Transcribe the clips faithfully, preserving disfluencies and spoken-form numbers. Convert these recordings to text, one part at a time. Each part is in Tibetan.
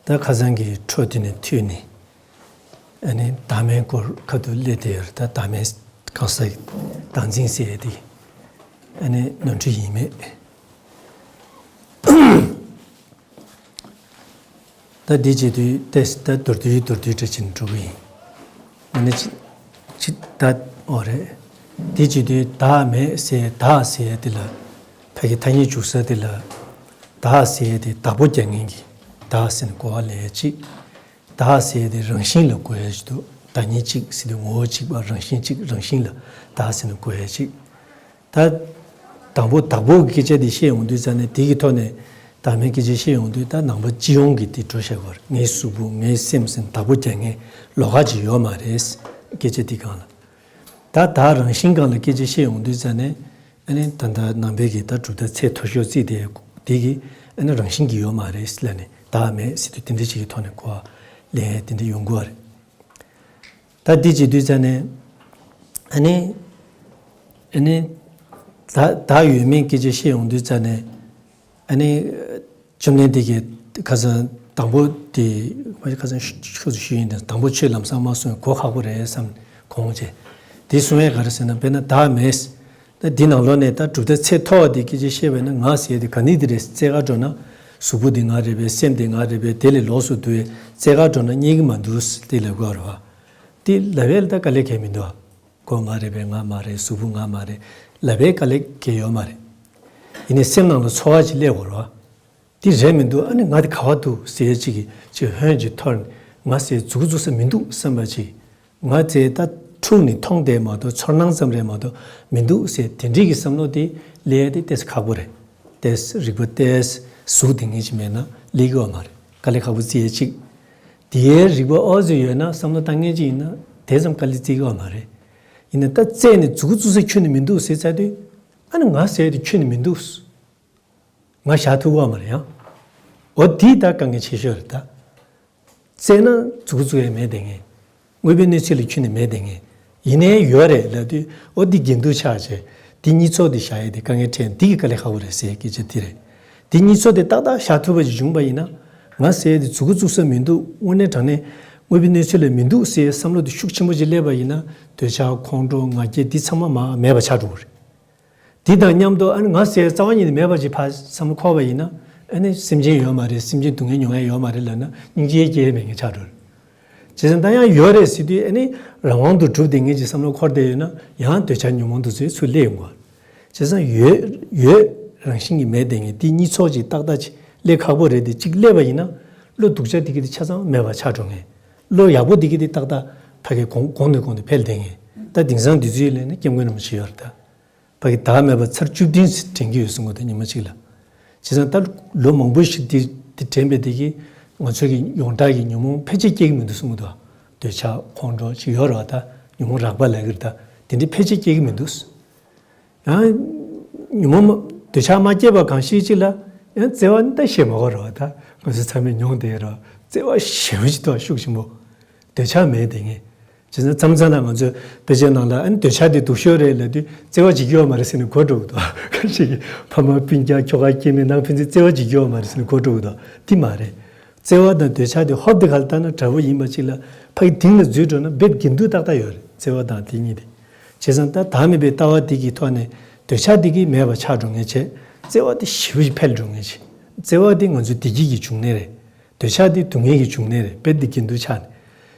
ད་ཁ་སང་གི་འཕྲོ་དེ་ནས་མཐུད་ནས། ཨ་ནི་བདག་མེད་སྐོར་ཁ་ཐུག་སླེབས་བསྡད་ཡོད་རེད། ད་བདག་མེད་གང་ཟག་གི་བདག་འཛིན་ཟེར་ཡས་དེ། ཨ་ནི་ནོར་འཁྲུལ་ཡིན་མེད། ད་འདི་བྱེད་དུས་ཏེས་ད་མདོར་བསྡུས་མདོར་བསྡུས་འདྲ་བྱས་ནས་འགྲོ་གི་ཡིན། ཨ་ནི་ཅི་ཅི་ད་འོ་རེད། འདི་བྱེད་དུས་བདག་མེད་ཟེར་བདག་ཟེར་ཡས་དེ་ལ། ཕ་གི་ཐ་སྙད་འཇུག་ས་དེ་ལ། བདག་ཟེར་ཡས་དེ་བདག་པོ་རྒྱག་མཁན་གྱི་བདག་ཟེར་ནས་གོ་བ་ལེན་ཡས་གཅིག་བདག་ཟེར་ཡས་དེ་རང་བཞིན་ལ་གོ་ཡས་ཅིག་འདུག་བདག་ཉིད་གཅིག་ཟེར་དུས་ངོ་བོ་གཅིག་པ་རང་བཞིན་གཅིག་རང་བཞིན་ལ་བདག་ཟེར་ནས་གོ་ཡས་གཅིག་ད། དང་པོ་བདག་པོ་གི་སྐད་ཆ་དེ་བཤད་ཡོང་དུས་ཙ་ནས་དེ་གི་ཐོག་ནས་བདག་མེད་སྐད་ཆ་བཤད་ཡོང་དུས་ད་ནང་པ་སྤྱི་ཡོངས་ཀྱི་དེ་འགྲོ་བཞག་གི་ཡོད་རེད། ངའི་གཟུགས་པོ་ངའི་སེམས་ཟེར་བདག་པོ་རྒྱག་མཁན་ལོགས་ཀ་ཅིག་ཡོད་མ་རེད། སྐད་ཆ་དེ་སྒང་ལ། ད་བདག་རང་བཞིན་སྒང་ལ་སྐད་ཆ་བཤད་ཡོང་དུས་ཙ་ནས། ཨ་ནི་ད་ལྟ་ནང་པའི་གི་ད་གྲུབ་མཐའ་ཚད་མཐོ་ཤོས་བརྩིས་ཏེ་དེ་གི་ཨ་ནི་རང་བཞིན་གྱིས་ཡོད་མ་རེད་ལབ་ནས་བདག་མེད་ཟེར་དུས་དེ་འདྲ་ཅིག་གི་ཐོག་ནས་གོ་བ་ལེན་ཡས་དེ་འདྲ་ཡོང་གི་ཡོད་རེད། ད་འདི་བྱེད་དུས་ཙ་ནས། ཨ་ནི། ཨ་ནི། ད་བདག་ཡོད་མེད་སྐད་ཆ་བཤད་ཡོང་དུས་ཙ་ནས། ཨ་ནི། བཅོམ་ལྡན་འདས་ཀྱིས་ཁ་སང་དང་པོ་དེ། ཁ་སང་ཤུ་ཤུ་ཞུ་ཡིན་དེ་དང་པོ་ཆོས་ལམ་སང་མ་གསུངས་གོ་ཁག་པོ་རེད་བསམ་གོང་བྱས། དེ་གསུང་ཡས་ག་རེ་ཟེར་ན་དཔེར་ན་བདག་མེད། ད་འདི་ནང་ལོགས་ནས་ད་གྲུབ་མཐའ་ཚད་མཐོ་བ་དེ་སྐད་ཆ་བཤད་པས་ན་ང་ཟེར་ཡས་དེ་ག་ནི་དེ་རེད། རྩེ་ག་འགྲོ་ན་གཟུགས་པོ་དེ་ང་རེད་པས། སེམས་དེ་ང་རེད་པས། དེ་ལས་ལོགས་སུ་འདུག་པས། རྩེ་ག་འགྲོ་ན་རྙེད་ཀྱི་མ་འདུག་དེ་ལབ་དགོས་རེད་བ། དེ་ལབ་ཡས་ལ་ད་དཀའ་ལས་གང་ཡང་མི་འདུག་བ། ཁོ་ང་རེད་པས། ང་མ་རེད། གཟུགས་པོ་ང་མ་རེད་ལབ་ཡས་དཀའ་ལས་གང་ཡང་ཡོད་མ་རེད། ཡིན་ནའི་སེམས་ནང་ལ་ཚོར་བ་ཅིག་སླེབས་དགོས་རེད་བ། དེ་རེད་མི་འདུག་ཨ་ནི་ང་དེ་ག་བ་འདུག་ཟེར་ཡས་ཅིག་གིས་ཅིག་ཧོན་ཅིག་འཐོར་ནས་ང་ཟེར་མཛུབ་གུ་བཙུགས་ས་མི་འདུག་བསམ་པ་ཅིག་ང་ཚོས་ད་འཁྲུགས་ནས་མཐོང་བསྡད་མ་གཏོགས་ཚོར་སྣང་ཙམ་རེད་མ་གཏོགས་མི་འདུག་ཟེར་དེ་འདྲའི་གི་བསམ་བློ་དེ་སླེབས་ཡས་དེ་ཏོག་ཙམ་ཁག་པོ་རེད། ཏོག་ཙམ་རིག་པ་ཏོག་ཙམ་གཟུགས་དེ་ངེས་ཅིག་མེད་ན་སླེབས་ཀྱི་ཡོད་མ་རེད། དཀའ་ལས་ཁག་པོ་བརྩི་ཡས་གཅིག་དེའི་རིག་པ་ཨོ་ཙི་ཡོད་ན་བསམ་བློ་བཏང་མཁན་ཅིག་ཡིན་ན་དེ་ཙམ་དཀའ་ལས་བརྩི་གི་ཡོད་མ་རེད། ཡིན་ན་ད་རྩད་ནས་མཛུབ་གུ་བཙུགས་ས་ཁྱོན་ནས་མི་འདུག་ཟེར་ཚར་དུས། ཨ་ནི་ང་ཟེར་ཡས་དེ་ཁྱོན་ནས་མི་འདུག་ང་བཞག་ཐུབ་ཀྱི་ཡོད་མ་རེད་ཡང་། འོ་དེ་ད་དཀའ་ངལ་ཆེ་ཤོས་རེད་ད། རྩད་ན་མཛུབ་གུ་བཙུགས་ཡས་མེད་དེ་ངས། དངོས་པོའི་གནས་ཚུལ་ལ་ཁྱོན་ནས་མེད་དེ་ངས། ཡིན་ནའི་ཡོད་རེད་ལབ་དུས་འོ་འདི་འགལ་འདུ་ཆགས་བྱས། འདི་གཉིས་ཚོགས་འདི་བཞག་ཡས་དེ་དཀའ་ངལ་འཕྲད། འདི་གི་དཀའ་ལས་ཁག་པོ་རེད་ཟེར་སྐད་ཆ་འདི་རེད། འདི་གཉིས་ཚོགས་དེ་ཏག་ཏག་བཞག་ཐུབ་པ་ཞིག་བྱུང་པ་ཡིན་ན། ང་ཟེར་ཡས་དེ་མཛུབ་གུ་བཙུགས་ས་མི་འདུག་དངོས་གནས་དྲང་གནས་དངོས་པོའི་གནས་ཚུལ་ལ་མི་འདུག་ཟེར་བསམ་བློ་དེ་ཤུགས་ཆེན་པོ་ཅིག་སླེབས་པ་ཡིན་ན་འདོད་ཆགས་ཁོང་ཁྲོ་ང་རྒྱལ་འདི་ཚང་མ་མ་མེད་པ་ཆགས་འགྲོ་གི་རེད། འདི་དང་མཉམ་དུ་ཨ་ནི་ང་ཟེར་རྩ་བ་ཉིད་ནས་མེད་པ་ཅིག་ཕར་བསམ་བློ་འཁོར་བ་ཡིན་ན། ཨ་ནི་སེམས་ཅན་ཡོད་མ་རེད། སེམས་ཅན་སྡུག་བསྔལ་མྱོང་ཡ་ཡོད་མ་རེད་ལབ་ན་སྙིང་རྗེ་སྐྱེ་ཡ་མེད་མཁན་ཆགས་འགྲོ་རེད། བྱས་ཙང་ད་ཡང་ཡོད་རེད་ཟེར་དུས་ཨ་ནི་རང་དབང་དུ་གྲུབ་བསྡད་མཁན་ཅིག་བསམ་བློ་འཁོར་བསྡད་ཡོད་ན་ཡང་འདོད་ཆགས་ཉོན་མོངས་དེ་ཚོས་ཚུར་སླེབས་ཡོང་གི་རེད། བྱས་ཙང་ཡོད་ཡོད་རང་བཞིན་གྱིས་མེད་བསྡད་མཁན་དེ་གཉིས་ཚོགས་ཅིག་ཏག་ཏག་ཅིག་སླེབས་ཁག་པོ་རེད་དེ། གཅིག་སླེབས་པ་ཡིན་ན་བློ་སྡུག་ཅག་དེ་གི་དེ་ཆ་ཚང་མེད་པ་ཆགས་འགྲོ་མཁན། བློ་ཡག་པོ་དེ་གི་དེ་ཏག་ཏག་ཕ་གི་གོང་གོང་ནས་གོང་དུ་འཕེལ་བསྡད་མཁན། ད་དེང་སང་དུས་ཚོད་ལ་ནི་སྐྱབས་མགོན་རིན་པོ་ཆེ་ཡོད་རེད་ད། ཕ་གི་བདག་མེད་པ་ཚར་བཅུ་བདུན་དྲན་གྱི་ཡོད་གསུང་གི་འདུག་ཉི་མ་གཅིག་ལ། བྱས་ཙང་ད་ལོ་མང་པོ་ཞིག་དེ་དེ་དྲན་པའི་དེ་གིས་ང་ཚོ་གི་ཡོངས་གྲགས་ཀྱི་ཉོན་མོངས་ཕལ་ཆེར་སྐྱེ་གི་མི་འདུག་གསུང་གི་འདུག་འདོད་ཆགས་ཁོང་ཁྲོ་ཅིག་ཡོད་རེད་བ། ད་ཉོན་མོངས་རགས་པ་ལབ་ཀྱི་རེད་ད། དེ་འདྲ་ཕལ་ཆེར་སྐྱེ་གི་མི་འདུག་ཡང་། ཉོན་མོངས་མ་འདོད་ཆགས་མ་སྐྱེས་པ་གང་ཞིག་ཅིག་ལ་ཡང་བརྩེ་བ་ནི་ད་བཤད་མ་དགོས་རེད་བ། ད་ང་ཚོ་ཚང་མས་མྱོང་བསྡད་ཡོད་རེད་བ། བརྩེ་བ་ཞེ་པོ་ཅིག་འདུག་ཤུགས་ཆེན་པོ། འདོད་ཆགས་མེད་དེ་ངས། བྱས་ཙང་མཚམས་མཚམས་ལ་ང་ཚོས་དཔེ་ཆའི་ནང་ལ་ཨ་ནི་འདོད་ཆགས་དེ་སྡུག་ཤོས་རེད་ལབ་དུས་བརྩེ་བ་བྱེད་ཀྱི་ཡོད་མ་རེད་ཟེར་ནས་གོ་འགྲོ་གི་འདུག་ཁ་ཤས་ཀྱིས་ཕ་མ་སྤུན་ཀྱག་ཁྱོ་ག་སྐྱེ་དམན་ནང་ཕན་ཚུན་བརྩེ་བ་བྱེད་ཀྱི་ཡོད་མ་རེད་ཟེར་ནས་གོ་འགྲོ་གི་འདུག་དེ་མ་རེད། བརྩེ་བ་དང་འདོད་ཆགས་དེ་ཧོབ་དེ་ག་ལ་བལྟ་ན་འདྲ་པོ་ཡིན་པ་ཅིག་ལ་ཕ་གི་དེང་ལ་འཛུལ་འགྲོ་ན་རྦད་འགལ་འདུ་ཏག་ཏག་ཡོད་རེད། བརྩེ་བ་དང་དེ་གཉིས་དེ། བྱས་ཙང་ད་བདག་མེད་པའི་ལྟ་བ་དེ་གི་ཐོག་ནས་འདོད་ཆགས་དེ་གི་མེད་པ་ཆགས་འགྲོ་མཁན་བྱས། བརྩེ་བ་དེ་ཞེ་པོ་ཅིག་འཕེལ་འགྲོ་མཁན་བྱས། བརྩེ་བ་དེ་ང་ཚོའི་བདེ་སྐྱིད་ཀྱི་འབྱུང་གནས་རེད། འདོད་ཆགས་དེ་སྡུག་བསྔལ་གྱི་འབྱུང་གནས་རེད། རྦད་དེ་འགལ་འདུ་ཆགས་ནས།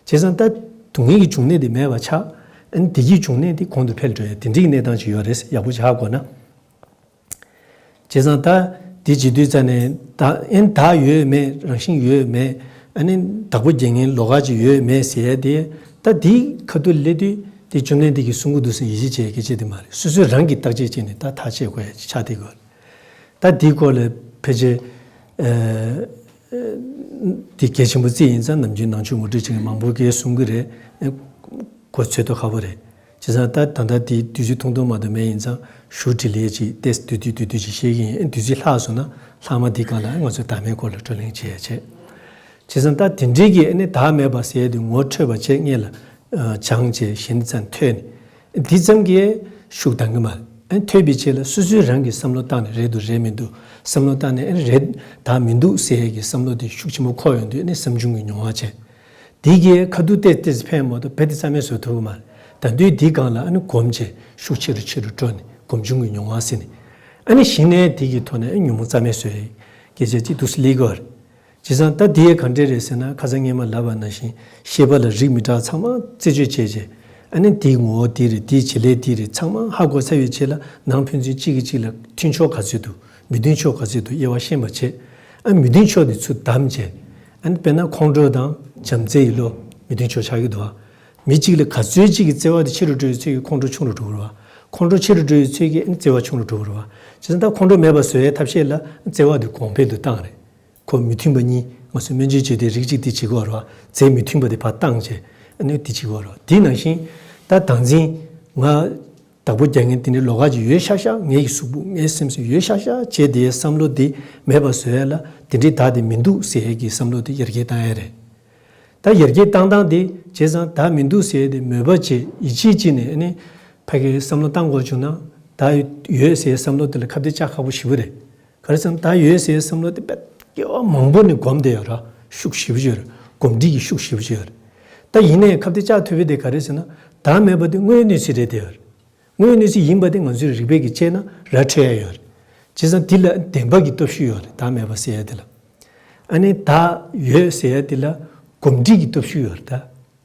བྱས་ཙང་ད་སྡུག་བསྔལ་གྱི་འབྱུང་གནས་དེ་མེད་པ་ཆགས། ཨ་ནི་བདེ་སྐྱིད་འབྱུང་གནས་དེ་གོང་དུ་འཕེལ་འགྲོ་ཡ་དེ་འདྲའི་གནས་སྟངས་ཅིག་ཡོད་རེད། ཡག་པོ་ཅིག་ཧ་གོ་ན། བྱས་ཙང་ད་དེ་བྱེད་དུས་ཙ་ནས་ད་ཨེ་བདག་ཡོད་མེད། རང་བཞིན་ཡོད་མེད། ཨ་ནི་བདག་པོ་རྒྱག་མཁན་ལོགས་ཀ་ཅིག་ཡོད་མེད་ཟེར་ཡ་དེ། ད་དེའི་ཁ་ཐུག་སླེབས་དུས་དེ་བཅོམ་ལྡན་འདས་ཀྱིས་གསུང་གི་འདུག་ཟེར་ཡིད་ཆེས་བྱེད་ཡ་སྐད་ཆ་དེ་མ་རེད། སོ་སོས་རང་གིས་བརྟག་དཔྱད་བྱས་ནས་ད་ཐག་བཅད་དགོས་ཡ་ཅིག་ཆགས་བསྡད་ཡོད་རེད། ད་འདིའི་སྐོར་ལ་ཕལ་ཆེར། ཨ། འདི་གལ་ཆེན་པོ་བརྩིས་ཡིན་ཙང་ནམ་རྒྱུན་ནང་ཆོས་ངོ་སྤྲོད་བྱེད་མཁན་མང་པོ་གིས་གསུང་གི་རེད། ཨ། གོ་ཚོད་ཐོག་ཁ་པོ་རེད། བྱས་ཙང་ད་ད་ལྟ་འདི་དུས་ཚོད་ཐུང་ཐུང་མ་གཏོགས་མེད་ཡིན་ཙང་ཞུ་འབྲི་ལེ་ཅིག་ཏེས་བསྡུས་བསྡུས་བསྡུས་བསྡུས་ཅིག་བཤད་ཀྱི་ཡིན། ཨ། དུས་ཚོད་ལྷག་སོང་ན་ལྷག་མ་འདི་སྒང་ལ་ང་ཚོས་བདག་མེད་སྐོར་ལ་བགྲོ་གླེང་བྱེད་ཡ་བྱེད། བྱས་ཙང་ད་དེ་འདྲའི་གི་ཨ་ནི་བདག་མེད་པ་ཟེར་ཡ་དེ་ངོ་འཕྲོད་པ་བྱས་སྔོན་ལ། ཨ། སྦྱངས་བྱས་གཞན་ཙམ་ཐོས་ནས། འདི་ཙམ་གྱིས་ཤུགས་འདང་གི་མ་རེད། ཨ་ནི་ཐོས་པའི་རྗེས་ལ་སོ་སོའི་རང་གི་བསམ་བློ་བཏང་ནས་རེད་འདུག་རེད་མི་འདུག་བསམ་བློ་བཏང་ནས། ཨ་ནི་རེད་དང་མི་འདུག་ཟེར་ཡས་ཀྱི་བསམ་བློ་དེ་ཤུགས་ཆེན་པོ་འཁོར་ཡོང་དུས། ཨ་ནི་བསམ་བྱུང་གི་མྱོང་བ་བྱས། དེ་གའི་ཁ་ཐུག་ཏོག་ཙམ་ཕན་མ་གཏོགས་རྦད་དེ་རྩ་མེད་བཟོ་ཐུབ་ཀྱི་མ་རེད། ད་དུང་དེའི་སྒང་ལ་ཨ་ནི་སྒོམ་བྱས་ཤུགས་ཆེ་རུ་ཆེ་རུ་འགྲོ་ནས་སྒོམ་བྱུང་གི་མྱོང་བ་ཟེར་ནས། ཨ་ནི་གཞི་ནས་དེ་གི་ཐོག་ནས་ཨ་ནི་ཉོན་མོངས་རྩ་མེད་བཟོ་ཡས་སྐད་ཆ་ཅིག་འདུག་སེ་སླེབས་ཀྱི་ཡོད་རེད། བྱས་ཙང་ད་དེ་ཡས་ག་འདྲས་རེད་ཟེར་ན། ཁ་སང་སྔས་མ་ལབ་པ་ནང་བཞིན་ཤེས་པ་ལ་རིགས་མི་འདྲ་བ་ཚང་མ་རྩད་གཅོད་བྱས་རྗེས། ཨ་ནི་དེའི་ངོ་བོ་དེ་རེད། དེའི་བྱེད་ལས་དེ་རེད། ཚང་མ་ཧ་གོ་ཚར་བའི་རྗེས་ལ་ནང་ཕན་ཚུན་གཅིག་གིས་གཅིག་ལ་མཐུན་ཕྱོགས་ག་ཚོད་འདུག་མི་མཐུན་ཕྱོགས་ག་ཚོད་འདུག་དབྱེ་བ་ཤེས་པ་བྱས། ཨ་མི་མཐུན་ཕྱོགས་དེ་ཚུར་བདམས་བྱས། ཨ་ནི་དཔེར་ན་ཁོང་ཁྲོ་དང་བྱམས་བརྩེ་ཡི་བློ་མི་མཐུན་ཕྱོགས་ཆགས་ཀྱི་འདུག་བ། མི་གཅིག་ལ་ག་ཚོད་གཅིག་གི་བརྩེ་བ་དེ་ཆེ་རུ་འགྲོ་བའི་ཚོད་ཀྱིས་ཁོང་ཁྲོ་ཆུང་རུ་འགྲོ་གི་རེད་བ། ཁོང་ཁྲོ་ཆེ་རུ་འགྲོ་བའི་ཚོད་ཀྱིས་ཨ་ནི་བརྩེ་བ་ཆུང་རུ་འགྲོ་གི་རེད་བ། བྱས་ཙང་ད་ཁོང་ཁྲོ་མེད་པ་བཟོ་ཡའི་ཐབས་ཤེས་ལ་བརྩེ་བ་དེ་གོང་འཕེལ་དུ་བཏང་རེད། ཁོ་མི་མཐུན་པ་གཉིས་ང་ཚོས་སྨན་བཅོས་བྱེད་དུས་རིགས་གཅིག་དེ་བྱེད་དགོས་རེད་བ། རྫས་མི་མཐུན་པ་དེ་ཕར་བཏང་བྱས་ཨ་ནི་དེ་བྱེད་དགོས་རེད་བ། དེ་ནང་བཞིན་ད་བདག་འཛིན། ང་བདག་པོ་རྒྱག་མཁན་དེ་འདྲའི་ལོགས་ཀ་ཅིག་ཡོད་ཤག་ཤག་ངའི་གཟུགས་པོ་ངའི་སེམས་སུ་ཡོད་ཤག་ཤག་བྱས། དེའི་བསམ་བློ་དེ་མེད་པ་བཟོ་ཡ་ལ་དེ་འདྲའི་བདག་དེ་མི་འདུག་ཟེར་ཡས་ཀྱི་བསམ་བློ་དེ་ཡར་རྒྱས་བཏང་ཡ་རེད། ད་ཡར་རྒྱས་བཏང་སྟངས་དེ། བྱས་ཙང་བདག་མི་འདུག་ཟེར་ཡས་དེ་མོས་པ་བྱས། ཡིད་ཆེས་བྱས་ནས་ཨ་ནི་ཕ་གིའི་བསམ་བློ་བཏང་དགོས་བྱུང་ན། བདག་ཡོད་ཟེར་ཡའི་བསམ་བློ་དེ་ལ་ཁ་གཏད་བཅག་ཁག་པོ་ཞེ་པོ་རེད། ག་རེ་ཟེར་ན་བདག་ཡོད་ཟེར་ཡའི་བསམ་བློ་དེ་དཔེ་སྐྱེ་བ་མང་པོ་ནས་སྒོམ་བསྡད་ཡོད་ར། ཤུགས་ཞེ་པོ་ཅིག་ཡོད་རེད། གོམས་འདྲིས་ཀྱི་ཤུགས་ཞེ་པོ་ཅིག་ཡོད་རེད། ད་ཡིན་ནའི་ཁ་གཏད་བཅག་ཐུབ་པའི་དེ་ག་རེ་ཟེར་ན། བདག་མེད་པ་དེ་དངོས་ཡོད་གནས་ཚུལ་རེད་བསྡད་ཡོད་རེད། དངོས་ཡོད་གནས་ཚུལ་ཡིན་པ་དེ་ང་ཚོས་རིགས་པས་ཀྱིས་དཔྱད་ན་ར་འཕྲོད་ཡ་ཡོད་རེད། བྱས་ཙང་འདི་ལ་བདེན་པ་གི་སྟོབས་ཤུགས་ཡོད་རེད། བདག་མེད་པ་ཟེར་ཡ་དེ་ལ། ཨ་ནི་བདག་ཡོད་ཟེར་ཡ་དེ་ལ་གོམས་འདྲིས་ཀྱི་སྟོབས་ཤུགས་ཡོད་རེད། ད་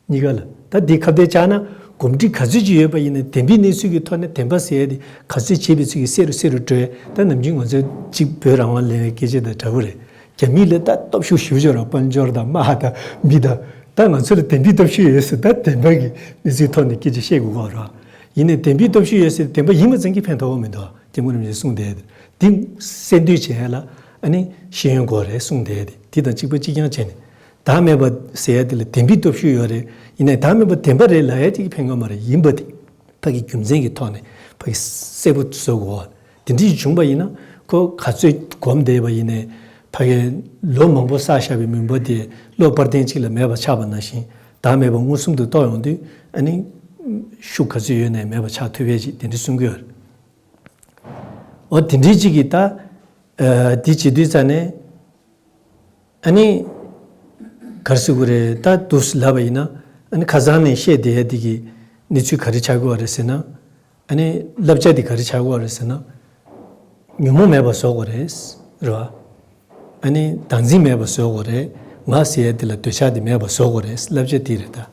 གཉིས་ཀ་ལ་ད་འདི་ཁ་གཏད་བཅག་ན། གོམས་འདྲིས་ག་ཚོད་ཅིག་ཡོད་པ་ཡིན་ན་བདེན་པའི་གནས་ཚུལ་གྱི་ཐོག་ནས་བདེན་པ་ཟེར་ཡ་དེ་ག་ཚོད་བྱས་པའི་ཚུལ་གྱིས་གསལ་རུ་གསལ་རུ་འགྲོ་ཡ། ད་ནམ་རྒྱུན་ང་ཚོས་གཅིག་བོད་རང་དབང་ལེན་པའི་སྐད་ཆ་དང་འདྲ་བོ་རེད། རྒྱ་མི་ལ་ད་སྟོབས་ཤུགས་ཞེ་པོ་ཅིག་ཡོད་རེད། དཔལ་འབྱོར་དང་དམག་དང་མི་དང་། ད་ང་ཚོ་ལ་བདེན་པའི་སྟོབས་ཤུགས་ཡོད་ཟེར། ད་བདེན་པ་གི་གནས་ཚུལ་ཐོག་ནས་སྐད་ཆ་བཤད་དགོས་ཀྱི་ཡོད་རེད། ཡིན་ནའི་བདེན་པའི་སྟོབས་ཤུགས་ཡོད་ཟེར་བདེན་པ་ཡིན་པ་ཙམ་གྱིས་ཕན་ཐོགས་པ་མི་འདུག་སྐྱབས་མགོན་རིན་པོ་ཆེས་གསུངས་བསྡད་ཡ་དེ། འདི་གསལ་འདོན་བྱེད་ཡ་ལ་ཨ་ནི་ཤེས་ཡོན་དགོས་རེད་གསུངས་བསྡད་ཡ་དེ། འདི་དང་གཅིག་པ་གཅིག་རྐྱང་བྱས་ནས། བདག་མེད་པ་ཟེར་ཡ་དེ་ལ་བདེན་པའི་སྟོབས་ཤུགས་ཡོད་རེད། ཡིན་ནའི་བདག་མེད་པ་བདེན་པ་རེད་ལབ་ཡ་དེ་གིས་ཕན་གྱི་མ་རེད། ཡིན་པ་དེ་ཕ་གི་རྒྱུ་མཚན་གྱི་ཐོག་ནས་ཕ་གི་གསལ་པོ་བཟོ་དགོས། དེ་འདྲ་ཞིག་བྱུང་པ་ཡིན་ན། ཁོ་ག་ཚོད་སྒོམ་བསྡད་པ་ཡིན་ནའི་ཕ་གི་ལོ་མང་པོ་བསགས་བཞག་པའི་མུན་པ་དེ་གློག་སྤར་ཐེངས་གཅིག་ལ་མེད་པ་ཆགས་པ་ནང་བཞིན། བདག་མེད་པ་མངོན་སུམ་དུ་རྟོགས་ཡོང་དུས་ཨ་ནི་ཤུགས་ག་ཚོད་ཡོད་ནའི་མེད་པ་ཆགས་ཐུབ་ཡས་ཅིག་དེ་འདྲ་གསུང་གི་ཡོད་རེད། འོ་དེ་འདྲའི་ཅིག་གིས་ད། ཨ་དེ་བྱེད་དུས་ཙ་ནས། ཨ་ནི་ག་རེ་ཟེར་དགོས་རེད། ད་འདུག་སེ་ལབ་པ་ཡིན་ན། ཨ་ནི་ཁ་སང་ནས་བཤད་བསྡད་ཡ་འདི་གི་གནས་ཚུལ་ག་རེ་ཆགས་ཀྱི་ཡོད་རེད་ཟེར་ན། ཨ་ནི་བསླབ་བྱ་འདི་ག་རེ་ཆགས་ཀྱི་ཡོད་རེད་ཟེར་ན། ཉོན་མོངས་མེད་པ་བཟོ་དགོས་རེད། རེད་བ། ཨ་ནི་བདག་འཛིན་མེད་པ་བཟོ་དགོས་རེད། ང་ཟེར་ཡ་འདི་ལ་འདོད་ཆགས་འདི་མེད་པ་བཟོ་དགོས་རེད། བསླབ་བྱ་འདི་རེད་ད།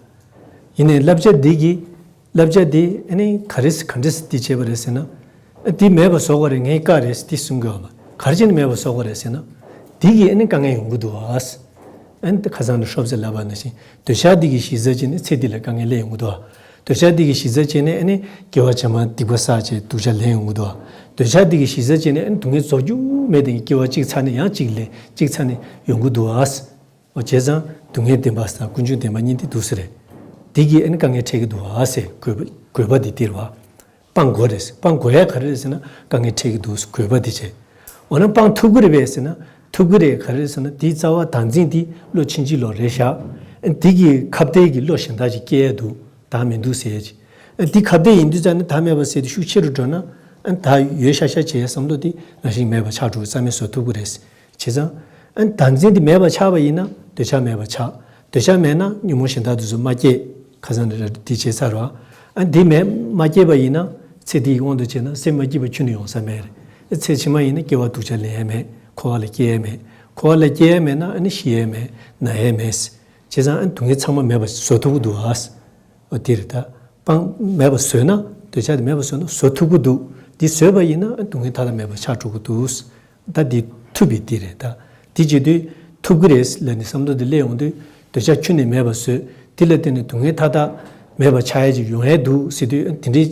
ཡིན་ནའི་བསླབ་བྱ་འདི་གི། བསླབ་བྱ་འདི་ཨ་ནི་ག་རེ་ག་འདྲས་འདི་བྱས་པ་རེད་ཟེར་ན། ཨ་འདི་མེད་པ་བཟོ་དགོས་རེད། ངའི་བཀའ་རེད་འདི་གསུང་གི་ཡོད་མ། ག་རེ་བྱས་ནས་མེད་པ་བཟོ་དགོས་རེད་ཟེར་ན། འདི་གི་ཨ་ནི་དཀའ་ངལ་ཡོང་གི་འདུག་ཨ། ཨ་ནི་ཁ་སང་ནས་ཧྲོབ་ཙེ་ལབ་པ་ནང་བཞིན་འདོད་ཆགས་འདི་གི་གཞི་རྩ་བྱས་ནས་ཚེ་འདི་ལ་དཀའ་ངལ་སླེབས་ཡོང་གི་འདུག་ཨ། འདོད་ཆགས་འདི་གི་གཞི་རྩ་བྱས་ནས་ཨ་ནི་སྐྱེ་བ་ཕྱི་མ་སྡིག་པ་བསགས་བྱས་སྡུག་ཅག་ལེན་ཡོང་གི་འདུག་ཨ། འདོད་ཆགས་འདི་གི་གཞི་རྩ་བྱས་ནས་ཨ་ནི་སྡུག་བསྔལ་རྫོགས་རྒྱུ་མེད་དེ་སྐྱེ་བ་གཅིག་ཚར་ནས་ཡང་གཅིག་ལེན་གཅིག་ཚར་ནས་ཡོང་གི་འདུག་ཨ། འོ་བྱས་ཙང་སྡུག་བསྔལ་བདེན་པ་དང་ཀུན་འབྱུང་བདེན་པ་གཉིས་འདི་འདུག་སེ་རེད། འདི་གིས་ཨ་ནི་དཀའ་ངལ་འཕྲད་ཀྱི་འདུག་ཨ་ཟེར། དགོས་པ་དགོས་པ་འདི་འདིར་བ། སྤང་དགོས་རེད། སྤང་དགོས་ཡ་ག་རེ་རེད་ཟེར་ན་དཀའ་ངལ་འཕྲད་ཀྱི་འདུག་ཟེར་དགོས་པ་འདི་བྱས། འོ་ན་སྤང་ཐུབ་ཀྱི་རེད་པས་ཟེར་ན་ཐུབ་ཀྱི་རེད། ག་རེ་རེད་ཟེར་ན་འདིའི་རྩ་བ་བདག་འཛིན་འདི་བློ་ཕྱིན་ཅི་ལོག་རེད་བཞག་འདི་གི་ཁ་གཏད་ཀྱི་བློ་གཞན་དག་ཅིག་སྐྱེ་ཡ་འདུག་བདག་མི་འདུག་ཟེར་ཡ་ཅིག་འདི་ཁ་གཏད་ཡིན་དུས་ཙ་ནས་བདག་མེད་པ་ཟེར་དེ་ཤུགས་ཆེ་རུ་འགྲོ་ན། ཨ་བདག་ཡོད་ཤག་ཤག་བྱས་བསམ་བློ་དེ་ནང་བཞིན་མེད་པ་ཆགས་འགྲོ། རྩ་མེད་བཟོ་ཐུབ་ཀྱི་རེད། བྱས་ཙང་། ཨ་བདག་འཛིན་དེ་མེད་པ་ཆགས་པ་ཡིན་ན་འདོད་ཆགས་མེད་པ་ཆགས། འདོད་ཆགས་མེད་ན་ཉོན་མོངས་གཞན་དག་དེ་ཚོ་མ་སྐྱེས། ཁ་སང་ནས་འདི་བྱས་ཚར་བ། ཨ་འདི་མེད་མ་སྐྱེས་པ་ཡིན་ན་ཚེ་འདིའི་དབང་དུ་བྱས་ན་སེམས་མ་སྐྱིད་པ་ཁྱོན་ནས་ཡོང་ས་མེད། ཨ་ཚེ་ཕྱི་མ་ཡིན་ན་སྐྱེ་བ་སྡུག་ཅག་ལེན་ཡས་མེད། འཁོར་བ་ལ་སྐྱེ་ཡས་མེད། འཁོར་བ་ལ་སྐྱེ་ཡས་མེད་ན་ཨ་ནི་ཤི་ཡས་མེད། ན་ཡས་མེད། བྱས་ཙང་ཨ་སྡུག་བསྔལ་ཚང་མ་མེད་པ་བཟོ་ཐུབ་ཀྱི་འདུག་ཨ། འོ་དེ་རེད་ད། སྤང་མེད་པ་བཟོས་ན། འདོད་ཆགས་དེ་མེད་པ་བཟོས་ན་བཟོ་ཐུབ་ཀྱི་འདུག་འདི་བཟོས་པ་ཡིན་ན་ཨ་སྡུག་བསྔལ་མཐའ་དག་མེད་པ་ཆགས་འགྲོ་གི་འདུག་ད་འདི་ཐུབ་པའི་འདི་རེད་ད། འདི་བྱེད་དུས་ཐུབ་ཀྱི་རེད་ལབ་ནས་བསམ་བློ་འདི་སླེབས་ཡོང་དུས་འདོད་ཆགས་ཁྱོན་ནས་མེད་པ་བཟོས། འདི་ལ་བརྟེན་ནས་སྡུག་བསྔལ་མཐའ་དག་མེད་པ་ཆགས་ཡས་ཅིག་ཡོང་ཡས་འདུག་ཟེར་དུས་ཨ་དེ་འདྲའི་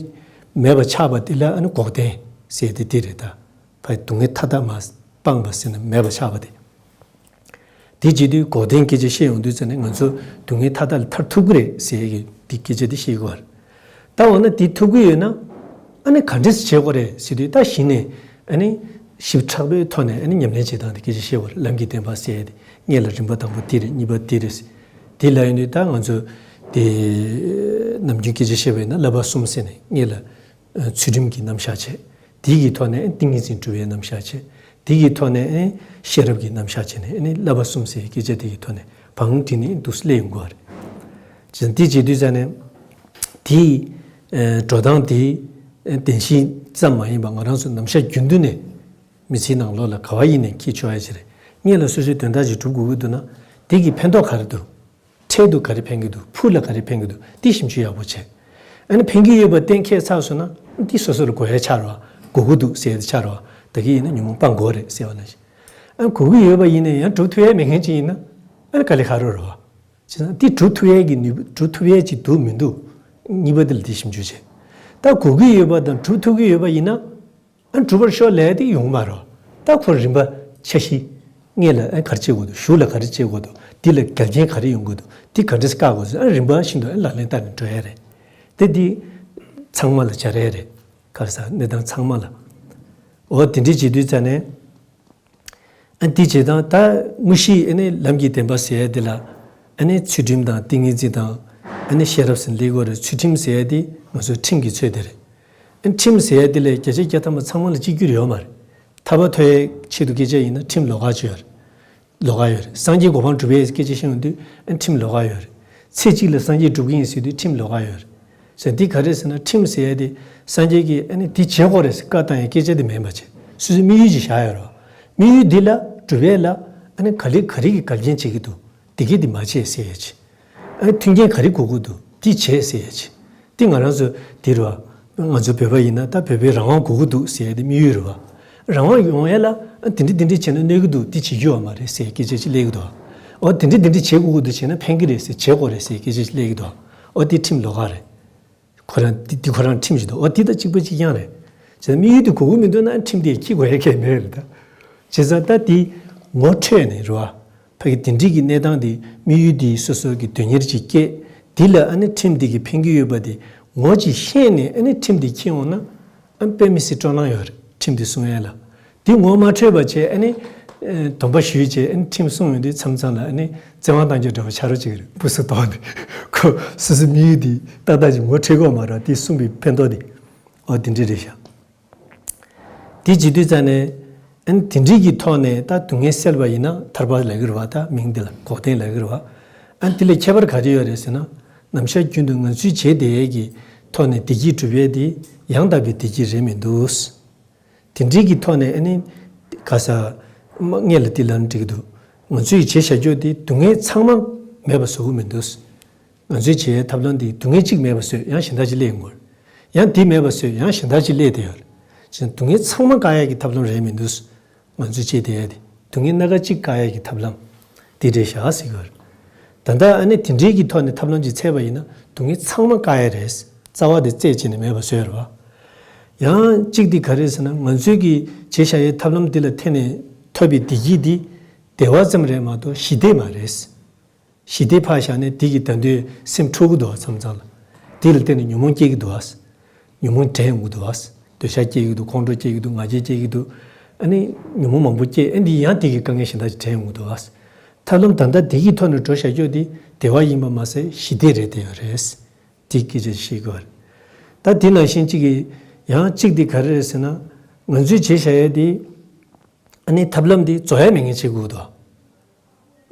མེད་པ་ཆགས་པ་འདི་ལ་ཨ་ནི་འགོག་བདེན་ཟེར་དེ་འདི་རེད་ད། ཕ་སྡུག་བསྔལ་མཐའ་དག་མ་སྤངས་པ་ཟེར་ན་མེད་པ་ཆགས་པ་དེ། དེ་བྱེད་དུས་འགོག་བདེན་སྐད་ཆ་བཤད་ཡོང་དུས་ཙ་ནས་ང་ཚོ་སྡུག་བསྔལ་མཐའ་དག་ལས་ཐར་ཐུབ་ཀྱི་རེད་ཟེར་གྱི་འདི་སྐད་ཆ་འདི་བཤད་ཀྱི་ཡོད་རེད། ད་འོ་ན་འདི་ཐུབ་ཀྱི་ཡོད་ན་ཨ་ནི་ག་འདྲས་བྱེད་དགོས་རེད་ཟེར་དུས་ད་གཞི་ནས་ཨ་ནི་ཞིབ་ཕྲ་པོའི་ཐོག་ནས་ཨ་ནི་ཉམས་ལེན་བྱེད་སྟངས་དེ་སྐད་ཆ་བཤད་ཡོད་རེད། ལམ་གྱི་བདེན་པ་ཟེར་ཡ་དེ་སྔོན་ལ་རིམ་པ་དང་པོ་འདི་རེད། གཉིས་པ་འདི་རེད། དེ་ལ་ཡོད་དུས་ད་ང་ཚོ་དེ་ནམ་རྒྱུན་སྐད་ཆ་བཤད་པ་ཡིན་ན་བསླབ་པ་གསུམ་ཟེར་ནས་སྔོན་ལ། ཚུལ་ཁྲིམས་ཀྱི་རྣམ་གཞག་བྱས། དེ་གི་ཐོག་ནས་ཏིང་ངེ་འཛིན་གྲུབ་པའི་རྣམ་གཞག་བྱས། དེ་གི་ཐོག་ནས་ཤེས་རབ་ཀྱི་རྣམ་གཞག་བྱས་ནས་བསླབ་པ་གསུམ་ཟེར་བའི་སྐད་ཆ་དེ་གི་ཐོག་ནས་བང་བསྒྲིགས་ནས་འདུག་སེ་སླེབས་ཡོང་གི་ཡོད་རེད། བྱས་ཙང་དེ་བྱེད་དུས་ཙང་ནས་དེའི་འགྲོ་སྟངས་དེ་བདེན་བཞི་ཙམ་མ་ཡིན་པ་ང་རང་ཚོ་ནམ་ཞག་རྒྱུན་དུ་ནས་མི་ཚེའི་ནང་ལོགས་ལ་ག་བ་ཡིན་ནས་འཁྱེར་ཆོག་ཡ་ཅིག་རེད། སྔོན་ལ་སོ་སོའི་དོན་དག་ཅིག་སྒྲུབ་དགོས་ཀྱི་འདུག་ན་དེ་གི་ཕན་ཐོགས་ག་རེ་འདུག་འཕྲལ་དུ་ག་རེ་ཕན་གྱི་འདུག་ཕུགས་ལ་ག་རེ་ཕན་གྱི་འདུག་འདི་ཞིབ་འཇུག་ཡག་པོ་བྱས། ཨ་ནི་ཕན་གྱི་ཡོད་པ་གཏན་འཁེལ་ཚར་སོང་ན་འདི་སོ་སོ་ལ་དགོས་ཡ་ཆགས་རེད་བ། དགོས་ཀྱི་འདུག་ཟེར་ཡ་དེ་ཆགས་རེད་བ། ད་གི་ཡིན་ན་ཉོན་མོངས་སྤང་དགོས་རེད་ཟེར་བ་ནང་བཞིན། ཨ་ནི་དགོས་ཀྱི་ཡོད་པ་ཡིན་ན་ཡང་སྒྲུབ་ཐུབ་ཡ་མེད་མཁན་ཅིག་ཡིན་ན་ཨ་ནི་དཀའ་ལས་ཁག་རོ་རེད་བ། བྱས་ཙང་འདི་སྒྲུབ་ཐུབ་ཡ་གི་ནུས་པ་སྒྲུབ་ཐུབ་ཡ་ཅིག་འདུག་མི་འདུག་གཉིས་པ་འདི་ལ་འདི་ཞིབ་འཇུག་བྱས། ད་དགོས་ཀྱི་ཡོད་པ་དང་སྒྲུབ་ཐུབ་ཀྱི་ཡོད་པ་ཡིན་ན། ཨ་གྲུབ་པར་ཤོག་ལབ་དེ་ཡོང་མ་རེད། ད་ཁོ་རིམ་པ་འཆར་གཞི། སྔོན་ལ་ཨ་ག་རེ་བྱེད་དགོས་འདུག་གཞུག་ལ་ག་རེ་བྱེད་དགོས་འདུག་འདི་ལ་འགལ་རྐྱེན་ག་རེ་ཡོང་དགོས་འདུག་འདི་ག་འདྲས་བཀག་དགོས་འདུག་ཨ་རིམ་པ་བཞིན་དུ་ཨ་ལག་ལེན་བསྟར་ནས་འགྲོ་ཡ་རེད། དེ་འདི་ཚང་མ་ལ་སྦྱར་ཡ་རེད། ག་རེ་ཟ་གནས་སྟངས་ཚང་མ་ལ། འོ་དེ་འདྲས་བྱེད་དུས་ཙང་ནས། ཨ་འདི་བྱེད་སྟངས་ད་དངོས་གཞི་ཨ་ནི་ལམ་གྱི་བདེན་པ་ཟེར་ཡ་འདི་ལ་ཨ་ནི་ཚུལ་ཁྲིམས་དང་ཏིང་ངེ་འཛིན་དང་ཨ་ནི་ཤེས་རབ་ཟེར་ལེ་གོ་རེད། ཚུལ་ཁྲིམས་ཟེར་ཡ་འདི་ང་ཚོའི་ཁྲིམས་ཀྱི་ཚོད་དེ་རེད། ཨ་ཁྲིམས་ཟེར་ཡ་འདི་ལས་བརྒྱ་ཆ་བརྒྱ་ཐམ་པ་ཚང་མ་ལ་གཅིག་གྱུར་ཡོད་མ་རེད། ཐར་པ་ཐོབ་ཡའི་ཆེད་དུ་སྐད་ཆ་ཡིན་ན་ཁྲིམས་ལོགས་ཀ་ཅིག་ཡོད་རེད། ལོགས་ཀ་ཡོད་རེད། སངས་རྒྱས་གོ་འཕང་སྒྲུབ་ཡའི་སྐད་ཆ་བཤད་ཡོང་དུས་ཨ་ཁྲིམས་ལོགས་ཀ་ཡོད་རེད། ཚེ་གཅིག་ལ་སངས་རྒྱས་སྒྲུབ་ཀྱི་ཡིན་ཟེར་དུས་ཁྲིམས་ལོགས་ཀ་ཡོད་རེད། ཟེར་འདི་ག་རེ་ཟེར་ན་ཁྲིམས་ཟེར་ཡ་དེ་སངས་རྒྱས་ཀྱིས་ཨ་ནི་འདི་བྱེད་དགོས་རེད་ཟེར་བཀའ་བཏང་ཡའི་སྐད་ཆ་དེ་མིན་པ་བྱས། སོ་སོའི་དམིགས་ཡུལ་ཅིག་བཞག་ཡོད་རེད་བ། དམིགས་ཡུལ་འདི་ལ་སྒྲུབ་ཡས་ལ་ཨ་ནི་ག་ལེ་ག་རེ་གི་འགལ་རྐྱེན་བྱེད་ཀྱི་འདུག་འདི་གས་འདི་མ་བྱེད་ཟེར་ཡས་ཅིག་ཨ་ནི་མཐུན་རྐྱེན་ག་རེ་དགོས་ཀྱི་འདུག་འདི་བྱེད་ཟེར་ཡས་ཅིག་འདི་ང་རང་ཚོ་འདི་རེད་བ། ང་ཚོ་བོད་པ་ཡིན་ན་ད་བོད་པའི་རང་དབང་དགོས་ཀྱི་འདུག་ཟེར་ཡས་དེ་དམིགས་ཡུལ་རེད་བ། རང་དབང་ཡོང་ཡས་ལ་ཨ་འདི་འདྲི་འདི་འདྲི་བྱས་ན་གནོད་ཀྱི་འདུག་འདི་བྱེད་རྒྱུ་ཡོད་མ་རེད་ཟེར་ཡས་སྐད་ཆ་ཅིག་སླེབས་ཀྱི་འདུག་འོ་དེ་འདྲ་དེ་འདྲ་བྱེད་དགོས་ཀྱི་འདུག་བྱས་ན་ཕན་གྱི་རེད་ཟེར་བྱེད་དགོས་རེད་ཟེར་སྐད་ཆ་ཞིག་སླེབས་ཀྱི་འདུག་འོ་དེ་ཁྲིམས་ལོགས་ཀ་རེད། ཁོ་རང་དེ་དེ་ཁོ་རང་ཁྲིམས་ཤིག་འདུག་འོ་དེ་དང་གཅིག་པ་གཅིག་རྐྱང་རེད། བྱས་ཙང་དམིགས་ཡུལ་དེ་གོ་གི་མི་འདུག་ན་ཁྲིམས་དེ་འཁྱེར་དགོས་ཡ་གང་ཡང་མེད་རེད་ད། བྱས་ཙང་ད་དེ་ངོ་འཕྲོད་ནས་རེད་བ། ཕ་གི་དེ་འདྲའི་གི་གནས་སྟངས་དེ་དམིགས་ཡུལ་དེ་སོ་སོ་གི་དོན་གཉེར་ཅིག་སྐྱེས། དེ་ལ་ཨ་ནི་ཁྲིམས་དེ་གི་ཕན་གྱི་ཡོད་པ་དེ་ངོ་ཅིག་ཤེས་ནས་ཨ་ནི་ཁྲིམས་དེ་འཁྱེར་འོང་ན། ཨ་དཔེ་མི་སྲིད་སྤྲོ་སྣང་ཡོད་རེད་ཁྲིམས་དེ་སྲུང་ཡས་ལ། དེ་ངོ་མ་འཕྲོད་པ་བྱས་ཨ་ནི། ཨེ་སྡོམ་པ་ཞུས་བྱས་ཨ་ནི་ཁྲིམས་སྲུང་ཡོང་དུས་མཚམས་མཚམས་ལ་ཨ་ནི་བཙན་དབང་གཏང་རྒྱུ་འདྲ་བོ་ཆགས་རོགས་བྱེད་ཀྱི་རེད་སྤུ་སུ་དོག་ནས། ཁོ་སོ་སོའི་དམིགས་ཡུལ་དེ་ཏག་ཏག་ཅིག་ངོ་འཕྲོད་ཀྱི་ཡོད་མ་རེད་དེ་གསུངས་པའི་ཕན་ཐོགས་དེ། འོ་དེ་འདྲ་རེད་ཤག་དེ་བྱེད་དུས་ཙང་ནས་ཨ་ནི་དེ་འདྲའི་གི་ཐོག་ནས་ད་སྡུག་བསྔལ་སེལ་བ་ཡིན་ན་ཐར་པ་ལབ་ཀྱི་རེད་བ། ད་མིང་དེ་ལ་འགོག་བདེན་ལབ་ཀྱི་རེད་བ། ཨ་ནི་དེ་ལས་ཁྱད་པར་ག་རེ་ཡོད་རེད་ཟེར་ན། ནམ་ཞག་རྒྱུན་དུ་ངང་ཚུལ་བྱེད་བསྡད་ཡས་ཀྱི་ཐོག་ནས་བདེ་སྐྱིད་སྒྲུབ་ཡས་དེ་ཡང་དག་པའི་བདེ་སྐྱིད་རེད་མི་འདུག་དེ་འདྲའི་གི་ཐོག་ནས་ཨ་ནི་ག་ས་སྔོན་ལ་དེ་ལབ་ན་འགྲིག་གི་འདུག་ང་ཚོས་བྱས་བཞག་རྒྱུ་དེ་སྡུག་བསྔལ་ཚང་མ་མེད་པ་བཟོ་གི་མི་འདུག་ང་ཚོས་བྱེད་ཡས་ཐབས་ལམ་དེ་སྡུག་བསྔལ་གཅིག་མེད་པ་བཟོས་ཡང་གཞན་དག་ཅིག་སླེབས་ཡོང་གི་རེད། ཡང་དེ་མེད་པ་བཟོས་ཡང་གཞན་དག་ཅིག་སླེབས་བསྡད་ཡོད་རེད། བྱས་ཙང་སྡུག་བསྔལ་ཚང་མ་བཀག་ཡས་ཀྱི་ཐབས་ལམ་རེད་མི་འདུག་ང་ཚོས་བྱས་བསྡད་ཡ་དེ་སྡུག་བསྔལ་སྣ་ཁ་གཅིག་བཀག་ཡ་གི་ཐབས་ལམ་དེ་རེད་ཤག་ཟེར་གྱི་ཡོད་རེད། ད་ལྟ་ཨ་ནི་དེ་འདྲའི་གི་ཐོག་ནས་ཐབས་ལམ་ཅིག་འཚོལ་བ་ཡིན་ན་སྡུག་བསྔལ་ཚང་མ་བཀག་ཡ་རེད། རྩ་བ་དེ་རྩད་བཅད་ནས་མེད་པ་བཟོས་ཡོད་རེད་བ། ཡང་གཅིག་དེ་ག་རེ་རེད་ཟེར་ན་ང་ཚོའི་གི་བྱས་བཞག་ཡའི་ཐབས་ལམ་འདི་ལ་བརྟེན་ནས་ཐོབ་པའི་བདེ་སྐྱིད་འདི་བདེ་བ་ཙམ་རེད་མ་གཏོགས་ཞི་བདེ་མ་རེད། ཞི་བདེ་ཕར་བཞག་ནས་དེ་གི་ད་དུང་སེམས་འཁྲུག་གི་འདུག་བ་མཚམས་མཚམས་ལ། དེ་ལ་བརྟེན་ནས་ཉོན་མོངས་སྐྱེ་གི་འདུག་བ། ཉོན་མོངས་དྲན་ཡོང་གི་འདུག་བ། འདོད་ཆགས་སྐྱེ་གི་འདུག་ཁོང་ཁྲོ་སྐྱེ་གི་འདུག་ང་རྒྱལ་སྐྱེ་གི་འདུག་ཨ་ནི་ཉོན་མོངས་མང་པོ་སྐྱེ་ཨ་འདི་ཡང་དེ་གི་དཀའ་ངལ་གཞན་དག་ཅིག་དྲན་ཡོང་གི་འདུག་བ། ཐབས་ལམ་ད་ལྟ་དེ་གི་ཐོག་ནས་འགྲོ་བཞག་རྒྱུ་དེ་བདེ་བ་ཡིན་པ་མ་ཟད་ཞི་བདེ་རེད་བསྡད་ཡོད་རེད། དེ་སྐད་ཆ་ཤེས་དགོས་པ་རེད། ད་དེ་ནང་བཞིན་གཅིག་གི་ཡང་གཅིག་དེ་ག་རེ་རེད་ཟེར་ན། ང་ཚོས་བྱས་བཞག་ཡ་དེ་ཨ་ནི་ཐབས་ལམ་དེ་རྫོགས་ཡ་མེད་མཁན་བྱེད་དགོས་འདུག་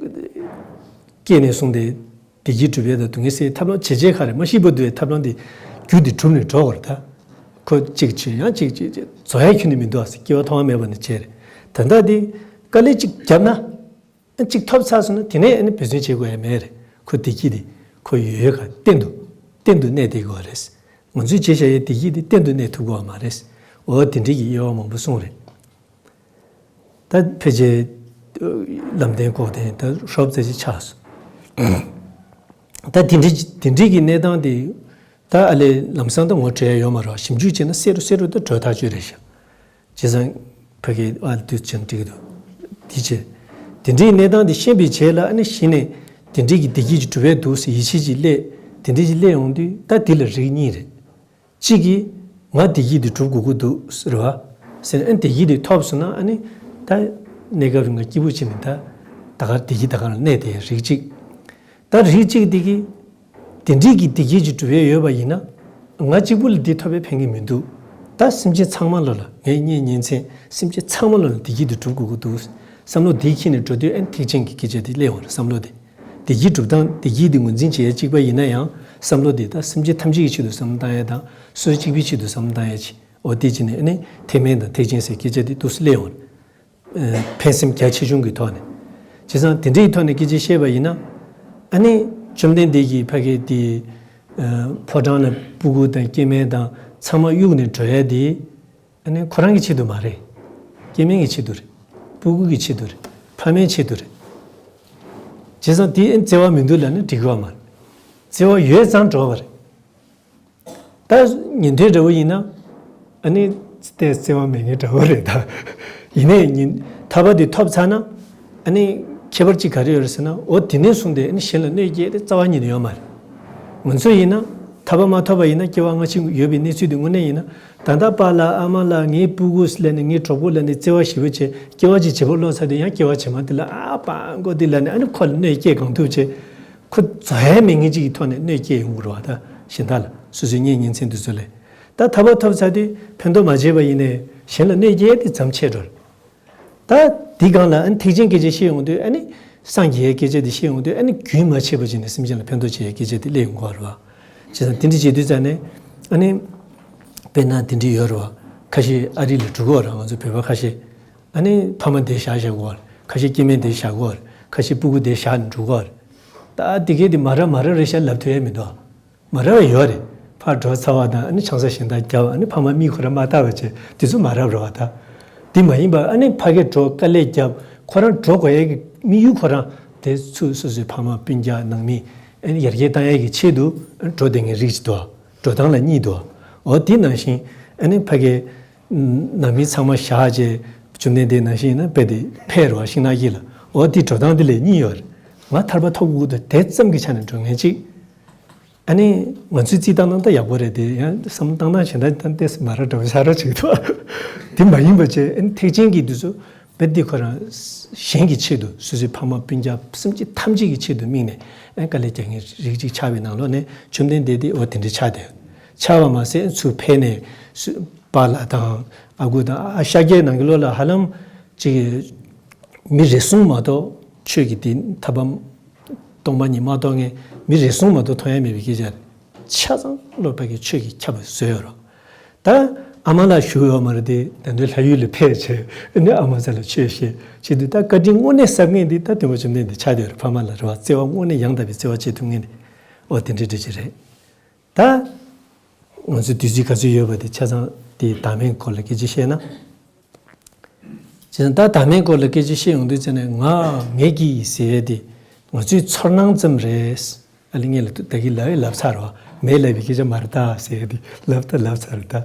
སྐྱེས་ནས་བཟུང་སྟེ་བདེ་སྐྱིད་སྒྲུབ་ཡས་དང་སྡུག་བསྔལ་སེལ་ཐབས་ལམ་བྱེད་བྱེད་ཁ་རེད་མ་ཤི་བར་དུ་ཡས་ཐབས་ལམ་དེ་རྒྱུ་དེ་གྲུབ་ནས་འགྲོ་བར་ད། ཁོ་གཅིག་བྱས་ཡང་གཅིག་བྱས་བྱས་རྫོགས་ཡས་ཁྱོན་ནས་མི་འདུག་ཨ་སྐྱེ་བ་ཐོག་མ་མེད་པ་ནས་བྱས་རེད། ད་ལྟ་དེ་དཀའ་ལས་གཅིག་བརྒྱབ་ན་ཨ་གཅིག་ཐོབ་ཚར་སོང་ན་དེ་ནས་ཨ་ནི་འབད་བརྩོན་བྱེད་དགོས་ཡ་མེད་རེད། ཁོ་བདེ་སྐྱིད་དེ་ཁོ་ཡོད་ཡོད་ག་གཏན་དུ་གཏན་དུ་གནས་བསྡད་དགོས་པ་རེད། ང་ཚོས་བྱས་བཞག་ཡས་བདེ་སྐྱིད་དེ་གཏན་དུ་གནས་ཐུབ་དགོས་པ་མ་རེད། འོ་དེ་འདྲའི་གི་དབྱེ་བ་མང་པོ་གསུངས་རེད། ད་ཕལ་ཆེར་ལམ་བདེན་འགོག་བདེན་ད་ཧྲོབ་ཙེ་ཅིག་ཆགས་སོང་། ད་དེ་འདྲའི་དེ་འདྲའི་གི་གནས་སྟངས་དེ་ད་ཨ་ལས་ལམ་སང་ད་ངོ་འཕྲོད་ཡ་ཡོད་མ་རེད། ཞིབ་འཇུག་བྱས་ན་གསལ་རུ་གསལ་རུ་ད་འགྲོ་ཐག་ཆོད་རེད་ཤག་བྱས་ཙང་ཕ་གི་ཨ་དུས་ཆེན་འགྲིག་འདུག་དེ་བྱས། དེ་འདྲའི་གནས་སྟངས་དེ་ཤེས་པའི་རྗེས་ལ་ཨ་ནི་གཞི་ནས་དེ་འདྲའི་གི་བདེ་སྐྱིད་ཅིག་སྒྲུབ་ཡས་འདུག་ཟེར་ཡིད་ཆེས་ཅིག་སླེབས། དེ་འདྲའི་ཅིག་སླེབས་ཡོང་དུས་ད་དེ་ལ་རིགས་གཉིས་རེད། གཅིག་གིས་ང་བདེ་སྐྱིད་དེ་སྒྲུབ་དགོས་ཀྱི་འདུག་ཟེར་བ། ཟེར་ཨ་བདེ་སྐྱིད་དེ་ཐོབ་སོང་ན་ཨ་ནི་ད་གནས་སྐབས་རིང་ང་སྐྱིད་པོ་བྱས་ནས་ད་ད་ག་བདེ་སྐྱིད་ད་ག་ལ་གནས་དེ་རིགས་གཅིག་ད་རིགས་གཅིག་དེ་གིས་དེ་འདྲའི་གི་བདེ་སྐྱིད་ཅིག་སྒྲུབ་ཡས་ཡོད་པ་ཡིན་ན་ང་གཅིག་པུ་ལ་འདི་ཐོབ་པའི་ཕན་གྱི་མི་འདུག་ད་སེམས་ཅན་ཚང་མ་ལ་ལ་ངའི་གཉེན་ཉེ་ཚན་སེམས་ཅན་ཚང་མ་ལ་ལ་བདེ་སྐྱིད་དེ་སྒྲུབ་དགོས་ཀྱི་འདུག་བསམ་བློ་དེ་འཁྱེར་ནས་འགྲོ་དུས་ཨ་ནི་ཐེག་ཆེན་གྱི་སྐད་ཆ་དེ་སླེབས་ཡོང་རེད། བསམ་བློ་དེ་བདེ་སྐྱིད་སྒྲུབ་སྟངས་བདེ་སྐྱིད་དེ་ངོས་འཛིན་བྱེད་ཡ་གཅིག་པ་ཡིན་ན་ཡང་བསམ་བློ་དེ་ད་སེམས་ཅན་ཐམས་ཅད་ཀྱི་ཆེད་དུ་བསམ་བློ་བཏང་ཡ་དང་སོ་སོ་གཅིག་པུའི་ཆེད་དུ་བསམ་བློ་བཏང་ཡ་ཅིག་འོ་དེ་བྱས་ནས་ཨ་ནི་ཐེག་དམན་དང་ཐེག་ཆེན་ཟེར་སྐད་ཆ་དེ་འདུག་སེ་སླེབས་ཡོང་རེད། ཕན་སེམས་རྒྱ་ཆེ་ཆུང་གི་ཐོག་ནས། བྱས་ཙང་དེ་འདྲའི་ཐོག་ནས་སྐད་ཆ་བཤད་པ་ཡིན་ན། ཨ་ནི་བཅོམ་ལྡན་འདས་ཀྱིས་ཕ་གི་དེ་ཕོ་བྲང་ལ་སྤུ་གུ་དང་སྐྱེ་དམན་དང་ཚང་མ་གཡུགས་ནས་འགྲོ་ཡ་དེ་ཨ་ནི་ཁོ་རང་གི་ཆེད་དུ་མ་རེད། སྐྱེ་དམན་གྱི་ཆེད་དུ་རེད། སྤུ་གུ་གི་ཆེད་དུ་རེད། ཕ་མའི་ཆེད་དུ་རེད། བྱས་ཙང་དེ་བརྩེ་བ་མི་འདུག་ལབ་ན་འགྲིག་གི་མ་རེད། བརྩེ་བ་ཡོད་ཙང་འགྲོ་བ་རེད། ད་ཉན་ཐོས་འདྲ་བོ་ཡིན་ན་ཨ་ནི་ཏོག་ཙམ་བརྩེ་བ་མེད་མཁན་འདྲ་བོ་རེད་ད། ཡིན་ནའི་ཉིན་ཐར་པ་དེ་ཐོབ་ཚར་ན་ཨ་ནི་ཁྱད་པར་ཅིག་ག་རེ་ཡོད་རེད་ཟེར་ན། འོ་དེ་ནས་བཟུང་སྟེ་ཨ་ནི་གཞན་ལ་གནོད་སྐྱེལ་དེ་རྩ་བ་ཉིད་ནས་ཡོད་མ་རེད། ང་ཚོ་ཡིན་ན་ཐར་པ་མ་ཐོབ་པ་ཡིན་ན་སྐྱེ་བ་སྔ་ཕྱི་ཡོད་པའི་གནས་ཚུལ་དེ་དངོས་གནས་ཡིན་ན། ད་ལྟ་པཱ་ལགས་ཨ་མ་ལགས་ངའི་སྤུ་གུ་ལབ་ནས་ངའི་གྲོགས་པོ་ལབ་ནས་བརྩེ་བ་ཞེ་པོ་བྱས་སྐྱེ་བ་གཅིག་བྱེད་པོ་ལོག་ཚར་དུས་ཡང་སྐྱེ་བ་རྗེས་མ་དེ་ལ་ཨ་པང་མགོ་དེ་ལབ་ནས་ཨ་ནི་ཁོ་ལ་གནོད་སྐྱེལ་གང་ཐུབ་བྱས། ཁོ་རྫོགས་ཡ་མེད་མཁན་ཅིག་གི་ཐོག་ནས་གནོད་སྐྱེལ་ཡོང་གི་རེད་བ། ད་གཞན་དག་ལ་སོ་སོའི་གཉེན་ཉེ་ཚན་དེ་ཚོ་ལ། ད་ཐར་པ་ཐོབ་ཚར་དུས་ཕན་ཐོགས་མ་བྱས་པ་ཡིན་ནའི་གཞན་ལ་གནོད་སྐྱེལ་དེ་མཚམས་ཆད་འགྲོ་རེད། ད་འདི་སྒང་ལ་ཨ་ནི་ཐེག་ཆེན་སྐད་ཆ་བཤད་ཡོང་དུས་ཨ་ནི་སངས་རྒྱས་སྐད་ཆ་དེ་བཤད་ཡོང་དུས་ཨ་ནི་རྒྱུན་མ་ཆད་པ་བྱས་ནས་སེམས་ཅན་ལ་ཕན་ཐོགས་བྱེད་ཡའི་སྐད་ཆ་དེ་སླེབས་ཡོང་གི་རེད་བ། བྱས་ཙང་དེ་འདྲ་བྱེད་དུས་ཙང་ནས་ཨ་ནི་དཔེར་ན་དེ་འདྲ་ཡོད་རེད་བ། ཁ་ཤས་ཨ་རི་ལ་འགྲོ་གི་ཡོད་རེད། ང་ཚོ་བོད་པ་ཁ་ཤས་ཨ་ནི་ཕ་མ་འདིར་བཞག་བཞག་གི་ཡོད་རེད། ཁ་ཤས་སྐྱེ་དམན་འདིར་བཞག་གི་ཡོད་རེད། ཁ་ཤས་སྤུ་གུ་འདིར་བཞག་ནས་འགྲོ་གི་ཡོད་རེད། ད་དེ་གས་དེ་མ་རབས་མ་རབས་རེད་ཤག་ལབ་ཐུབ་ཡ་མི་འདུག་མ་རབས་ཡོད་རེད། ཕར་འགྲོ་ཚར་བ་དང་ཨ་ནི་ཆང་ས་གཞན་དག་བརྒྱབ། ཨ་ནི་ཕ་མ་མིག་ཁོ་རང་མ་བལྟ་བ་བྱས་དེ་ཚོ་མ་རབས་རེད་བ། ད་དེ་མ་ཡིན་པ་ཨ་ནི་ཕ་གིར་འགྲོ་དཀའ་ལས་བརྒྱབ། ཁོ་རང་འགྲོ་དགོས་ཡ་གི་དམིགས་ཡུལ་ཁོ་རང་དེ་ཚོ་སོ་སོའི་ཕ་མ་སྤུན་ཀྱག་ནང་མི་ཨ་ནི་ཡར་རྒྱས་བཏང་ཡ་གི་ཆེད་དུ་ཨ་ནི་འགྲོ་བསྡད་མཁན་རིགས་ཅིག་འདུག་འགྲོ་སྟངས་ལ་གཉིས་འདུག་འོ་དེ་ནང་བཞིན་ཨ་ནི་ཕ་གིར་ནང་མི་ཚང་མ་བཞག་བྱས་བཅོམ་ལྡན་འདས་ནང་བཞིན་ཡིན་ན་དཔེ་དེ་ཕེབས་རེད་བ། ཤིང་ནགས་དཀྱིལ་ལ། འོ་དེ་འགྲོ་སྟངས་དེ་ལ་གཉིས་ཡོད་རེད། ང་ཐར་པ་ཐོབ་དགོས་ཀྱི་འདུག་དེ་ཙམ་གྱི་ཆ་ནས་འགྲོ་མཁན་གཅིག་ཨ་ནི་ང་ཚོའི་རྩིས་བཏང་སྟངས་ད་ཡག་པོ་རེད་དེ། ཡང་བསམ་བློ་བཏང་སྟངས་གཞན་དག་དང་ཏོག་ཙམ་མ་རབས་འདྲ་བོ་ཤར་རོ་བྱེད་ཀྱི་འདུག་དེ་མ་ཡིན་པ་བྱས་ཨ་ནི་ཐེག་ཆེན་གྱི་དུས་སུ་དཔེ་འདི་ཁོ་རང་གཞན་གྱི་ཆེད་དུ་སོ་སོའི་ཕ་མ་སྤུན་ཀྱག་སེམས་ཅན་ཐམས་ཅད་ཀྱི་ཆེད་དུ་དམིགས་ནས་ཨ་ནི་དཀའ་ལས་རྒྱག་མཁན་རིགས་གཅིག་ཆགས་པའི་ནང་ལོགས་ནས་བཅོམ་ལྡན་འདས་དེ་འོ་དེ་འདྲ་ཆགས་བསྡད་ཆགས་པ་མ་ཟད་ཚུར་ཕེབས་ནས་སུ་པཱ་ལགས་དང་ཨ་ཁུ་དང་ཨ་ཤཱཀྱའི་ནང་གི་ལོ་ལ་ཧ་ལམ་ཅིག་མི་རེ་ཟུང་མ་གཏོགས་ཆོས་ཀྱི་དེ་ཐར་པ་སྟོང་པ་ཉིད་མ་རྟོགས་མཁན་མི་རེ་ཟུང་མ་གཏོགས་མཐོང་ཡ་མེད་པའི་སྐད་ཆ་རེད། ཆ་ཚང་བློ་ཕ་གི་ཆོས་ཀྱིས་ཁྱབ་པ་བཟོས་ཡོད་རེད། ད་ཨ་མ་ལགས་བཞུགས་ཡོད་མ་རེད་དེ། ད་དུང་ལྷ་ཡུལ་ལ་ཕེབས་བྱས་ཨ་ནི་ཨ་མ་ཚ་ལ་ཆོས་བཤད་བྱེད་དུས་ད་བཀའ་དྲིན་དངོས་གནས་གསབ་མཁན་དེ་ད་སྟོན་པ་བཅོམ་ལྡན་འདས་ཆགས་བསྡད་ཡོད་རེད། ཕ་མ་ལ་རེད་བ། བརྩེ་བ་དངོས་གནས་ཡང་དག་པའི་བརྩེ་བ་བྱེད་ཐུབ་མཁན་དེ་འོ་དེ་འདྲ་འདྲ་ཅིག་རེད། ད་ང་ཚོའི་དུས་ཚོད་ག་ཚོད་ཡོད་པ་དེ་ཆ་ཚང་དེ་བདག་མེད་སྐོར་ལ་སྐད་ཆ་བཤད་ན། བྱས་ཙང་ད་བདག་མེད་སྐོར་ལ་སྐད་ཆ་བཤད་ཡོང་དུས་ཙམ་ནས་ང་ངེད་ཀྱིས་ཟེར་ཡས་དེ་ང་ཚོའི་ཚོར་སྣང་ཙམ་རེད། ཨ་ལེ་ངས་ལ་ད་གི་ལབ་ཡས་ལབ་ཚར་བ། མེད་ལབ་པའི་སྐད་ཆ་མ་རེད་ད་ཟེར་ཡས་དེ་ལབ་ད་ལབ་ཚར་རེད་ད།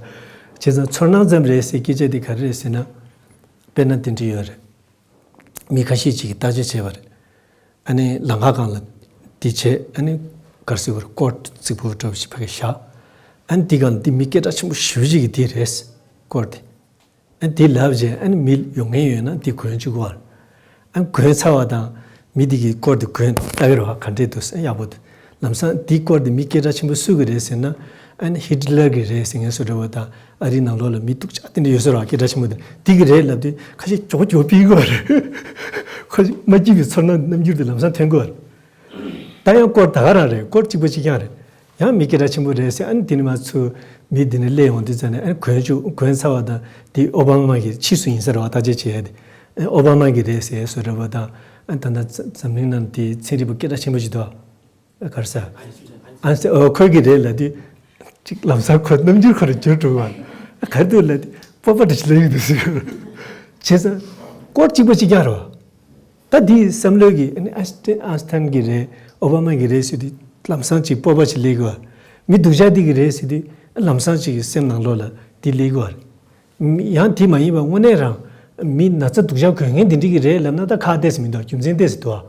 བྱས་ཙང་ཚོར་སྣང་ཙམ་རེད་ཟེར་སྐད་ཆ་དེ་ག་རེ་རེད་ཟེར་ན། དཔེར་ན་དེ་འདྲ་ཡོད་རེད། མི་ཁ་ཤས་ཅིག་གིས་བརྟག་དཔྱད་བྱས་པ་རེད། ཨ་ནི་ལམ་ཁ་སྒང་ལ་འདི་བྱས་ཨ་ནི་ག་རེ་ཟེར་དགོས་རེད། སྐོར་རྩིག་པོ་འདྲ་བོ་ཞིག་ཕ་གི་བཞག་ཨ་ནི་འདི་སྒང་ལ་འདི་མི་སྐད་གྲགས་ཆེན་པོ་ཞེ་པོ་ཅིག་གི་འདི་རེད། སྐོར་དེ། ཨ་ནི་འདི་ལབ་བྱས་ཨ་ནི་མི་ཡོང་མཁན་ཡོད་ན་འདི་གོན་བཅུག་གོ། ཨ་ནི་གོན་ཚར་བ་དང་མི་འདི་གི་སྐོར་དེ་གོན་ལྟ་གི་རེད་བ། ག་འདྲས་འདུག་ཟེར་ཡག་པོ་འདུག་ལམ་སང་འདི་སྐོར་དེ་མི་སྐད་གྲགས་ཆེན་པོ་སུ་གི་རེད་ཟེར་ན། ཨ་ནི་ཧི་ཊི་ལར་གི་རེད་ཟེར་མཁན་བཟོ་འདྲ་བོ་དང་ཨ་རིའི་ནང་ལོགས་ལ་མི་སྡུག་ཅག་དེ་འདྲ་ཡོད་ས་རེད་བ། སྐད་གྲགས་ཆེན་པོ་དེ་འདི་གི་རེད་ལབ་དུས་ཁ་ཤས་མགྱོགས་མགྱོགས་ཕུད་ཀྱི་ཡོད་རེད། ཁོ་མ་སྐྱིད་པའི་ཚོར་སྣང་རྣམ་འགྱུར་དེ་ལམ་སང་ཐོན་གྱི་ཡོད་རེད། ད་ཡང་སྐོར་ད་ག་རང་རེད། སྐོར་གཅིག་པ་གཅིག་རྐྱང་རེད། ཡང་མི་སྐད་གྲགས་ཆེན་པོ་རེད་ཟེར། ཨ་ནི་དེ་ནས་མར་ཚུར་མི་དེ་ནས་སླེབས་ཡོང་དུས་ཙམ་ནས་ཨ་ནི་གོན་བཅུག་གོན་ཚར་བ་དང་དེ་ཨོ་བྷ་མ་གི་ཕྱིས་སུ་ཡིན་ས་རེད་བ། བརྟག་དཔྱད་བྱེད་ཡ་དེ་ཨོ་བྷ་མ་གི་རེད་ཟེར་བཟོ་འདྲ་བོ་དང་། ཨ་ནི་ད་ལྟ་འཛམ་གླིང་ནང་དེ་ཚན་རིག་པ་སྐད་གྲགས་ཆེན་པོ་ཞིག་འདུག་ག་རེ་ཟེར། ཨན་སི་ཨོ་ཁོས་གི་རེད་ལབ་དུས་ཅིག་ལམ་སང་ཁོ་རྣམ་འགྱུར་ཁོ་རང་འགྱུར་འགྲོ་བ། ག་རེ་འདུག་ལབ་དུས་སྤོབས་པ་འདྲ་ཞིག་སླེབས་ཡོང་འདུག་ཟེར། བྱས་ཙང་སྐོར་གཅིག་པ་གཅིག་རྐྱང་རེད་བ། ད་འདིའི་བསམ་བློའི་གི་ཨ་ནི་ཨན་སི་ཨན་སི་ཐན་གི་རེད། ཨོ་བྷ་མ་གི་རེད་ཟེར་དུས་ལམ་སང་ཅིག་སྤོབས་པ་ཅིག་སླེབས་ཀྱི་ཡོད་རེད། མི་སྡུག་ཅག་འདི་གི་རེད་ཟེར་དུས་ལམ་སང་ཅིག་གི་སེམས་ནང་ལོགས་ལ་འདི་སླེབས་ཀྱི་ཡོད་རེད། མི་ཡང་དེ་མ་ཡིན་པ་དངོས་གནས་རང་མི་ན་ཚ་སྡུག་ཅག་གོན་མཁན་དེ་འདྲ་གི་རེད་ལབ་ན་ད་ཁག་ཏོག་ཙམ་མི་འདུག་རྒྱུ་མཚན་ཏོག་ཙམ་འདུག་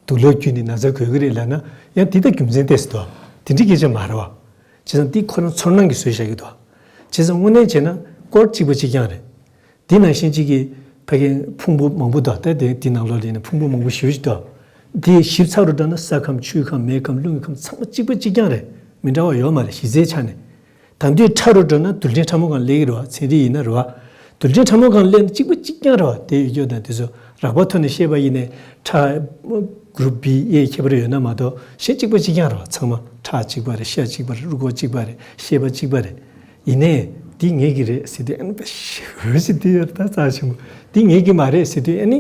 དུག་ལོག་བརྒྱུད་ནས་ན་ཚ་འགོས་ཀྱི་རེད་ལབ་ན་ཡང་དེ་ད་རྒྱུ་མཚན་ཏོག་ཙམ་འདུག་དེ་འདྲ་སྐད་ཆ་མ་རེད་བ། བྱས་ཙང་འདི་ཁོ་རང་ཚོར་སྣང་གིས་བཟོས་བཞག་གི་འདུག་བྱས་ཙང་དངོས་གནས་བྱས་ན་སྐོར་གཅིག་པ་གཅིག་རྐྱང་རེད། དེ་ནང་བཞིན་གཅིག་གིས་ཕ་གིའི་ཕུང་པོ་མང་པོ་འདུག་ད་དེ་དེ་ནང་ལོགས་ལ་ཡིན་ན་ཕུང་པོ་མང་པོ་ཞེ་པོ་ཅིག་འདུག་དེ་ཞིབ་ཚགས་རུ་བལྟས་ན་ས་ཁམས་ཆུའི་ཁམས་མེའི་ཁམས་རླུང་གི་ཁམས་ཚང་མ་གཅིག་པ་གཅིག་རྐྱང་རེད། མི་འདྲ་བ་ཡོད་མ་རེད་གཞི་རྩའི་ཆ་ནས། གང་དུས་ཕྲ་རུ་འགྲོ་ན་རྡུལ་ཕྲན་ཕྲ་མོ་གང་སླེབས་ཀྱི་རེད་བ། ཚན་རིག་ཡིན་ན་རེད་བ། རྡུལ་ཕྲན་ཕྲ་མོ་གང་སླེབས་ན་གཅིག་པ་གཅིག་རྐྱང་རེད་བ། དེ་ཡོད་རྒྱུ་དང་དེ་ཚོ་རགས་པ་ཐོག་ནས་བཤད་པ་ཡིན་ནའི་ཕྲ་group B A ཁྱད་པར་ཡོད་ན་མ་གཏོགས་གཞན་གཅིག་པ་གཅིག་རྐྱང་རེད་བ། ཚང་མ་ཁྲག་གཅིག་པ་རེད། ཤ་གཅིག་པ་རེད། རུས་ཁོག་གཅིག་པ་རེད། ཤེས་པ་གཅིག་པ་རེད། ཡིན་ནའི་འདི་ངེད་ཀྱི་རེད་ཟེར་དུས་ཨ་ནི་ཞེ་པོ་ཞིག་འདི་ཡར་ད་རྩ་ཆེན་པོ་འདི་ངེད་ཀྱི་མ་རེད་ཟེར་དུས་ཨ་ནི་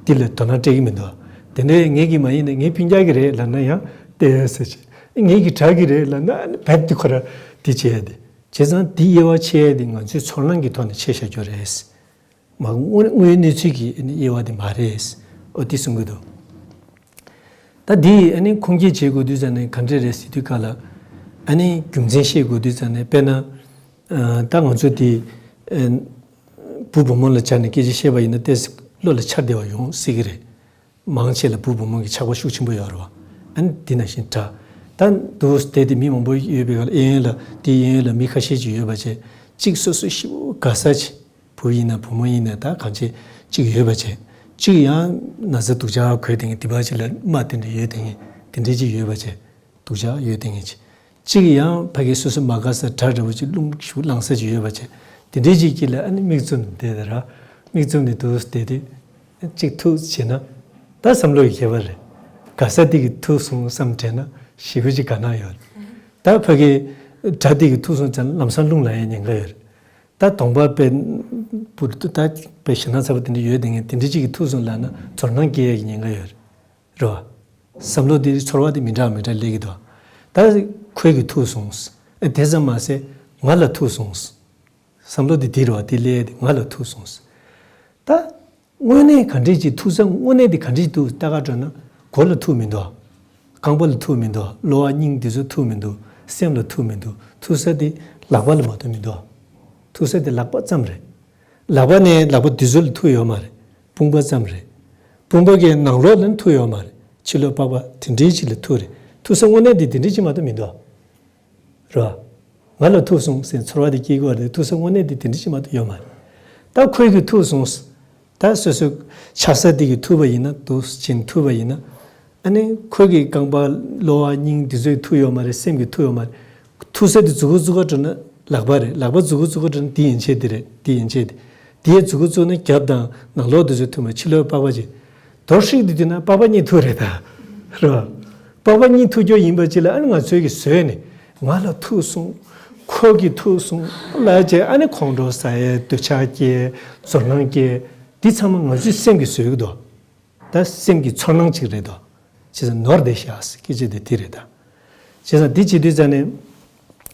འདི་ལ་དོ་སྣང་སྤྲད་ཀྱི་མི་འདུག་དེ་འདྲའི་ངེད་ཀྱི་མ་ཡིན་ནའི་ངའི་སྤུན་ཀྱག་གི་རེད་ལབ་ན་ཡང་བལྟས་ཟེར་བྱས། ངེད་ཀྱི་དགྲ་གི་རེད་ལབ་ན་ཨ་ནི་རྦད་དེ་ཁོ་ར་འདི་བྱས་ཏེ། བྱས་ཙང་འདི་དབྱེ་བ་ཕྱེ་ཡ་དེ་ང་ཚོའི་ཚོར་སྣང་གི་ཐོག་ནས་ཕྱེ་བཞག་རྒྱུ་རེད། མ་དངོས་དངོས་ཡོད་གནས་ཚུལ་གྱི་ཨ་ནི་དབྱེ་བ་དེ་མ་རེད། ཨོ་དེ་གསུང་གི་འདུག་ད་འདི་ཨ་ནི་ཁུངས་སྐྱེལ་བྱེད་དགོས་དུས་ཙང་ནས་ག་འདྲས་རེད་ཟེར་དུས་སྐབས་ལ། ཨ་ནི་རྒྱུ་མཚན་ཤེས་དགོས་དུས་ཙང་ནས་དཔེར་ན། ཨ་ད་ང་ཚོ་འདི་ཨ་བུ་བུ་མོ་ལ་སྦྱར་ནས་སྐད་ཆ་བཤད་པ་ཡིན་ན་ཏོག་ཙམ་བློ་ལ་འཆར་བདེ་བ་ཡོང་སྲིད་ཀྱི་རེད། མང་ཆེ་ལ་བུ་བུ་མོ་གི་ཆགས་པ་ཤུགས་ཆེན་པོ་ཡོད་རེད་བ། ཨ་ནི་འདི་ནང་བཞིན་འདྲ། ད་འདུག་སྟེ་དེ་མི་མང་པོ་ཡོད་པའི་སྐབས་ལ་གཡས་གཡོན་ལ་དེ་གཡས་གཡོན་ལ་མི་ཁ་ཤས་ཅིག་ཡོད་པ་བྱས། གཅིག་སོ་སོ་ཞེ་པོ་དགའ་ས་ཅིག་བུ་ཡིན་ན་བུ་མོ་ཡིན་ན་ད་གང་བྱེད་གཅིག་ཡོད་པ་བྱས། གཅིག་ཡང་ན་ཚ་སྡུག་ཅག་གོས་དེ་ངས་དེ་པ་ཅིག་ལ་རྨ་དེ་འདྲ་ཡོད་དེ་ངས་དེ་འདྲའི་ཅིག་ཡོད་པ་བྱས། སྡུག་ཅག་ཡོད་དེ་ངས་ཅིག་གཅིག་ཡང་ཕ་གི་སོ་སོ་མ་དགའ་ས་དགྲ་འདྲ་བོ་ཅིག་རླུང་ཞུགས་ལངས་ས་ཅིག་ཡོད་པ་བྱས། དེ་འདྲའི་ཅིག་གི་ལ་ཨ་ནི་མིག་བཙུམ་ནས་བསྡད་དེ་ར། མིག་བཙུམ་ནས་འདུག་བསྡད་དུས་གཅིག་ཐུག་བྱས་ན་ད་བསམ་བློ་ཡི་ཁྱད་པར་རེད། དགའ་ས་དེ་གི་ཐུག་སོང་བསམ་དྲན་ན་ཞེ་པོ་ཅིག་དགའ་སྣང་ཡོད་རེད། ད་ཕ་གི་དགྲ་དེ་གི་ཐུག་སོང་ཙང་ལམ་སང་རླུང་ལངས་ཡ་ཉེན་ཁ་ཡོད་རེད། ད་གདོང་པ་དཔེ་བུར་དུ་ད་དཔེ་ཞེད་སྣང་ཚ་པོ་དེ་འདྲ་ཡོད་དེ་ངས་དེ་འདྲ་ཅིག་གི་ཐུག་སོང་ལབ་ན་ཚོར་སྣང་སྐྱེ་ཡ་གི་ཉེན་ཁ་ཡོད་རེད། རེད་བ། བསམ་བློ་དེ་ཚོར་བ་དེ་མི་འདྲ་མི་འདྲ་སླེབས་ཀྱི་འདུག་ད་ཁོས་གི་ཐུག་སོང་། ཨེ་དེ་ཙམ་མ་ཟད་ང་ལ་ཐུག་སོང་། བསམ་བློ་དེ་དེ་རེད་བ། དེ་སླེབས་དེ་ང་ལ་ཐུག་སོང་། ད་དངོས་གནས་ག་འདྲས་ཅིག་ཐུག་ས་དངོས་གནས་དེ་ག་འདྲས་ཅིག་འདུག་ལྟ་ག་འགྲོ་ན་མགོ་ལ་ཐུག་མི་འདུག་རྐང་པ་ལ་ཐུག་མི་འདུག་གློ་བ་སྙིང་དེ་ཚོ་ཐུག་མི་འདུག་སེམས་ལ་ཐུག་མི་འདུག་ཐུག་ས་དེ་ལག་པ་ལ་མ་གཏོགས་མི་འདུག་ཐུག་ས་དེ་ལག་པ་ཙམ་རེད། ལག་པ་ནས་ལག་པ་དེ་ཚོ་ལ་ཐུག་ཡོད་མ་རེད། དཔུང་པ་ཙམ་རེད། དཔུང་པ་གི་ནང་ལོགས་ལ་ཐུག་ཡོད་མ་རེད། ཕྱི་ལོགས་པགས་པ་དེ་འདྲའི་ཅིག་ལ་ཐུག་རེད། ཐུག་ས་དངོས་གནས་དེ་དེ་འདྲའི་ཅིག་མ་གཏོགས་མི་འདུག་རེད་བ། ང་ལ་ཐུག་སོང་ཟེར་ཚོར་བ་དེ་སྐྱེ་གི་བ་རེད། ཐུག་ས་དངོས་གནས་དེ་དེ་འདྲའི་ཅིག་མ་གཏོགས་ཡོད་མ་རེད། ད་ཁོས་གི་ཐུག་སོང་། ད་སོ་སོའི་ཆགས་ས་དེ་གི་ཐུག་པ་ཡིན་ན་འདུག་ཅིང་ཐུག་པ་ཡིན་ན། ཨ་ནི་ཁོས་གི་རྐང་པ་གློ་བ་སྙིང་དེ་ཚོའི་ཐུག་ཡོད་མ་རེད། སེམས་ཀྱི་ཐུག་ཡོད་མ་རེད། ཐུག་ས་དེ་མཛུ་གུ་བཙུགས་ག་འགྲོ་ན་ལག་པ་རེད། ལག་པ་མཛུ་གུ་བཙུགས་ག་འགྲོ་ན་དེ་ཡན་ཆད་དེ་རེད། དེ་ཡན་ཆད་དེ། དེའི་མཛུ་གུ་བཙུགས་ན་རྒྱབ་དང་ནང་ལོགས་དེ་ཚོའི་ཐུག་མ་ཕྱི་ལོགས་པགས་པ་ཅིག་དོར་ཧྲིག་དེ་དུས་ན་པགས་པ་གཉིས་ཐུག་རེད་ད། རེད་བ། པགས་པ་གཉིས་ཐུག་རྒྱུ་ཡིན་པ་ཅིག་ལ་ཨ་ནི་ང་ཚོའི་གི་བཟོས་ནས་ང་ལ་ཐུག་སོང་། ཁོ་གི་ཐུག་སོང་ལ་བྱས་ཨ་ནི་ཁོང་ཁྲོ་ཟ་ཡས་འདོད་ཆགས་སྐྱེ། ཚོར་སྣང་སྐྱེ། འདི་ཚང་མ་ང་ཚོའི་སེམས་ཀྱིས་བཟོས་གི་འདུག་ད་སེམས་ཀྱི་ཚོར་སྣང་ཅིག་རེད་དོ། བྱས་ཙང་ནོར་བསྡད་ཤག་སྐད་ཆ་དེ་དེ་རེད་ད། བྱས་ཙང་འདི་བྱེད་དུས་ཙང་ནས།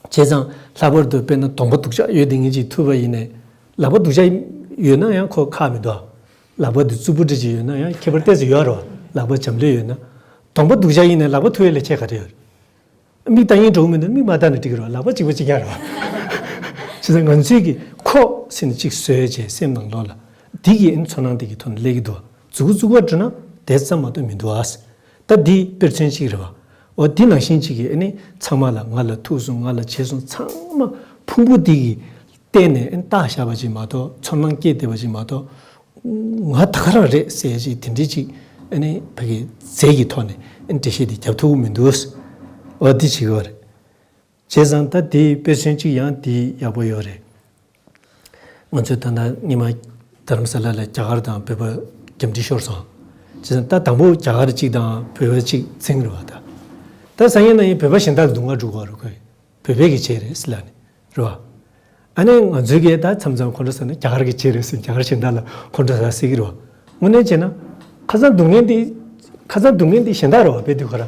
བྱས་ཙང་ལྷག་པར་དུ་དཔེར་ན་གདོང་པ་སྡུག་ཅག་ཡོད་དེ་ངེད་ཅིག་ཐུག་པ་ཡིན་ནས། ལག་པ་སྡུག་ཅག་ཡོད་ན་ཡང་ཁོ་ཁག་མི་འདུག་ལག་པ་དེ་རྩུབ་པོ་འདྲ་ཅིག་ཡོད་ན་ཡང་ཁྱད་པར་ཏོག་ཙམ་ཡོད་རེད་བ། ལག་པ་འཇམ་ལོས་ཡོད་ན། གདོང་པ་སྡུག་ཅག་ཡིན་ནས་ལག་པ་ཐུག་ཡས་ལ་ཁྱད་ག་རེ་ཡོད། མིག་ལྟ་ཡིན་འགྲོ་གི་མི་འདུག་མིག་མ་ལྟ་ན་འགྲིག་གི་རེད་བ། ལག་པ་གཅིག་པ་གཅིག་རྐྱང་རེད་བ། བྱས་ཙང་ང་ཚོས་ཀྱི་ཁོ་ཟེར་ནས་གཅིག་བཟོས་བྱས་སེམས་ནང་ལོགས་ལ། འདི་གི་ཨིན་ཚོར་སྣང་འདི་གི་ཐོག་ནས་སླེབས་ཀྱི་འདུག་མཛུ་གུ་བཙུགས་པ་འགྲོ་ན་དེ་ཙམ་མ་གཏོགས་མི་འདུག་ཨ། ད་འདི་དཔེར་མཚོན་གཅིག་རེད་བ། འོ་འདི་ནང་བཞིན་གཅིག་གིས་ཨ་ནི་ཚང་མ་ལ་ང་ལ་ཐུག་སོང་། ང་ལ་བྱས་སོང་། ཚང་མ་ཕུང་པོ་འདི་གིས་བལྟས་ནས་ཨ་ནི་བཏགས་བཞག་པ་ཅིག་མ་གཏོགས། ཚོར་སྣང་སྐྱེས་བསྡད་པ་ཅིག་མ་གཏོགས། ང་ད་ག་རང་རེད་ཟེར་ཅིག་དེ་འདྲའི་ཅིག་ཨ་ནི་ཕ་གི་རྫས་ཀྱི་ཐོག་ནས་ཨ་ནི་འགྲེལ་བཤད་འདི་རྒྱབ་ཐུབ་ཀྱི་མི་འདུག་འོ་འདི་བྱེད་ཀྱི་ཡོད་རེད། བྱས་ཙང་ད་དེའི་དཔེ་མཚོན་གཅིག་ཡང་དེ་ཡག་པོ་ཡོད་རེད། ང་ཚོས་ད་ལྟ་སྔོན་མ་རྡ་རམ་ས་ལ་ལ་རྒྱ་གར་དང་བོད་པ་རྒྱབ་འདྲེས་ཤོར་སོང་། བྱས་ཙང་ད་དང་པོ་རྒྱ་གར་གཅིག་དང་བོད་པ་གཅིག་འཛིང་རེད་བ་ད། ད་སང་ཉིན་གནངས་ཉིན་བོད་པ་གཞན་དག་ལ་སྡུག་བསྔལ་འགྲོ་གི་རེད། ཁོས་བོད་པའི་གི་བྱས་རེད་ཟེར་ལབ་ནས་རེད་བ། ཨ་ནི་ང་ཚོའི་གི་ད་མཚམས་མཚམས་ཁོང་ཁྲོ་ཟ་ན་རྒྱ་གར་གི་བྱས་རེད་ཟེར། རྒྱ་གར་གཞན་དག་ལ་ཁོང་ཁྲོ་ཟ་སྲིད་ཀྱི་རེད་བ། དངོས་གནས་བྱས་ན་ཁ་སང་སྡུག་བསྔལ་འདི་ཁ་སང་སྡུག་བསྔལ་འདི་གཞན་དག་རེད་བ། དཔེ་དུས་ཁོ་ར།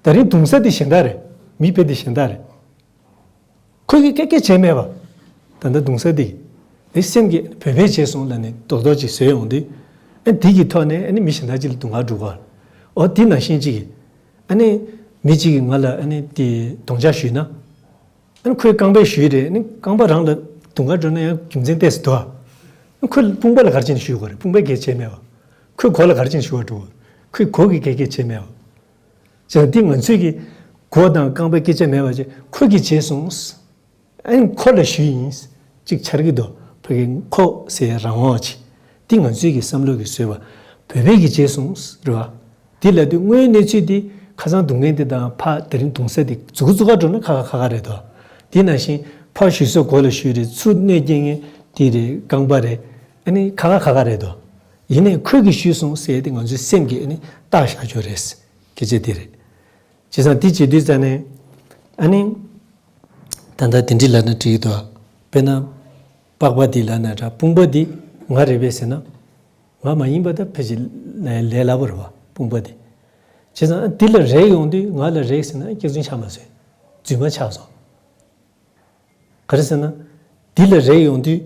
ད་རིང་རྡུང་ས་དེ་གཞན་དག་རེད། མི་དཔེ་དེ་གཞན་དག་རེད། ཁོས་གི་སྐད་སྐད་བྱས་མེད་པ། ད་ལྟ་རྡུང་ས་དེ། དེ་སེམས་ཀྱིས་བོད་པས་བྱས་སོང་ལབ་ནས་རྡོག་རྡོག་ཅིག་བཟོས་ཡོང་དུས། ཨ་དེ་གི་ཐོག་ནས་ཨ་ནི་མི་གཞན་དག་ཅིག་ལ་སྡུག་བསྔལ་འགྲོ་གི་རེད། འོ་དེ་ནང་བཞིན་ཅིག་གིས། ཨ་ནི་མི་གཅིག་གིས་ང་ལ་ཨ་ནི་དེ་རྡོག་རྒྱག་གཞུས་ན། ཨ་ནི་ཁོས་རྐང་པས་གཞུས་རེད། ཨ་ནི་རྐང་པ་རང་ལ་སྡུག་བསྔལ་འགྲོ་ན་ཡང་རྒྱུ་མཚན་ཏོག་ཙམ་འདུག་ཨ། ཁོས་དཔུང་པ་ལ་ག་རེ་བྱས་ནས་གཞུ་དགོས་རེད། དཔུང་པས་སྐད་བྱས་མེད་པ། ཁོས་མགོ་ལ་ག་རེ་བྱས་ནས་གཞུ་བ་འགྲོ་དགོས་རེད། ཁོས་མགོ་གིས་སྐད་སྐད་བྱས་མེད་པ། བྱས་ཙང་འདི་ང་ཚོས་ཀྱི་མགོ་དང་རྐང་པའི་སྐད་ཆ་མེད་པ་བྱས་ཁོ་གིས་བྱས་སོང་། ཨ་ནི་ཁོ་ལ་ཞུས་ཡིན། གཅིག་འཆར་གྱི་འདུག་ཕ་གི་ཁོ་ཟེར་རང་དབང་ཅིག་འདི་ང་ཚོས་ཀྱི་བསམ་བློ་གིས་བཟོས་པ། བོད་པས་ཀྱིས་བྱས་སོང་རེད་བ། འདི་ལབ་དུས་དངོས་ཡོད་གནས་ཚུལ་འདི་ཁ་སང་སྡུག་བསྔལ་འདི་དང་ཕ་དེ་རིང་རྡུང་ས་འདི་མཛུ་གུ་བཙུགས་ག་འགྲོ་ན་ཁག་ཁག་ཁག་ཁག་རེད་དོ། དེ་ནང་བཞིན་ཕར་ཞུ་ས་གོ་ལ་ཞུས་རེད། ཚུར་གནོད་སྐྱེལ་མཁན་དེ་རེད། རྐང་པ་རེད། ཨ་ནི་ཁ་ཁ་ཁ་ཁ་རེད་དོ། ཡིན་ནའི་ཁོས་ཀྱིས་ཞུས་སོང་ཟེར་ཏེ་ང་ཚོའི་སེམས་ཀྱིས་ཨ་ནི་བཏགས་བཞག་རྒྱུ་རེད། སྐད་ཆ་དེ་རེད། བྱས་ཙང་དེ་བྱེད་དུས་ཙ་ནས་ཨ་ནི་ད་ལྟ་དེ་འདྲི་ལབ་ན་འགྲིག་གི་འདུག་དཔེར་ན་པགས་པ་འདི་ལབ་ན་འདྲ། དཔུང་པ་འདི་ང་རེད་པས་ཟེར་ན། ང་མ་ཡིན་པ་ད་ཕལ་ཆེར་ལས་ལས་སླ་པོ་རེད་བ། དཔུང་པ་འདི། བྱས་ཙང་འདི་ལ་རེག་ཡོང་དུས་ང་ལ་རེག་ཟེར་ན་སྐྱག་རྫུན་ཆགས་མ་སོང་། རྫུན་མ་ཆགས་སོང་། ག་རེ་ཟེར་ན། འདི་ལ་རེག་ཡོང་དུས་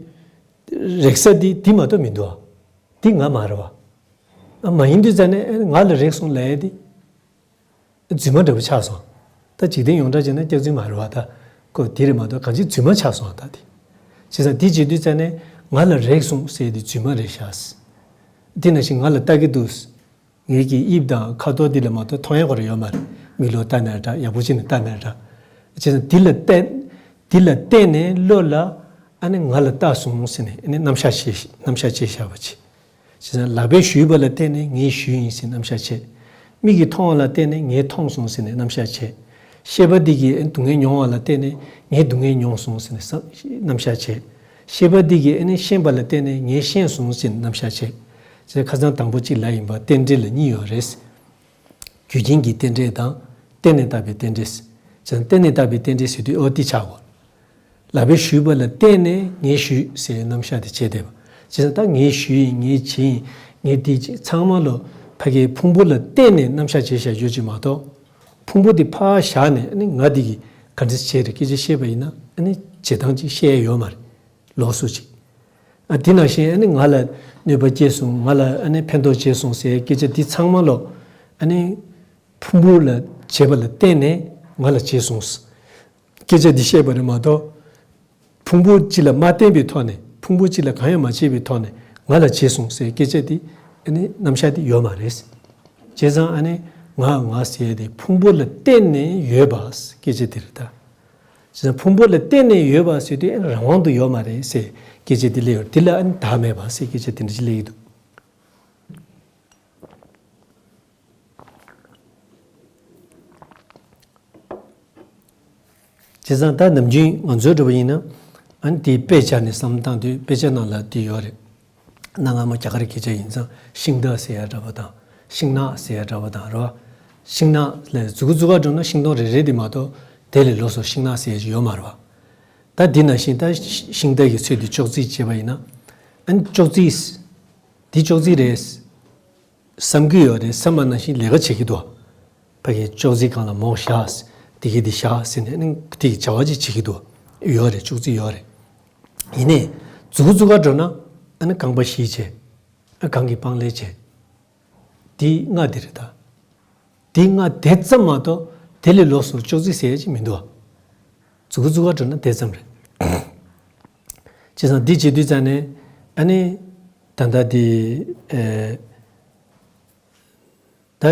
རེག་ས་འདི་འདི་མ་གཏོགས་མི་འདུག་བ། འདི་ང་མ་རེད་བ། ཨ་མ་ཡིན་དུས་ཙ་ནས་ཨེ་ང་ལ་རེག་སོང་ལབ་ཡས་འདི་རྫུན་མ་འདྲ་པོ་ཆགས་སོང་། ད་འཇིག་རྟེན་ཡོངས་གྲགས་བྱས་ན་སྐྱག་རྫུན་མ་རེད་བ། ད་ཁོ་འདི་རེད་མ་གཏོགས་གང་ཅི་རྫུན་མ་ཆགས་སོང་། ད་འདི། བྱས་ཙང་འདི་བྱེད་དུས་ཙ་ནས་ང་ལ་རེག་སོང་ཟེར་ཡས་འདི་རྫུན་མ་རེད་ཤག་འདི་ནང་བཞིན་ང་ལ་ལྟ་གི་འདུག་ངེད་ཀྱི་དབྱིབས་དང་ཁ་དོག་འདི་ལ་མ་གཏོགས་མཐོང་ཡ་ཁོ་རང་ཡོད་མ་རེད། མིག་ལོག་ལྟ་ན་འདྲ། ཡག་པོ་བྱས་ནས་ལྟ་ན་འདྲ། བྱས་ཙང་འདི་ལ་བརྟེན། འདི་ལ་བརྟེན་ནས་བློ་ལ་ཨ་ནི་ང་ལ་ལྟ་སོང་ཟེར་ནས་ཨ་ནི་རྣམ་གཞག་བྱས། རྣམ་གཞག་བྱས་བཞག་པ་བྱས། བྱས་ཙང་ལག་པས་གཞུས་པ་ལ་བརྟེན་ནས་ངས་གཞུས་ཡིན་ཟེར་རྣམ་གཞག་བྱས། མིག་གིས་མཐོང་བ་ལ་བརྟེན་ནས་ངས་མཐོང་སོང་ཟེར་ནས་རྣམ་གཞག་བྱས། ཤེས་པ་འདི་གིས་ཨ་ནི་སྡུག་བསྔལ་མྱོང་བ་ལ་བརྟེན་ནས་ངས་སྡུག་བསྔལ་མྱོང་སོང་ཟེར་ནས་བསམ། རྣམ་གཞག་བྱས། ཤེས་པ་འདི་གིས་ཨ་ནི་ཤེས་པ་ལ་བརྟེན་ནས་ངས་ཤེས་སོང་ཟེར་ནས་རྣམ་གཞག་བྱས། ཟེར་ཁ་སང་དང་པོ་གཅིག་ལབ་ཡིན་པ། རྟེན་འབྲེལ་ལ་གཉིས་ཡོད་རེད། རྒྱུ་རྐྱེན་གྱི་རྟེན་འབྲེལ་དང་། རྟེན་ནས་བཏགས་པའི་རྟེན་འབྲེལ། ཟེར་རྟེན་ནས་བཏགས་པའི་རྟེན་འབྲེལ་ཟེར་དུས་ཨོ་དེ་ཆགས་གོ། ལག་པས་གཞུས་པ་ལ་བརྟེན་ནས་ངས་གཞུས་ཟེར་རྣམ་གཞག་དེ་བྱས་བསྡད་པ། བྱས་ཙང་ད་ངས་གཞུས་ཡིན། ངས་བྱས་ཡིན། ངས་འདི་བྱས། ཚང་མ་ལོ་ཕ་གིའི་ཕུང་པོ་ལ་བརྟེན་ནས་རྣམ་གཞག་བྱས་བཞག་ཡོད་ཅིག་མ་གཏོགས། ཕུང་པོ་འདི་ཕར་བཞག་ནས་ཨ་ནི་ང་འདི་གིས་ག་འདྲ་བྱས་རེད་སྐད་ཆ་བཤད་པ་ཡིན་ན་ཨ་ནི་བྱེད་སྟངས་ཅིག་བཤད་ཡ་ཡོད་མ་རེད། ལོགས་སུ་ཅིག་ཨ་དེ་ནང་བཞིན་ཨ་ནི་ང་ལ་གནོད་པ་སྐྱེལ་སོང་། ང་ལ་ཨ་ནི་ཕན་ཐོགས་བྱས་སོང་ཟེར་སྐད་ཆ་འདི་ཚང་མ་ལོ་ཨ་ནི་ཕུང་པོ་ལ་བྱས་པ་ལ་བརྟེན་ནས་ང་ལ་བྱས་སོང་། སྐད་ཆ་འདི་བཤད་པ་རེད་མ་གཏོགས། ཕུང་པོ་གཅིག་ལ་མ་བརྟེན་པའི་ཐོག་ནས། ཕུང་པོ་གཅིག་ལ་གང་ཡང་མ་བྱས་པའི་ཐོག་ནས་ང་ལ་བྱས་སོང་ཟེར་སྐད་ཆ་འདི་ཨ་ནི་རྣམ་གཞག་འདི་ཡོད་མ་རེད། བྱས་ཙང་ཨ་ནི་ང་ང་ཟེར་ཡ་དེ་ཕུང་པོ་ལ་བརྟེན་ནས་ཡོད་པ་སྐད་ཆ་འདི་རེད་ད། བྱས་ཙང་ཕུང་པོ་ལ་བརྟེན་ནས་ཡོད་པ་ཟེར་དུས་ཨ་ནི་རང་དབང་དུ་ཡོད་མ་རེད་ཟེར་སྐད་ཆ་འདི་སླེབས་ཡོད། འདི་ལ་ཨ་ནི་བདག་མེད་པ་ཟེར་སྐད་ཆ་དེ་འདྲ་ཞིག་སླེབས་ཀྱི་འདུག་བྱས་ཙང་ད་ནམ་རྒྱུན་ང་ཚོའི་འགྲོ་བ་ཡིན་ན་ཨ་ནི་དེའི་དཔེ་ཆ་ནས་བསམ་བློ་བཏང་དུས་དཔེ་ཆ་ནང་ལ་དེ་ཡོད་རེད། གནའ་སྔ་མོ་རྒྱ་གར་སྐད་ཆ་ཡིན་ཙང་ཤིང་རྟ་ཟེར་ཡ་འདྲ་བ་དང་། ཤིང་ནགས་ཟེར་ཡ་འདྲ་བ་དང་རེད་བ། ཤིང་ནགས་ལ་མཛུ་གུ་མཛུ་གུ་འགྲོ་ན་ཤིང་སྡོང་རེ་རེ་དེ་མ་གཏོགས་དེ་ལས་ལོགས་སུ་ཤིང་ནགས་ཟེར་ཡ་ཅིག་ཡོད་མ་རེད་བ། ད་འདི་ནང་བཞིན་ད་ཤིང་རྟ་གི་ཚུལ་དུ་ཅོག་ཙེ་བྱས་པ་ཡིན་ན། ཨ་ནི་ཅོག་ཙེ། འདི་ཅོག་ཙེ་རེད། བསམ་གྱི་ཡོད་རེད། བསམ་པ་ནང་བཞིན་ལས་ཀ་བྱེད་ཀྱི་འདུག་ཕ་གི་ཅོག་ཙེ་སྒང་ལ་མོ་བཞག་དེ་གི་དེ་བཞག་ཟེར་ནས་ནི་དེ་གི་བྱ་བ་ཅིག་བྱེད་ཀྱི་འདུག་ཡོད་རེད། ཅོག་ཙེ་ཡོད་རེད། ཡིན་ནའི་མཛུ་གུ་མཛུ་གུ་འགྲོ་ན་ཨ་ནི་རྐང་པ་བཞི་བྱས། ཨ་རྐང་གི་སྤང་ལེབ་བྱས། དེ་ལྔ་དེ་རེད་ད། དེ་ལྔ་དེ་ཙམ་མ་གཏོགས་དེ་ལས་ལོགས་སུ་ཅོག་ཙེ་ཟེར་ཡ་ཅིག་མི་འདུག་མཛུ་གུ་མཛུ་གུ་འགྲོ་ན་དེ་ཙམ་རེད། བྱས་ཙང་འདི་བྱེད་དུས་ཙ་ནས་ཨ་ནི་ད་ལྟ་འདི་ཨེ། ད་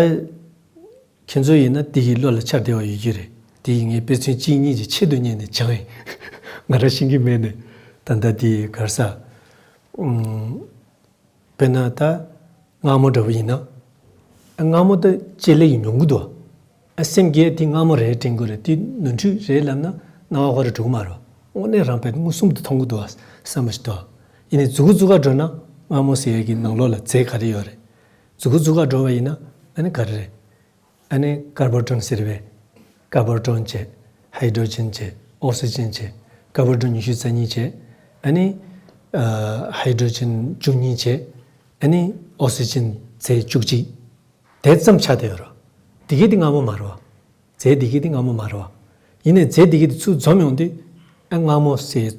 ཁྱེད་ཚོ་ཡིན་ན་འདི་གི་བློ་ལ་འཆར་བདེ་བ་ཡོད་ཀྱི་རེད། འདི་ངས་དཔེ་མཚོན་གཅིག་གཉིས་ཀྱི་ཆེད་དུ་བསྙད་ནས་སྦྱངས་ཡིན། ང་རང་ཤེས་ཀྱི་མེད་ནས། ད་ལྟ་འདི་ག་རེ་ཟ། ཨུམ། དཔེར་ན་ད་མངར་མོ་འདྲ་བོ་ཡིན་ན། མངར་མོ་ད་ལྕེ་ལེ་ཡིས་མྱོང་གི་འདུག་ཨ་སེམས་ཀྱིས་འདི་མངར་མོ་རེད་དྲན་གྱི་རེད། འདི་ནོར་འཁྲུལ་རེད་ལབ་ན་སྣང་བ་ཁོ་རང་འགྲོ་གི་མ་རེད། དངོས་གནས་རང་དཔེ་མངོན་སུམ་དུ་མཐོང་གི་འདུག་བསམ་པ་ཞིག་འདུག་ཡིན་ནའི་མཛུ་གུ་མཛུ་གུ་འགྲོ་ན་མངར་མོ་ཟེར་ཡས་ཀྱི་ནང་ལོགས་ལ་རྫས་ག་རེ་ཡོད་རེད། མཛུ་གུ་མཛུ་གུ་འགྲོ་བ་ཡིན་ན་ཨ་ནི་ག་རེ་རེད། ཨ་ནི་ཀར་བོ་ཊོན་ཟེར་བས། ཀར་བོ་ཊོན་བྱས། ཧའི་ཌྲོ་ཇན་བྱས། ཨོག་སི་ཇན་བྱས། ཀར་བོ་ཊོན་ཉི་ཤུ་རྩ་གཉིས་བྱས། ཨ་ནི། ཨ། ཧའི་ཌྲོ་ཇན་བཅུ་གཉིས་བྱས། ཨ་ནི་ཨོག་སི་ཇན་རྫས་བཅུ་གཅིག་དེ་ཙམ་ཆགས་བསྡད་ཡོད་རེད། དེ་གི་དེ་མངར་མོ་མ་རེད་བ། རྫས་དེ་གི་དེ་མངར་མོ་མ་རེད་བ། ཡིན་ནའི་རྫས་དེ་གི་དེ་ཚུར་འཛོམས་ཡོང་དུས། ཨ་མངར་མོ་ཟེར།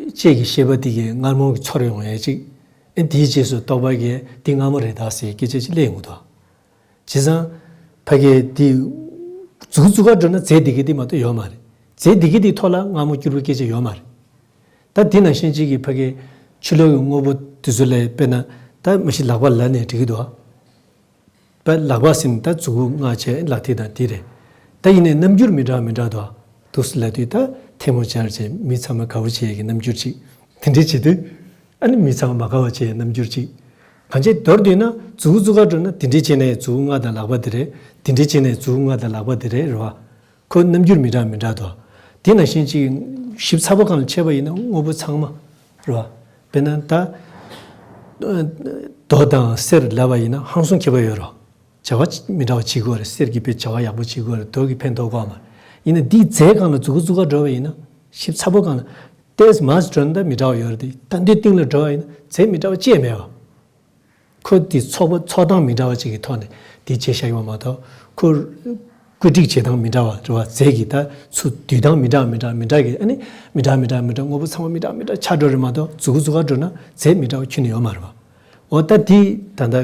ལྕེ་གི་ཤེས་པ་དེ་གི་མངར་མོ་གི་ཚོར་ཡོང་ཡས་ཅིག་ཨ་དེའི་རྗེས་སུ་རྟོག་པ་གིས་དེ་མངར་མོ་རེད་ད་ཟེར་སྐད་ཆ་ཅིག་སླེབས་ཡོང་གི་འདུག་བྱས་ཙང་། ཕ་གི་དེ་མཛུ་གུ་མཛུ་གུ་འགྲོ་ན་རྫས་དེ་གི་དེ་མ་གཏོགས་ཡོད་མ་རེད། རྫས་དེ་གི་དེའི་ཐོག་ལ་མངར་མོ་སྐྱུར་པོའི་སྐད་ཆ་ཡོད་མ་རེད། ད་དེ་ནང་བཞིན་གཅིག་གི་ཕ་གི་ཕྱི་ལོགས་ཀྱི་དངོས་པོ་དེ་ཚོ་ལ་དཔེར་ན་ད་མ་གཞི་ལག་པ་ལབ་ནས་འགྲིག་གི་འདུག་ཨ། ད་ལག་པ་ཟེར་ནས་ད་མཛུ་གུ་མངར་བྱས་ལག་མཐིལ་དང་དེ་རེད། ད་ཡིན་ནའི་རྣམ་འགྱུར་མི་འདྲ་མི་འདྲ་འདུག་ཨ། འདུག་སེ་ལབ་དུས་ད་ཐལ་མོ་སྦྱར་བྱས་མི་ཚང་མ་དགའ་པོ་བྱེད་ཡས་ཀྱི་རྣམ་འགྱུར་ཅིག་དེ་འདྲས་བྱེད་དུས། ཨ་ནི་མི་ཚང་མ་མ་དགའ་བ་བྱས་རྣམ་འགྱུར་ཅིག་གང་བྱས་མདོར་བསྡུས་ན་མཛུ་གུ་མཛུ་གུ་འགྲོ་ན་དེ་འདྲས་བྱས་ནས་མཛུ་གུ་མངར་དང་ལག་པ་དེ་རེད། དེ་འདྲས་བྱས་ནས་མཛུ་གུ་མངར་དང་ལག་པ་དེ་རེད། རེད་བ། ཁོ་རྣམ་འགྱུར་མི་འདྲ་མི་འདྲ་འདུག་དེ་ནང་བཞིན་ཅིག་ཞིབ་ཚགས་པོ་སྒང་ལ་ཕྱེ་བ་ཡིན་ན་དངོས་པོ་ཚང་མ་རེད་བ། དཔེར་ན་ད་རྡོ་དང་གསེར་ལབ་པ་ཡིན་ན་ཧང་སང་ཁྱད་པར་ཡོད་རེད་བ། བྱ་བ་མི་འདྲ་བ་བྱེད་དགོས་རེད། གསེར་གྱིས་དཔེ་བྱ་བ་ཡག་པོ་བྱེད་དགོས་རེད། རྡོ་གིས་ཕན་ཐོགས་དགོས་མ་རེད། ཡིན་ན་འདིའི་རྫས་སྒང་ལ་མཛུབ་གུ་བཙུགས་ག་འགྲོ་བ་ཡིན་ན་ཞིབ་ཚགས་པོ་སྒང་ལ་ཏོག་ཙམ་འགྲོ་ན་ད་མི་འདྲ་བ་ཡོད་རེད། དེ་ལྟ་འདོད་སྟེང་ལ་འགྲོ་བ་ཡིན་ན་རྫས་མི་འདྲ་བ་ཅི་ཡང་མེད་བ། ཁོ་དེ་ཚོགས་པ་ཚོགས་སྟངས་མི་འདྲ་བ་ཅིག་གི་ཐོག་ནས་དེ་བྱས་བཞག་ཡོད་པ་མ་གཏོགས། ཁོ་བཀོད་སྒྲིག་བྱེད་སྟངས་མི་འདྲ་བ་རེད་བ། རྫས་ཀྱི་ད་ཚུར་བསྡུས་སྟངས་མི་འདྲ་མི་འདྲ་མི་འདྲ་གི་ཨ་ནི་མི་འདྲ་མི་འདྲ་མི་འདྲ་དངོས་པོ་ཚང་མ་མི་འདྲ་མི་འདྲ་ཆགས་འགྲོ་རེད་མ་གཏོགས། མཛུབ་གུ་བཙུགས་ག་འགྲོ་ན་རྫས་མི་འདྲ་བ་ཁྱོན་ནས་ཡོད་མ་རེད་བ། འོ་ད་དེ་ད་ལྟ་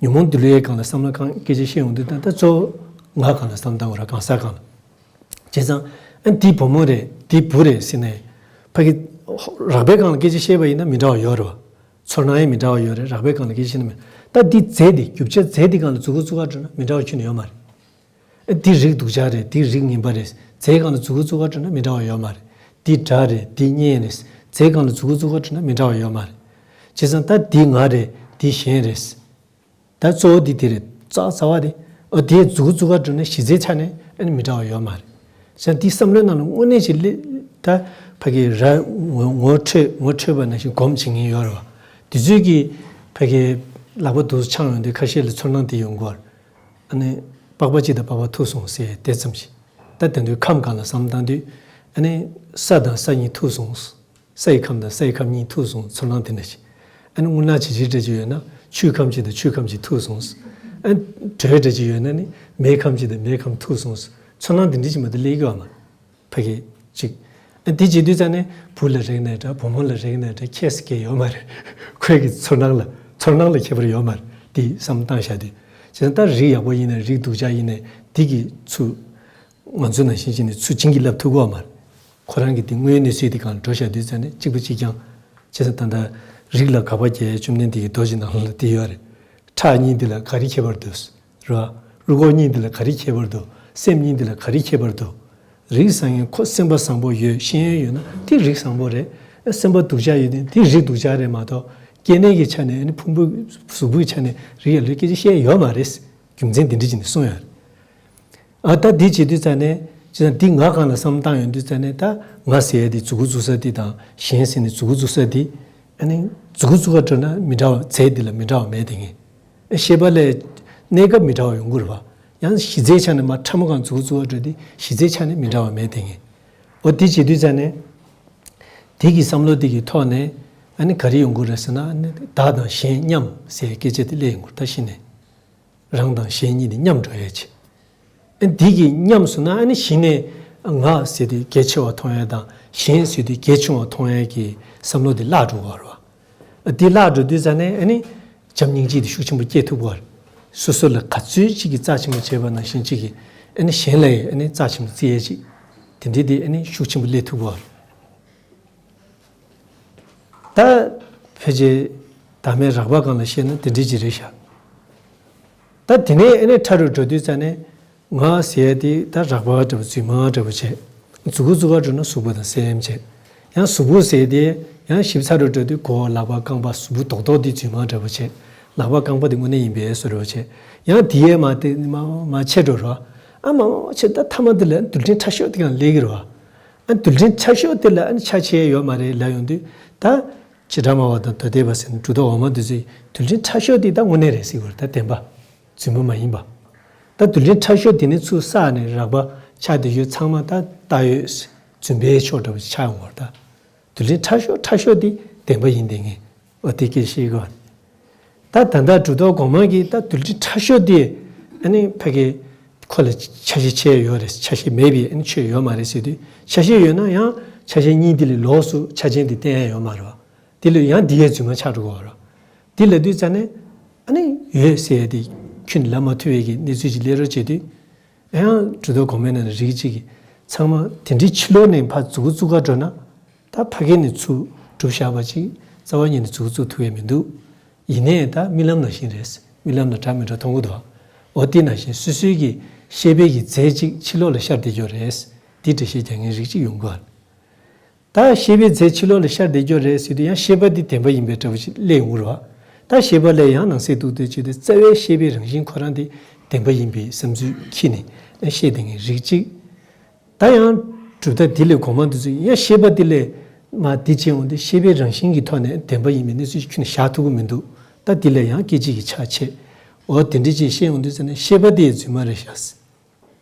ཉོན་མོངས་འདུལ་བའི་སྒང་ལ་བསམ་བློ་གང་སྐད་ཆ་བཤད་ཡོང་དུས། ད་ལྟ་གཙོ་བོ་ང་སྒང་ལ་བསམ་བཏང་དགོས་ར། གང་ཟག་སྒང་ལ། བྱས་ཙང་ཨ་ནི་འདི་བུ་མོ་རེད་འདི་བུ་རེད་ཟེར་ནས་ཕ་གི་རགས་པའི་སྒང་ལ་སྐད་ཆ་བཤད་པ་ཡིན་ན་མི་འདྲ་བ་ཡོད་རེད་བ། ཚོར་སྣང་ཡང་མི་འདྲ་བ་ཡོད་རེད། རགས་པའི་སྒང་ལ་སྐད་ཆ་བཤད་ན་མི། ད་འདི་རྫས་འདི་རྒྱུ་ཆ་རྫས་འདི་སྒང་ལ་མཛུབ་གུ་བཙུགས་ག་འགྲོ་ན་མི་འདྲ་བ་ཁྱོན་ནས་ཡོད་མ་རེད། ཨ་འདི་རིགས་སྡུག་ཅག་རེད། འདི་རིགས་ངན་པ་རེད། རྫས་སྒང་ལ་མཛུབ་གུ་བཙུགས་ག་འགྲོ་ན་མི་འདྲ་བ་ཡོད་མ་རེད། འདི་དགྲ་རེད། འདི་གཉེན་རེད། རྫས་སྒང་ལ་མཛུབ་གུ་བཙུགས་ག་འགྲོ་ན་མི་འདྲ་བ་ཡོད་མ་རེད། བྱས་ཙང་ད་འདི་ང་རེད། འདི་གཞན་རེད། ད་གཙོ་བོ་འདི་དེ་རེད། རྩ་རྩ་བ་རེད། ཨོ་དེ་མཛུབ་གུ་བཙུགས་ག་འགྲོ་ན་གཞི་རྩའི་ཆ་ནས་ཨ་ནི་མི་འདྲ་བ་ཡོད་མ་རེད། བྱས་ཙང་འདི་བསམ་བློའི་ནང་ལ་དངོས་གནས་ཅིག་སླེབས། ད་ཕ་གི་ར་ངོ་ངོ་འཕྲོད་ངོ་འཕྲོད་པ་ནང་བཞིན་སྒོམ་བྱེད་མཁན་ཡོད་རེད་བ། དེ་ཚོས་ཀྱི་ཕ་གི་ལག་པ་འདུག་འཆང་ཡོང་དུས་ཁ་ཤས་ལ་ཚོར་སྣང་དེ་ཡོང་གི་ཡོད་རེད། ཨ་ནི་པགས་པ་གཅིག་དང་པགས་པ་ཐུག་སོང་ཟེར་དེ་ཙམ་ཞིག་ད་དེ་དུས་ཁམས་སྒང་ལ་བསམ་བཏང་དུས། ཨ་ནི་ས་དང་ས་གཉིས་ཐུག་སོང་། ས་ཡི་ཁམས་དང་ས་ཡི་ཁམས་གཉིས་ཐུག་སོང་། ཚོར་སྣང་དེ་འདྲ་ཞིག་ཨ་ནི་རྔུལ་ནག་ཇི་ལྕི་འདྲ་ཅིག་ཡོད་ན་ཆུའི་ཁམས་ཅིག་དང་ཆུའི་ཁམས་ཅིག་ཐུག་སོང་། ཨ་ནི་དྲོད་འདྲ་ཅིག་ཡོད་ན་ནི་མེའི་ཁམས་ཅིག་དང་མེའི་ཁམས་ཐུག་སོང་། ཚོར་སྣང་དེ་འདྲ་ཞིག་མ་གཏོགས་སླེབས་ཀྱི་ཡོད་མ་རེད། ཕ་གི་ཅིག་ཨ་དེ་བྱེད་དུས་ཙ་ནས་བུ་ལ་རེག་ནའི་འདྲ། བུ་མོ་ལ་རེག་ནའི་འདྲ། ཁྱད་ཟེར་མཁན་ཡོད་མ་རེད། ཁོའི་གི་ཚོར་སྣང་ལ་ཚོར་སྣང་ལ་ཁྱད་པར་ཡོད་མ་རེད། དེ་བསམ་བཏང་བཞག་དུས། བྱས་ཙང་ད་རིགས་ཡག་པོ་ཡིན་ནའི་རིགས་སྡུག་ཅག་ཡིན་ནའི་དེ་གི་ཚུར་ང་ཚོ་ནང་བཞིན་བྱས་ནས་ཚུར་བྱིན་གྱིས་བརླབ་ཐུབ་ཀྱི་ཡོད་མ་རེད། ཁོ་རང་གི་དེ་དངོས་ཡོད་གནས་ཚུལ་དེ་སྒང་འགྲོ་བཞག་དུས་ཙ་ནས་གཅིག་པ་གཅིག་རྐྱང་། བྱས་ཙང་ད་ལྟ་རིགས་ལ་དགག་པ་བརྒྱབ་བཅོམ་ལྡན་འདས་ཀྱི་མདོ་ཞིག་ནང་ལ་དེ་ཡོད་རེད། ཁྲག་གཉིས་འདི་ལ་ག་རེ་ཁྱད་པར་འདུག་རེད་བ། རུས་ཁོག་གཉིས་འདི་ལ་ག་རེ་ཁྱད་པར་འདུག་སེམས་གཉིས་འདི་ལ་ག་རེ་ཁྱད་པར་འདུག་རིགས་བཟང་ངན་ཁོ་སེམས་པ་བཟང་པོ་ཡོད་ཤེས་ཡོན་ཡོད་ན་དེ་རིགས་བཟང་པོ་རེད། སེམས་པ་སྡུག་ཅག་ཡོད་དེ་དེ་རིགས་སྡུག་ཅག་རེད་མ་གཏོགས། སྐྱེ་གནས་ཀྱི་ཆ་ནས་ཨ་ནི་ཕུང་པོའི་གཟུགས་པོའི་ཆ་ནས་རིགས་ཡག་ལོས་སྐད་ཆ་བཤད་ཡོད་མ་རེད། རྒྱུ་མཚན་དེ་འདྲ་ཅིག་ནས་གསུངས་ཡོད་རེད། ཨ་ད་འདི་བྱེད་དུས་ཙ་ནས་བྱས་ཙང་འདི་ང་སྒང་ལ་བསམ་བཏང་ཡོང་དུས་ཙ་ནས། ད་ང་ཟེར་ཡ་འདི་མཛུབ་གུ་བཙུགས་ས་འདི་དང་གཞན་ཟེར་ནས་མཛུབ་གུ་བཙུགས་ས་འདི། ཨ་ནི་མཛུབ་གུ་བཙུགས་ག་འགྲོ་ན་མི་འདྲ་བ། རྫས་འདི་ལ་མི་འདྲ་བ་མེད་དེ་ངས། ཤེས་པ་ལས་གནས་སྐབས་མི་འདྲ་བ་ཡོང་གི་རེད་བ། ཡང་གཞི་རྩའི་ཆ་ནས་མར་ཕྲ་མོ་སྒང་མཛུབ་གུ་བཙུགས་ག་འགྲོ་དུས་གཞི་རྩའི་ཆ་ནས་མི་འདྲ་བ་མེད་དེ་ངས། འོ་འདི་བྱེད་དུས་ཙ་ནས་དེ་གི་བསམ་བློ་དེ་གི་ཐོག་ནས་ཨ་ནི་ག་རེ་ཡོང་གི་རེད་ཟེར་ན། ཨ་ནི་བདག་དང་གཞན་མཉམ་ཟེར་སྐད་ཆ་དེ་སླེབས་ཡོང་གི་རེད། ད་གཞི་ནས། རང་དང་གཞན་གཉིས་དེ་མཉམ་འགྲོ་ཡ་ཆེ། ཨ་འདི་གི་མཉམ་སོང་ན་ཨ་ནི་གཞི་ནས་ང་ཟེར་དུས་གལ་ཆེ་བ་མཐོང་ཡ་དང་གཞན་ཟེར་དུས་གལ་ཆུང་བ་མཐོང་ཡ་གི་བསམ་བློ་དེ་བརླག་འགྲོ་གི་རེད་བ། ཨ་འདི་བརླག་འགྲོ་དུས་ཙ་ནས་ཨ་ནི་བྱམས་སྙིང་རྗེ་དེ་ཤུགས་ཆེན་པོ་སྐྱེ་ཐུབ་ཀྱི་རེད། སོ་སོ་ལ་ག་ཚོད་ཅིག་གི་རྩ་ཆེན་པོ་བྱས་པ་ནང་བཞིན་ཅིག་གི་ཨ་ནི་གཞན་ལ་ཡང་ཨ་ནི་རྩ་ཆེན་པོ་བརྩི་ཡ་ཅིག་དེ་འདྲའི་དེ་ཨ་ནི་ཤུགས་ཆེན་པོ་སླེབས་ཐུབ་ཀྱི་རེད། ད་ཕལ་ཆེར་བདག་མེད་རགས་པ་སྒང་ལ་བཤད་ན་དེ་འདྲའི་ཅིག་རེད་ཤག་ད་དེ་ནས་ཨ་ནི་ཕྲ་རུ་འགྲོ་དུས་ཙ་ནས་ང་ཟེར་ཡ་དེ་ད་རགས་པ་འདྲ་པོ་རྫུན་མ་འདྲ་པོ་བྱས། མཛུབ་གུ་བཙུགས་ག་འགྲོ་ན་གཟུགས་པོ་དང་སེམས་བྱས། ཡང་གཟུགས་པོ་ཟེར་དེ་ཡང་ཞིབ་ཚགས་རུ་འགྲོ་དུས་མགོ་ལག་པ་རྐང་པ་གཟུགས་པོ་རྡོག་རྡོག་དེ་རྫུན་མ་འདྲ་པོ་བྱས། ལག་པ་རྐང་པ་དེ་དངོས་གནས་ཡིན་པའི་བཟོ་འདྲ་པོ་བྱས། ཡང་དེ་ཡས་མ་དེ་མ་མ་ཆེ་འགྲོ་རོགས། ཨ་མ་མ་ཆེ། ད་མཐའ་མ་དེ་ལ་རྡུལ་ཕྲན་ཕྲ་ཤོས་དེ་གང་ལེགས་ཀྱི་རོགས། ཨ་རྡུལ་ཕྲན་ཕྲ་ཤོས་དེ་ལ་ཨ་ནི་ཆ་ཆེ་ཡོད་མ་རེད་ལབ་ཡོང་དུས། ད་བྱེ་བྲག་སྨྲ་བ་དང་མདོ་སྡེ་པ་ཟེར་ནས་གྲུབ་མཐའ་འོག་མ་འདི་ཚོས་རྡུལ་ཕྲན་ཕྲ་ཤོས་དེ་ད་དངོས་གནས་རེད་ཟེར་གྱི་རེད། ད་བདེན་པ། རྫུན་མ་མ་ཡིན་པ། ད་རྡུལ་ཕྲན་ཕྲ་ཤོས་དེ་ནས་ཚུར་བསགས་ནས་རགས་པ་ཆགས་བསྡད་ཡོད་ཚང་མ་ད་ལྟ་ཡོད་རྫུན་པའི་ཕྱོགས་འདྲ་པོ་ཆགས་ཡོང་བ་རེད་ད། རྡུལ་ཕྲན་ཕྲ་ཤོས་ཕྲ་ཤོས་དེ་བདེན་པ་ཡིན་དེ་ངས་འོ་དེ་སྐད་བཤད་གི་ཡོད། ད་ད་ལྟ་གྲུབ་ཐོབ་གོང་མ་གིས་ད་རྡུལ་ཕྲན་ཕྲ་ཤོས་དེ་ཨ་ནི་ཕ་གི་ཁོ་ལ་ཆ་ཤས་ཆེ་ཡོད་རེད། ཆ་ཤས་མེད་པའི་ཨ་ནི་ཆོས་ཡོད་མ་རེད་ཟེར་དུས། ཆ་ཤས་ཡོད་ན་ཡང་ཆ་ཤས་གཉིས་དེ་ལས་ལོགས་སུ་ཆ་ཅན་དེ་བསྟན་ཡ་ཡོད་མ་རེད་བ། དེ་ལས་ཡང་འདི་ཡའི་རྫུན་མ་ཆགས་འགྲོ་གི་ཡོད་རེད་བ། དེ་ལབ་དུས་ཙ་ནས་ཨ་ནི་ཡོད་ཟེར་ཡ་དེ་ཁྱོན་ནས་ལབ་མ་ཐུབ་པའི་གི་གནས་ཚུལ་ཅིག་སླེབས་རོགས་བྱེད་དུས། ཡང་གྲུབ་ཐོབ་གོང་མའི་ནང་ནས་རིགས་གཅིག་གིས་ཚང་མ་དེ་འདྲའི་ཕྱི་ལོགས་ནས་ཕར་མཛུབ་གུ་བཙུགས་ག་འགྲོ་ན། ད་ཕ་གི་ནས་ཚུར་གྲུབ་བཞག་པ་ཅིག་རྩ་བ་ཉིད་ནས་མཛུབ་གུ་བཙུགས་ཐུབ་ཡས་མི་འདུག་ཡིན་ནའི་ད་རྨི་ལམ་ནང་བཞིན་རེད། རྨི་ལམ་ལ་འདྲ་མི་འདྲ་མཐོང་གི་འདུག་འོ་དེ་ནང་བཞིན་སོ་སོའི་གི་ཤེས་པའི་གི་རྫས་གཅིག་ཕྱི་ལོགས་ལ་ཤར་བསྡད་ཀྱི་ཡོད་རེད། དེ་འགྲེལ་བཤད་རྒྱག་མཁན་རིགས་གཅིག་ཡོང་གི་ཡོད། ད་ཤེས་པའི་རྫས་ཕྱི་ལོགས་ལ་ཤར་བསྡད་ཀྱི་ཡོད་རེད་ཟེར་དུས་ཡང་ཤེས་པ་འདི་བདེན་པ་ཡིན་པའི་འདྲ་བོ་ཞིག་སླེབས་ཡོང་གི་རེད་བ། ད་ཤེས་པ་ལས་ཡང་ནང་གསེས་གཏུག་བལྟས་བྱས་ཏེ་རྩ་བའི་ཤེས་པའི་རང་བཞིན་ཁོ་རང་འདི་བདེན་པ་ཡིན་པའི་བསམ་ཚུལ་འཁྱེར་ནས་བཤད་བསྡད་མཁན་རིགས་གཅིག་ད་ཡང་ གྲུབ་མཐའ་འདི་ལས་གོང་མ་འདི་ཚོ་ཡིན་ཡང་ཤེས་པ་འདི་ལས་མ་འདི་བྱས་འོང་དུས་ཤེས་པའི་རང་བཞིན་གྱི་ཐོག་ནས་བདེན་པ་ཡིན་མིན་འདི་ཚོ་ཁྱོན་ནས་བཞག་ཐུབ་ཀྱི་མི་འདུག་ད་འདི་ལས་ཡང་སྐད་ཅིག་གིས་ཆགས་ཆེ། འོ་དེ་འདྲ་ཅིག་ཤེས་འོང་དུས་ཙ་ནས་ཤེས་པ་དེ་རྫུན་མ་རེད་ཤག་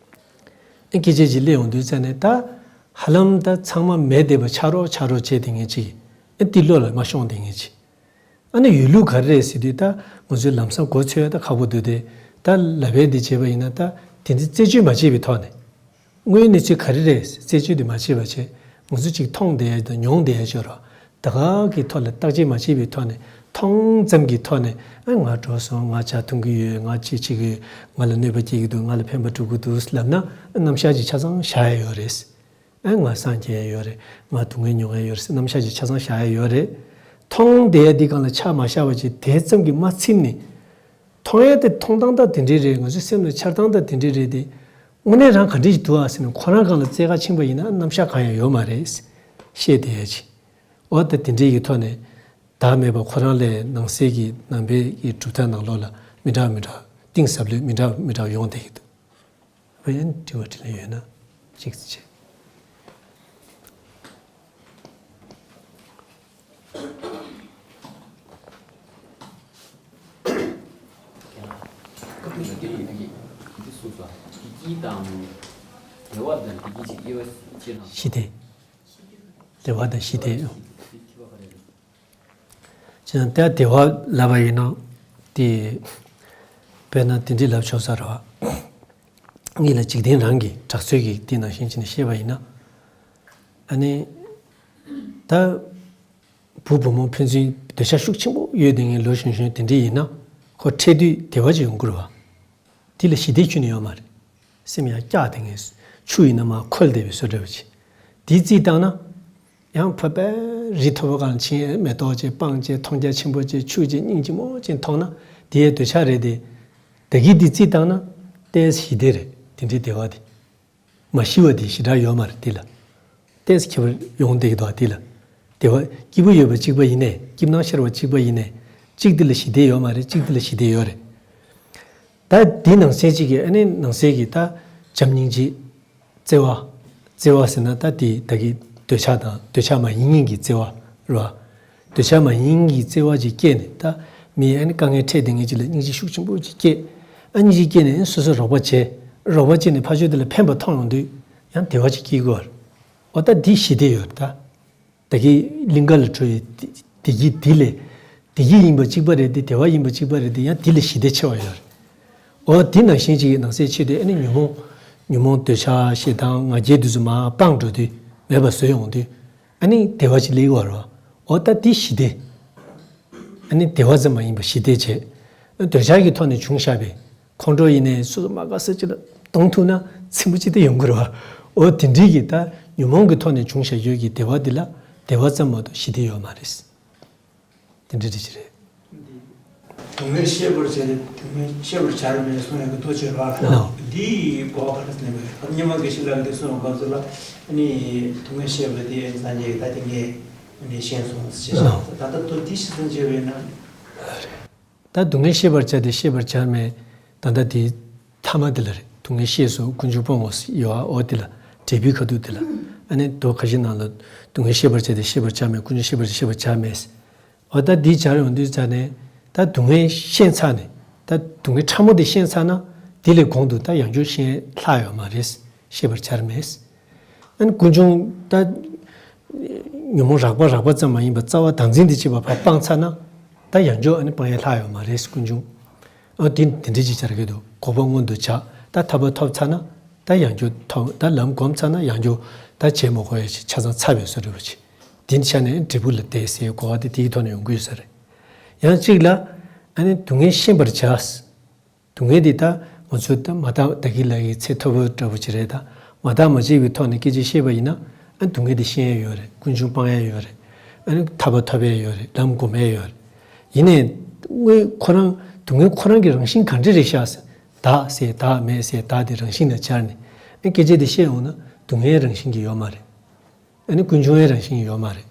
སྐད་ཆ་ཅིག་སླེབས་འོང་དུས་ཙ་ནས་ད་ཧ་ལམ་ད་ཚང་མ་མེད་བསྡད་པ་ཆགས་རོགས་ཆགས་རོགས་བྱས་དེ་ངེས་ཅིག་ཨེ་འདི་བློ་ལ་མ་ཤོང་དེ་ངེས་ཅིག་ཨ་ནི་ཡོད་ལུགས་ག་རེ་རེད་ཟེར་དུས་ད་ང་ཚོའི་ལམ་སང་གོ་ཚོད་ད་ཁག་པོ་འདུག་སྟེ། ད་ལབ་པའི་འདི་བྱས་པ་ཡིན་ན་ད་དེ་འདི་རྩད་གཅོད་མ་བྱས་པའི་ཐོག་ནས། དངོས་ཡོད་གནས་ཚུལ་ག་རེ་རེད། རྩད་གཅོད་འདི་མ་བྱས་པ་བྱས། ང་ཚོ་གཅིག་མཐོང་བསྡད་ཡ་དང་མྱོང་བསྡད་ཡ་ཅིག་ཡོད་རེད། ད་ག་གི་ཐོག་ལ་བརྟག་དཔྱད་མ་བྱས་པའི་ཐོག་ནས་མཐོང་ཙམ་གྱི་ཐོག་ནས་ཨ་ང་འགྲོ་སོང་། ང་ཇ་འཐུང་གི་ཡོད། ང་ཅི་བྱེད་ཀྱི་ཡོད། ང་ལ་གནོད་པ་སྐྱེལ་གྱི་འདུག་ང་ལ་ཕན་པ་སྒྲུབ་ཀྱི་འདུག་ལབ་ན་རྣམ་གཞག་ཅིག་ཆ་ཚང་བཞག་ཡ་ཡོད་རེད། ཨ་ང་སངས་རྒྱས་ཡ་ཡོད་རེད། ང་སྡུག་བསྔལ་མྱོང་ཡ་ཡོད་རེད་ཟེར་རྣམ་གཞག་ཅིག་ཆ་ཚང་བཞག་ཡ་ཡོད་རེད། མཐོང་བསྡད་ཡ་འདི་སྒང་ལ་ཆ་མ་བཞག་པ་ཅིག་དེ་ཙམ་གྱིས་མ་ཚིམ་ནས། མཐོང་ཡ་དེ་མཐོང་སྟངས་ད་དེ་འདྲས་རེད། ང་ཚོའི་སེམས་ལ་འཆར་སྟངས་ད་དེ་འདྲས་རེད་དེ། དངོས་གནས་རང་ག་འདྲས་ཞིག་འདུག་ཨ་ཟེར་ནས་ཁོ་རང་སྒང་ལ་བཙལ་ཁ་ཕྱིན་པ་ཡིན་ན་རྣམ་གཞག་གང་ཡང་ཡོད་མ་རེད། ཤེས་བསྡད་ཡ་ཅིག་འོ་ད་དེ་འདྲས་ཀྱི་ཐོག་ནས་བདག་མེད་པ་ཁོ་རང་ལས་ནང་གསེས་ཀྱི་ནང་པའི་གི་གྲུབ་མཐའ་ནང་ལོགས་ལ་མི་འདྲ་མི་འདྲ་གཏིང་ཟབ་ལོས་མི་འདྲ་མི་འདྲ་ཡོང་བསྡད་ཀྱི་འདུག་ཨ་ཡན་དྲི་བ་དྲིས་ལན་ཡོད་ན་གཅིག་ཙམ་བྱེད། ཞི་བདེ། བདེ་བ་དང་ཞི་བདེ། ཅེས་ད་བདེ་བ་ལབ་པ་ཡིན་ན། དེ། དཔེར་ན་དེ་འདྲའི་ལབ་ཆོག་ས་རེད་བ། གཉིས་ལ་འཇིག་རྟེན་རང་གི་གྲགས་ཚོད་ཀྱི་དེ་ནང་བཞིན་བྱས་ནས་བཤད་པ་ཡིན་ན། ཨ་ནི། ད། བུ་བུ་མོ་ཕན་ཚུན་འདོད་ཆགས་ཤུགས་ཆེན་པོ་ཡོད་དེ་ངས་ལོ་གཞོན་གཞོན་དེ་འདྲའི་ཡིན་ན། ཁོ་འཕྲད་དུས་བདེ་བ་ཅིག་ཡོང་གི་རེད་བ། དེ་ལ་ཞི་བདེ་ཁྱོན་ནས་ཡོད་མ་རེད། སེམས་ཡང་སྐྱག་དེ་ངས་ཆུ་ཡིན་ན་མར་ཁོལ་བསྡད་པའི་བཟོ་འདྲ་བ་ཅིག་དེ་རྩིས་བཏང་ན། ཡང་ཕ་པའི་རི་མཐོ་པོ་སྒང་ལ་ཕྱིན། མེ་ཏོག་ཅིག་སྤང་བྱས། མཐོང་རྒྱ་ཆེན་པོ་ཅིག་ཆུ་ཅིག་སྙིང་རྗེ་མོ་ཅིག་མཐོང་ན་དེའི་འདོད་ཆགས་རེད་དེ། ད་གིན་དེ་རྩིས་བཏང་ན་ཏོག་ཙམ་ཞི་བདེ་རེད། དེ་འདྲའི་བདེ་བ་དེ། མ་ཤི་བ་དེ་ཞེ་དྲག་ཡོད་མ་རེད་དེ་ལ། ཏོག་ཙམ་ཁྱད་པར་ཡོང་བསྡད་ཀྱི་འདུག་དེ་ལ། བདེ་བ་སྐྱིད་པོ་ཡོད་པ་གཅིག་པ་ཡིན་ནའི་སྐྱིད་སྣང་ཤར་བ་གཅིག་པ་ཡིན་ནའི་གཅིག་དེ་ལ་ཞི་བདེ་ཡོད་མ་རེད། གཅིག་དེ་ལ་ཞི་བདེ་ཡོད་རེད། ད་དེ་ནང་གསེས་གཅིག་གིས་ཨ་ནི་ནང་གསེས་ཀྱི་ད་བྱམས་སྙིང་རྗེ། བརྩེ་བ། བརྩེ་བ་ཟེར་ན་ད་དེ་ད་གི་འདོད་ཆགས་དང་འདོད་ཆགས་མ་ཡིན་མཁན་གྱི་བརྩེ་བ་རེད་བ། འདོད་ཆགས་མ་ཡིན་གྱི་བརྩེ་བ་ཅིག་སྐྱེས་ནས་ད་མི་ཨ་ནི་དཀའ་ངལ་འཕྲད་དེ་ངེད་ཅིག་ལ་སྙིང་རྗེ་ཤུགས་ཆེན་པོ་ཅིག་སྐྱེས། ཨ་སྙིང་རྗེ་སྐྱེས་ནས་སོ་སོ་རོགས་པ་བྱས། རོགས་པ་བྱས་ནས་ཕར་ཕྱོགས་དེ་ལ་ཕན་པ་མཐོང་ཡོང་དུས་ཡང་བདེ་བ་ཅིག་སྐྱེ་གི་ཡོད་རེད། འོ་ད་འདི་ཞི་བདེ་ཡོད་རེད་ད། ད་གི་གླིང་ག་ལ་འགྲོ་ཡི་བདེ་སྐྱིད་འདི་ལས། བདེ་སྐྱིད་ཡིན་པ་གཅིག་པ་རེད་དེ་བདེ་བ་ཡིན་པ་གཅིག་པ་རེད་དེ་ཡང་འདི་ལས་ཞི་བདེ་ཆེ་བ་ཡོད་རེད། འོ་འདི་ནང་བཞིན་ཅིག་གི་ནང་གསེས་ཆེད་དུ་ཨ་ནི་ཉོན་མོངས། ཉོན་མོངས་འདོད་ཆགས་ཞེ་སྡང་ང་རྒྱལ་འདི་ཚོ་མར་སྤངས་འགྲོ་དུས་མེད་པ་བཟོས་ཡོང་དུས། ཨ་ནི་བདེ་བ་ཅིག་སླེབས་ཀྱི་ཡོད་རེད་བ། འོ་ད་འདི་ཞི་བདེ། ཨ་ནི་བདེ་བ་ཙམ་མ་ཡིན་པར་ཞི་བདེ་བྱས། འདོད་ཆགས་ཀྱི་ཐོག་ནས་བྱུང་བཞག་པའི་ཁོང་ཁྲོ་ཡིན་ནའི་སོ་སོ་མ་དགའ་ས་ཅིག་ལ་གཏོང་ཐུབ་ན་ཚིམ་པོ་ཅིག་ད་ཡོང་གི་རེད་བ། འོ་དེ་འདྲའི་གི་ད་ཉོན་མོངས་ཀྱི་ཐོག་ནས་བྱུང་བཞག་ཡོད་ཀྱི་བདེ་བ་འདི་ལ་བདེ་བ་ཙམ་མ་གཏོགས་ཞི་བདེ་ཡོད་མ་རེད། དེ་འདྲ་འདྲ་ཅིག་རེད། སྡུག་བསྔལ་ཤེས་པར་བྱ་སྟེ་སྡུག་བསྔལ་ཤེས་པར་བྱར་མེད་གསུངས་ཡོད་ཀྱི་ཐུགས་རྗེ་ཆེ་བ། ལགས། འདིའི་གོ་བ་ག་རེ་ཟེར་ན་སྙན་པ་དགེ་བཤེས་ལགས་འདི་གསུངས་པའི་སྐབས་སུ་ལ་ནི་སྡུག་བསྔལ་ཤེས་པ་དེ་སངས་རྒྱས་ཀྱིས་ད་དེ་ངས་ནི་ཤེས་སོང་ཟེར་བྱས། ལགས། ད་ལྟ་དོན་འདི་ཤེས་སོང་བྱས་པས་ན། ད་སྡུག་བསྔལ་ཤེས་པར་བྱ་སྟེ་ཤེས་པར་བྱར་མེད། ད་ལྟ་དེའི་མཐའ་མ་དེ་ལ་རེད། སྡུག་བསྔལ་ཤེས་སོ་ཀུན་འབྱུང་སྤོང་ངོ་ཟེར་ཡོད་ཨ། འོ་དེ་ལ་འབྲས་བུའི་ཁ་ཐུག་དེ་ལ། ཨ་ནི་མདོ་ཁ་ཅིག་ནང་ལ་སྡུག་བསྔལ་ཤེས་པར་བྱ་སྟེ་ཤེས་པར་བྱར་མེད། ཀུན་འབྱུང་ཤེས་པར་བྱ་སྟེ་ཤེས་པར་བྱར་མེད། འོ་ད་འདི་སྦྱར་ཡོང་དུས་ཙ་ནས་ད་སྡུག་བསྔལ་ཤེས་ཚར་ནས་ད་སྡུག་བསྔལ་ཕྲ་མོ་དེ་ཤེས་ཚར་ན་དེ་ལས་གོང་དུ་ད་ཡང་བསྐྱར་ཤེས་ལྷག་ཡོད་མ་རེད། ཤེས་པར་བྱར་མེད། ཨ་ནི་ཀུན་འབྱུང་ད། ཉོན་མོངས་རགས་པ་རགས་པ་ཙམ་མ་ཡིན་པར་རྩ་བ་དམ་འཛིན་དེ་བྱེད་པ་ཕར་སྤངས་ཚར་ན། ད་ཡང་བསྐྱར་ཨ་ནི་སྤང་ཡ་ལྷག་ཡོད་མ་རེད་ཀུན་འབྱུང་། ཨ་དེ་དེ་འདྲ་ཅིག་སྦྱར་གྱི་འདུག་གོ་འཕང་མངོན་དུ་བྱ། ད་ཐར་པ་ཐོབ་ཚར་ན། ད་ཡང་བསྐྱར་ཐོབ། ད་ལམ་གོམས་ཚར་ན་ཡང་བསྐྱར་ད་བྱེད་མ་དགོས་ཡ་ཞིག་ཆ་ཚང་ཚར་བའི་བཟོ་འདྲ་བ་ཅིག་དེ་འདྲ་ཆ་ནས་འབྲས་བུ་ལ་དེ་ཟེར་གོ་བ་དེ་དེའི་ཐོག་ནས་ཡོང་གི་ཡོད་ས་རེད། ཡང་གཅིག་ལ། ཨ་ནི་སྡུག་བསྔལ་ཤེས་པར་བྱ། སྡུག་བསྔལ་འདི་ད་ང་ཚོས་ད་མ་བརྟགས་ད་གིན་ལབ་ཡག་གི་ཚད་མཐོ་པོ་འདྲ་པོ་ཅིག་རེད་ད། མ་བརྟགས་མ་དཔྱད་པའི་ཐོག་ནས་སྐད་ཆ་བཤད་པ་ཡིན་ན། ཨ་སྡུག་བསྔལ་འདི་ཤེས་ཡ་ཡོད་རེད། ཀུན་འབྱུང་སྤང་ཡ་ཡོད་རེད། ཨ་ནི་ཐར་པ་ཐོབ་ཡ་ཡོད་རེད། ལམ་སྒོམ་ཡ་ཡོད་རེད། ཡིན་ནའི། དངོས་ཁོ་རང་སྡུག་བསྔལ་ཁོ་རང་གི་རང་བཞིན་ག་འདྲ་རེད་ཤག་ཟེར། བདག་ཟེར་བདག་མེད་ཟེར་བདག་དེ་རང་བཞིན་ལ་སྦྱར་ནས། ཨ་སྐད་ཆ་དེ་བཤད་འོང་ན་སྡུག་བསྔལ་རང་བཞིན་གྱིས་ཡོད་མ་རེད། ཨ་ནི་ཀུན་འབྱུང་བའི་རང་བཞིན་ཡོད་མ་རེད།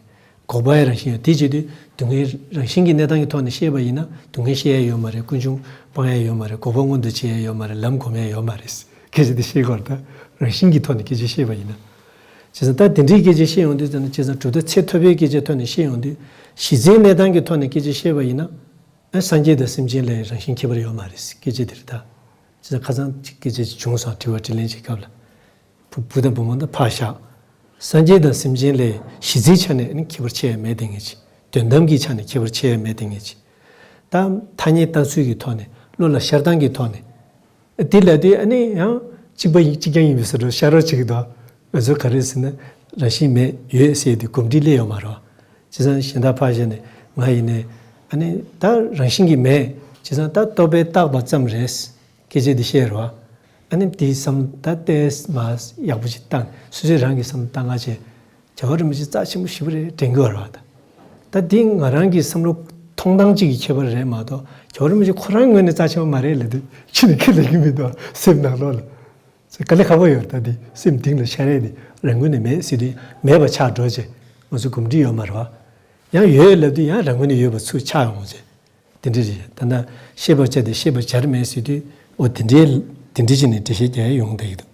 འགོག་པའི་རང་བཞིན་ཡོད། དེ་བྱེད་དུས་སྡུག་བསྔལ་རང་བཞིན་གྱི་གནས་སྟངས་ཀྱི་ཐོག་ནས་བཤད་པ་ཡིན་ན་སྡུག་བསྔལ་ཤེས་ཡ་ཡོད་མ་རེད། ཀུན་འབྱུང་སྤང་ཡ་ཡོད་མ་རེད། འགོག་པ་མངོན་དུ་བྱེད་ཡ་ཡོད་མ་རེད། ལམ་སྒོམ་ཡ་ཡོད་མ་རེད། སྐད་ཆ་དེ་བཤད་དགོས་རེད་ད། རང་བཞིན་གྱི་ཐོག་ནས་སྐད་ཆ་བཤད་པ་ཡིན་ན། བྱས་ཙང་ད་དེ་འདྲའི་སྐད་ཆ་བཤད་ཡོང་དུས་ཙམ་ན། བྱས་ཙང་གྲུབ་མཐའ་ཚད་མཐོ་པོའི་སྐད་ཆའི་ཐོག་ནས་བཤད་ཡོང་དུས། གཞི་རྩའི་གནས་སྟངས་ཀྱི་ཐོག་ནས་སྐད་ཆ་བཤད་པ་ཡིན་ན། ཨ། སངས་རྒྱས་དང་སེམས་ཅན་ལས་རང་བཞིན་ཁྱད་པར་ཡོད་མ་རེད། སྐད་ཆ་དེ་རེད་ད། བྱས་ཙང་ཁ་སང་ཅིག་སྐད་ཆ་ཅིག་བྱུང་སོང་། དྲི་བ་དྲིས་ལན་བྱེད་སྐབས་ལ། བུ་བུ་དང་བུ་མོ་དང་ཕར་བཞག་སངས་རྒྱས་དང་སེམས་ཅན་ལས་གཞི་རྩའི་ཆ་ནས་ནི་ཁྱད་པར་ཕྱེ་ཡ་མེད་དེ་ངེས་ཅིག་དོན་དམ་གྱི་ཆ་ནས་ཁྱད་པར་ཕྱེ་ཡ་མེད་དེ་ངེས་ཅིག་ད་ཐ་སྙད་བཏགས་ཚུལ་གྱི་ཐོག་ནས། བློ་ལ་ཤར་སྟངས་ཀྱི་ཐོག་ནས། དེ་ལབ་དུས་ཨ་ནི་ཡང་གཅིག་པ་ཡིན། གཅིག་རྐྱང་ཡིན་པའི་བཟོ་འདྲ་ཤར་རོགས་བྱེད་ཀྱི་འདུག་ང་ཚོ་ག་རེ་ཟེར་ན། རང་བཞིན་མེད། ཡོད་ཟེར་དུས་གོམས་འདྲིས་སླེབས་ཡོད་མ་རེད། བྱས་ཙང་གཞན་དག་ཕར་བཞག་ནས་ང་ཡིན་ནའི། ཨ་ནི་ད་རང་བཞིན་གྱིས་མེད། བྱས་ཙང་ད་རྟོག་པས་བཏགས་པ་ཙམ་རེད། སྐད་ཆ་འདི་བཤད་རེད་བ། ཨ་ནི་དེའི་བསམ། ད་ལྟས་མ་ཡག་པོ་ཞིག་བཏང་། སོ་སོས་རང་གི་བསམ་བློ་བཏང་ག་བྱས། རྒྱལ་བ་རིན་པོ་ཆེ་རྩ་ཆེན་པོ་ཞེ་པོ་རེད་དྲན་གྱི་ཡོད་རེད་བ། ད་ད་འདི་ང་རང་གི་བསམ་བློ་མཐོང་སྟངས་གཅིག་གི་ཁྱད་པར་རེད་མ་གཏོགས། རྒྱལ་བ་རིན་པོ་ཆེ་ཁོ་རང་ངོས་ནས་རྩ་ཆེན་པོ་མ་རེད་ལབ་དུས་ཕྱི་ནས་ཁས་ལེན་གྱི་མི་འདུག་སེམས་ནང་ལོགས་ལ། དཀའ་ལས་ཁག་པོ་ཡོད་རེད། ད་འདི་སེམས་གཏིང་ལ་ཤར་ཡས་དེ་རང་ངོས་ནས་མེད་ཟེར་དུས་མེད་པ་ཆགས་འགྲོ་བྱས། ང་ཚོ་གོམས་འདྲིས་ཡོད་མ་རེད་བ། ཡང་ཡོད་ལབ་དུས་ཡང་རང་ངོས་ནས་ཡོད་པ་ཚུར་ཆགས་ཡོང་བྱས། དེ་འདྲ་རེད། ད་ལྟ་ཤེས་པར་བྱ་སྟེ་ཤེས་པར་བྱར་མེད་ཟེར་དུས། འོ་དེ་འདྲའི་དེ་འདྲ་བྱས་ནས་འགྲེལ་བཤད་རྒྱག་ཡ་ཡོང་བསྡད་ཀྱི་འདུག་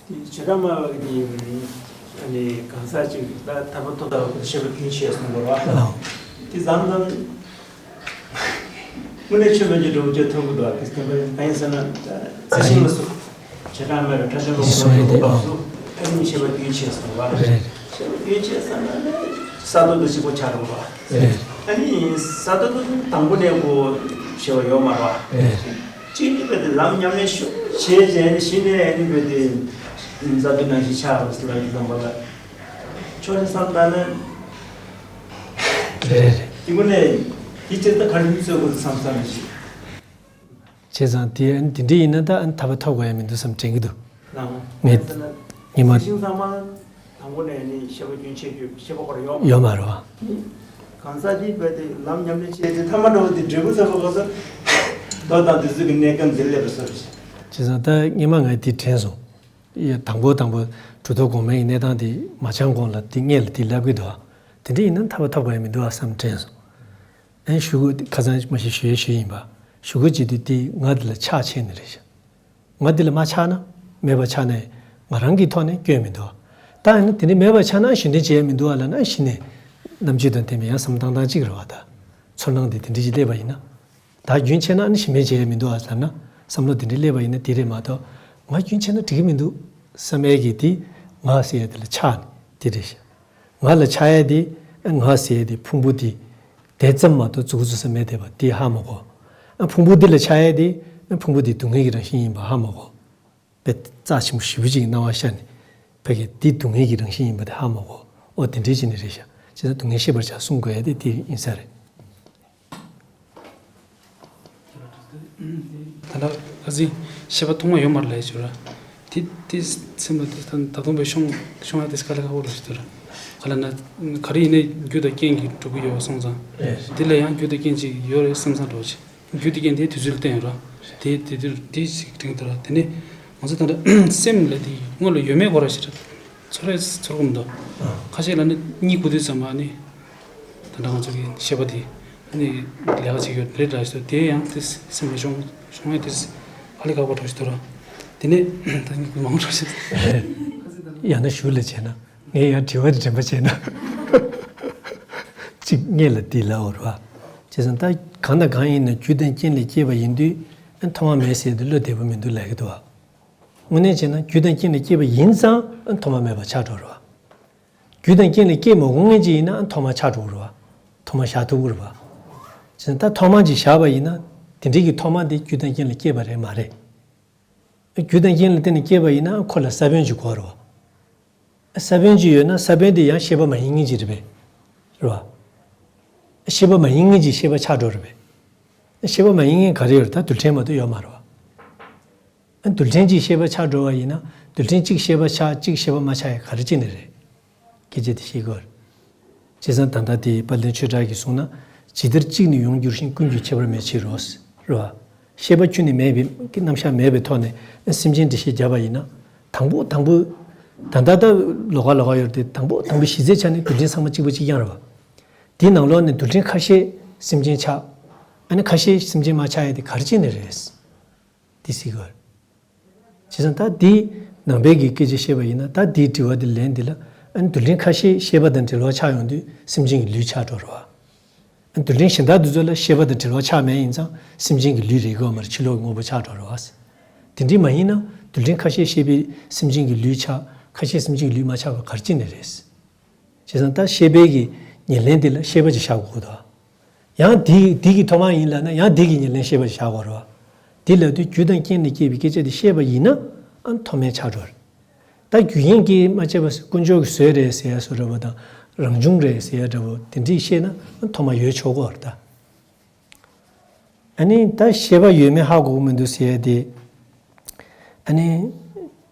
དེ་བྱེ་བྲག་སྨྲ་བ་གི་ཨ་ནི་གང་ཟག་ཅིག་ད་ཐར་པ་ཐོབ་ཐག་ཤེས་པ་རྒྱུན་ཆད་སོང་བ་རེད་བ། ཨ། དེ་ཙམ་ཙམ་དངོས་གནས་ཆོས་མེད་ཀྱི་འགྲོ་བ་ཅིག་མཐོང་གི་འདུག་དེ་བསྟན་པ་གང་ཡིན་ཟེར་ན། ད་ཚེ་ཤིང་ལ་སོགས་བྱེ་བྲག་སྨྲ་བའི་ཕྲ་ཞབས་ཀྱི་སྐབས་སུ་ཨ་ནི་ཤེས་པ་རྒྱུན་ཆད་སོང་བ་རེད། ཤེས་པ་རྒྱུན་ཆད་སོང་ན་ནི་ས་རྡོ་དང་གཅིག་པ་ཆགས་འགྲོ་བ། ཨ་ནི་ས་རྡོ་དང་དང་པོ་ནས་ཁོ་ཤེས་པ་ཡོད་མ་རེད་བ། གཅིག་ནི་བས་ཏེ་ལམ་ཉམས་ལེན་ཤུགས་ཆེ་བྱས་ནས་གཞི་ནས་ཨ་ནི་བས་ཏེ་ས་རྡོ་ནང་བཞིན་ཆགས་པ་ལ་ཡི་དམ་པ་ལ། ཆོས་ནི་བསམ་བཏང་ན། རེད་རེད། དེ་ངོ་ནས་དེ་ཅིག་ད་ག་རེ་རྩོད་དགོས་བསམ་བསམ་ཞིག་བྱས་ཙང་དེ་ཨ་ནི་དེ་འདྲ་ཡིན་ན་ད་ཨ་ནི་ཐར་པ་ཐོབ་དགོས་ཡ་མི་འདུག་བསམ་དྲན་གྱི་འདུག་ངས་ཉི་མ། ཤིང་ཚང་མ་དང་པོ་ནས་ནི་ཤེས་པ་རྒྱུན་ཆད་རྒྱུ་ཤེས་པ་ཁོ་རང་ཡོད་མ་ཡོད་མ་རེད་བ། གང་ཟག་དེ་བས་ཏེ་ལམ་ཉམས་ལེན་བྱས་ཏེ་ཐ་མ་འགྲོ་བ་དེ་འབྲས་བུ་ཐོབ་པ་གོ་ས། མདོ་དང་འདི་ཚོ་གི་གནས་སྐབས་འདིར་སླེབས་པ་བཟོ་རེད། བྱས་ཙང་ད་སྔོན་མ་ངས་དེ་དྲན་སོང་། ཡ། དང་པོ་དང་པོ་གྲུབ་ཐོབ་གོང་མའི་གནས་སྟངས་དེ་མ་སྦྱངས་གོང་ལ་དེ་སྔོན་ལ་དེ་ལབ་ཀྱི་འདུག་ཨ། དེ་འདྲ་ཡིན་ན་ཐར་པ་ཐོབ་དགོས་ཡ་མི་འདུག་ཨ་བསམ་དྲན་སོང་། ཨན་ཞུ་གུ་ཁ་སང་མ་གཞི་ཞུ་ཡས་ཞུ་ཡིན་པ། ཞུ་གུ་བྱེད་དུས་དེ་ང་འདི་ལ་ཆགས་ཆེ་ནི་རེད་ཤག་ང་འདི་ལ་མ་ཆགས་ན། མེད་པ་ཆགས་ནས་ང་རང་གི་ཐོག་ནས་སྐྱོན་མི་འདུག་ད་ཨ་ནི་དེ་འདྲ་མེད་པ་ཆགས་ན་གཞི་འདྲེན་བྱེད་ཡ་མི་འདུག་ཨ་ལབ་ན། གཞི་ནས་རྣམ་དཔྱོད་དང་ལྡན་པའི་ཡང་བསམ་བློ་བཏང་སྟངས་གཅིག་རེད་བ། ད་ཚོར་སྣང་དེ་དེ་འདྲ་ཞིག་སླེབས་པ་ཡིན་ན། ད་རྒྱུན་ཆད་ན་ཨ་ནི་གཞི་མེད་བྱེད་ཡ་མི་འདུག་ཨ་ལབ་ན། བསམ་བློ་དེ་འདྲ་སླེབས་པ་ཡིན་ན་དེ་རེད་མ་གཏོགས། ང་རྒྱུན་ཆད་ན་འགྲིག་གི་མི་འདུག་བསམ་ཡས་ཀྱི་དེ་ང་ཟེར་ཡ་དེ་ལ་ཆགས་ནས་དེ་རེད་ཤག་ང་ལ་ཆགས་ཡས་དེ། ང་ཟེར་ཡས་དེ་ཕུང་པོ་དེ་དེ་ཙམ་མ་གཏོགས་འཛུགས་འཛུགས་ས་མེད་བསྡད་པ་དེ་ཧ་མ་གོ། ཨ། ཕུང་པོ་འདི་ལ་ཆགས་ཡས་དེ། ཨ། ཕུང་པོ་འདི་སྡུག་བསྔལ་གྱི་རང་བཞིན་ཡིན་པ་ཧ་མ་གོ། དཔེ་རྩ་ཆེན་པོ་ཞེ་པོ་ཅིག་གི་སྣང་བ་ཤར་ནས། ཕ་གི་འདི་སྡུག་བསྔལ་གྱི་རང་བཞིན་ཡིན་པ་དེ་ཧ་མ་གོ། ཨོ་དེ་འདྲའི་ཅིག་ནི་རེད་ཤག་བྱས་ཙང་སྡུག་བསྔལ་ཤེས་པར་བྱ་གསུང་དགོས་ཡ་དེ་དེ་ཡིན་ས་རེད། ད་ལྟ་ཁ་སང་ཤེས་པ་ཐོག་མ་ཡོད་མ་རེད་ལབ་ཡ་ཅིག་ཡོད་ར། དེ་དེ་སེམས་ལ་དེ་ད་ད་དུང་བའི་ཤོང་ཤོང་ཡ་དེ་དཀའ་ལས་ཁག་པོ་རེད་ཟེར་ར། ག་ལ་ན་ག་རེ་ཡིན་ནའི་རྒྱུ་དང་རྐྱེན་གྱིས་གྲུབ་ཀྱི་ཡོད་པ་སོང་ཙང་། དེ་ལ་ཡང་རྒྱུ་དང་རྐྱེན་ཅིག་ཡོད་རེད་བསམ་བསམ་འགྲོ་ཅིག་རྒྱུ་དེ་རྐྱེན་དེ་དུས་ཚོད་ལ་བརྟེན་ཡོད་ར། དེ་དེ་དུས་དེ་ཞིག་དྲན་གྱི་འདུག་ར། དེ་ནས་ང་ཚོ་ད་ལྟ་སེམས་ལ་དེ་སྔོན་ལ་ཡོད་མེད་སྐོར་ར་ཞིག་ར། ཚོར་རེ་ཚོར་གོ་མི་འདུག་ཁ་ཤས་ལ་ནི་གཉིད་ཁུག་དུས་ཙམ་པ་ནི། ད་ལྟ་ང་ཚོ་གི་ཤེས་པ་དེ་ནི་ལས་ཀ་བྱེད་ཀྱི་ཡོད་རེད་ལ་ཞུ། དེ་ཡང་དེ་སེམས་ལ་ཤོང་ཤོང་ཡ་དེ་ཧ་ལས་ཁག་པོ་འགྲོ་ཞིག་འདུག་ར། དེ་ནས་ད་གཉིད་ཁུག་མང་པོ་འགྲོ་ཞིག་ཡང་ན་ཞུ་ལ་བྱས་ན། ངས་ཡང་དྲི་བ་དེ་དྲན་པ་བྱས་ན། གཅིག་སྔོན་ལ་དེ་ལབ་པ་རེད་བ། བྱས་ཙང་ད་གང་དང་གང་ཡིན་ན་རྒྱུ་དང་རྐྱེན་ལས་སྐྱེས་པ་ཡིན་དུས། ཨ། ཐོག་མ་མེད་ཟེར་དུས་བློ་བདེ་པོ་མི་འདུག་ལབ་ཀྱི་འདུག་བ། དངོས་གནས་བྱས་ན་རྒྱུ་དང་རྐྱེན་ལས་སྐྱེས་པ་ཡིན་ཙང་། ཨ། ཐོག་མ་མེད་པ་ཆགས་འགྲོ་རེད་བ། རྒྱུ་དང་རྐྱེན་ལས་སྐྱེས་མ་དགོས་མཁན་ཅིག་ཡིན་ན། ཨ། ཐོག་མ་ཆགས་འགྲོ་གི་རེད་བ། ཐོག་མ་བཞག་ཐུབ་ཀྱི་རེད་བ། བྱས་ཙང་ད་ཐོག་མ་ཅིག་བཞག་པ་ཡིན་ན། དེ་འདྲའི་གི་ཐོག་མ་དེ་རྒྱུ་དང་རྐྱེན་ལས་སྐྱེས་པ་རེད་མ་རེད། རྒྱུ་དང་རྐྱེན་ལ་བརྟེན་ནས་སྐྱེས་པ་ཡིན་ན་ཁོ་ལ་ས་བོན་ཅིག་དགོས་རེད་བ། ས་བོན་ཅིག་ཡོད་ན་ས་བོན་དེ་ཡང་ཤེས་པ་མ་ཡིན་མཁན་ཅིག་རེད་པས། རེད་བ། ཤེས་པ་མ་ཡིན་མཁན་ཅིག་ཤེས་པ་ཆགས་འགྲོ་རེད་པས། ཤེས་པ་མ་ཡིན་མཁན་ག་རེ་ཡོད་རེད། ད་རྡུལ་ཕྲན་མ་གཏོགས་ཡོད་མ་རེད་བ། རྡུལ་ཕྲན་གཅིག་ཤེས་པ་ཆགས་འགྲོ་བ་ཡིན་ན། རྡུལ་ཕྲན་གཅིག་ཤེས་པ་ཆགས། གཅིག་ཤེས་པ་མ་ཆགས་ཡ་ག་རེ་བྱས་ནས་རེད། སྐད་ཆ་དེ་བཤད་དགོས་རེད། བྱས་ཙང་ད་ལྟ་དེ་དཔལ་ལྡན་ཆོས་གྲགས་ཀྱིས་གསུངས་ན། ཇི་ལྟར་གཅིག་ནི་ཡོངས་འགྱུར་ཞིང་། ཀུན་གྱིས་ཁྱད་པར་མེད་ཕྱིར་རོ། རེད་བ། ཤེས་པ་ཁྱོན་ནས་མེད་པའི་རྣམ་གཞག་མེད་པའི་ཐོག་ནས་སེམས་ཅན་འགྲེལ་བཤད་བརྒྱབ་པ་ཡིན་ན། དང་པོ་དང་པོ། ད་ལྟ་ད་ལོགས་ཀ་ལོགས་ཀ་ཡོད་རེད་དེ། དང་པོ་དང་པོ་གཞི་རྩའི་ཆ་ནས་རྡུལ་ཕྲན་ཚང་མ་གཅིག་པ་གཅིག་རྐྱང་རེད་བ། དེའི་ནང་ལོགས་ནས་རྡུལ་ཕྲན་ཁ་ཤས་སེམས་ཅན་ཆགས། ཨ་ནི་ཁ་ཤས་སེམས་ཅན་མ་ཆགས་ཡ་དེ་ག་རེ་བྱས་ནས་རེད། དེ་སྲིད་གོ། བྱས་ཙང་ད་འདི་ནང་པའི་གི་སྐད་ཆ་བཤད་པ་ཡིན་ན། ད་འདིའི་དྲི་བ་འདི་ལན་འདི་ལ། ཨ་ནི་རྡུལ་ཕྲན་ཁ་ཤས་ཤེས་པ་དང་འབྲེལ་བ་ཆགས་ཡོང་དུས་སེམས་ཅན་གྱི་ལུས་ཆགས་འགྲོ་རེད་བ། ཨ་ནི་རྡུལ་ཕྲན་གཞན་དག་འདི་ཚོ་ལ་ཤེས་པ་དང་འབྲེལ་བ་ཆགས་མེད་ཡིན་ཙང་སེམས་ཅན་གྱི་ལུས་རེག་གི་ཡོད་མ་རེད། ཕྱི་ལོགས་ཀྱི་དངོས་པོ་ཆགས་འགྲོ་རེད་བ། དེ་འདྲའི་མ་ཡིན་ན་རྡུལ་ཕྲན་ཁ་ཤས་ཤེས་པའི་སེམས་ཅན་གྱི་ལུས་ཆགས། ཁ་ཤས་སེམས་ཅན་གྱི་ལུས་མ་ཆགས་པ་ག་རེ་བྱས་ནས་རེད། བྱས་ཙང་ད་ཤེས་པའི་གི་ཉེར་ལེན་དེ་ལ་ཤེས་པ་ཅིག་བཞག་དགོས་འདུག། ཡང་དེ་དེ་གི་ཐོག་མ་ཡིན་ལབ་ན་ཡང་དེ་གི་ཉེར་ལེན་ཤེས་པ་ཅིག་བཞག་དགོས་རེད་བ། དེ་ལབ་དུས་རྒྱུ་དང་རྐྱེན་ལས་སྐྱེས་པའི་སྐད་ཆ་དེ་བཤད་པ་ཡིན་ན། ཨ་ཐོག་མའི་ཆགས་འགྲོ་རེད། ད་རྒྱུ་རྐྱེན་གྱིས་མ་བྱས་པ་དཀོན་མཆོག་གི་བཟོས་རེད་ཟེར་ཡ་བཟོ་འདྲ་པོ་དང་། རང་བྱུང་རེད་ཟེར་ཡ་འདྲ་པོ་དེ་འདྲས་བཤད་ན་ཨ་ཐོག་མ་ཡོད་ཆོག་གི་རེད་ད། ཨ་ནི་ད་ཤེས་པ་ཡོད་མེད་ཧ་གོ་གི་མི་འདུག་ཟེར་ཡ་དེ། ཨ་ནི་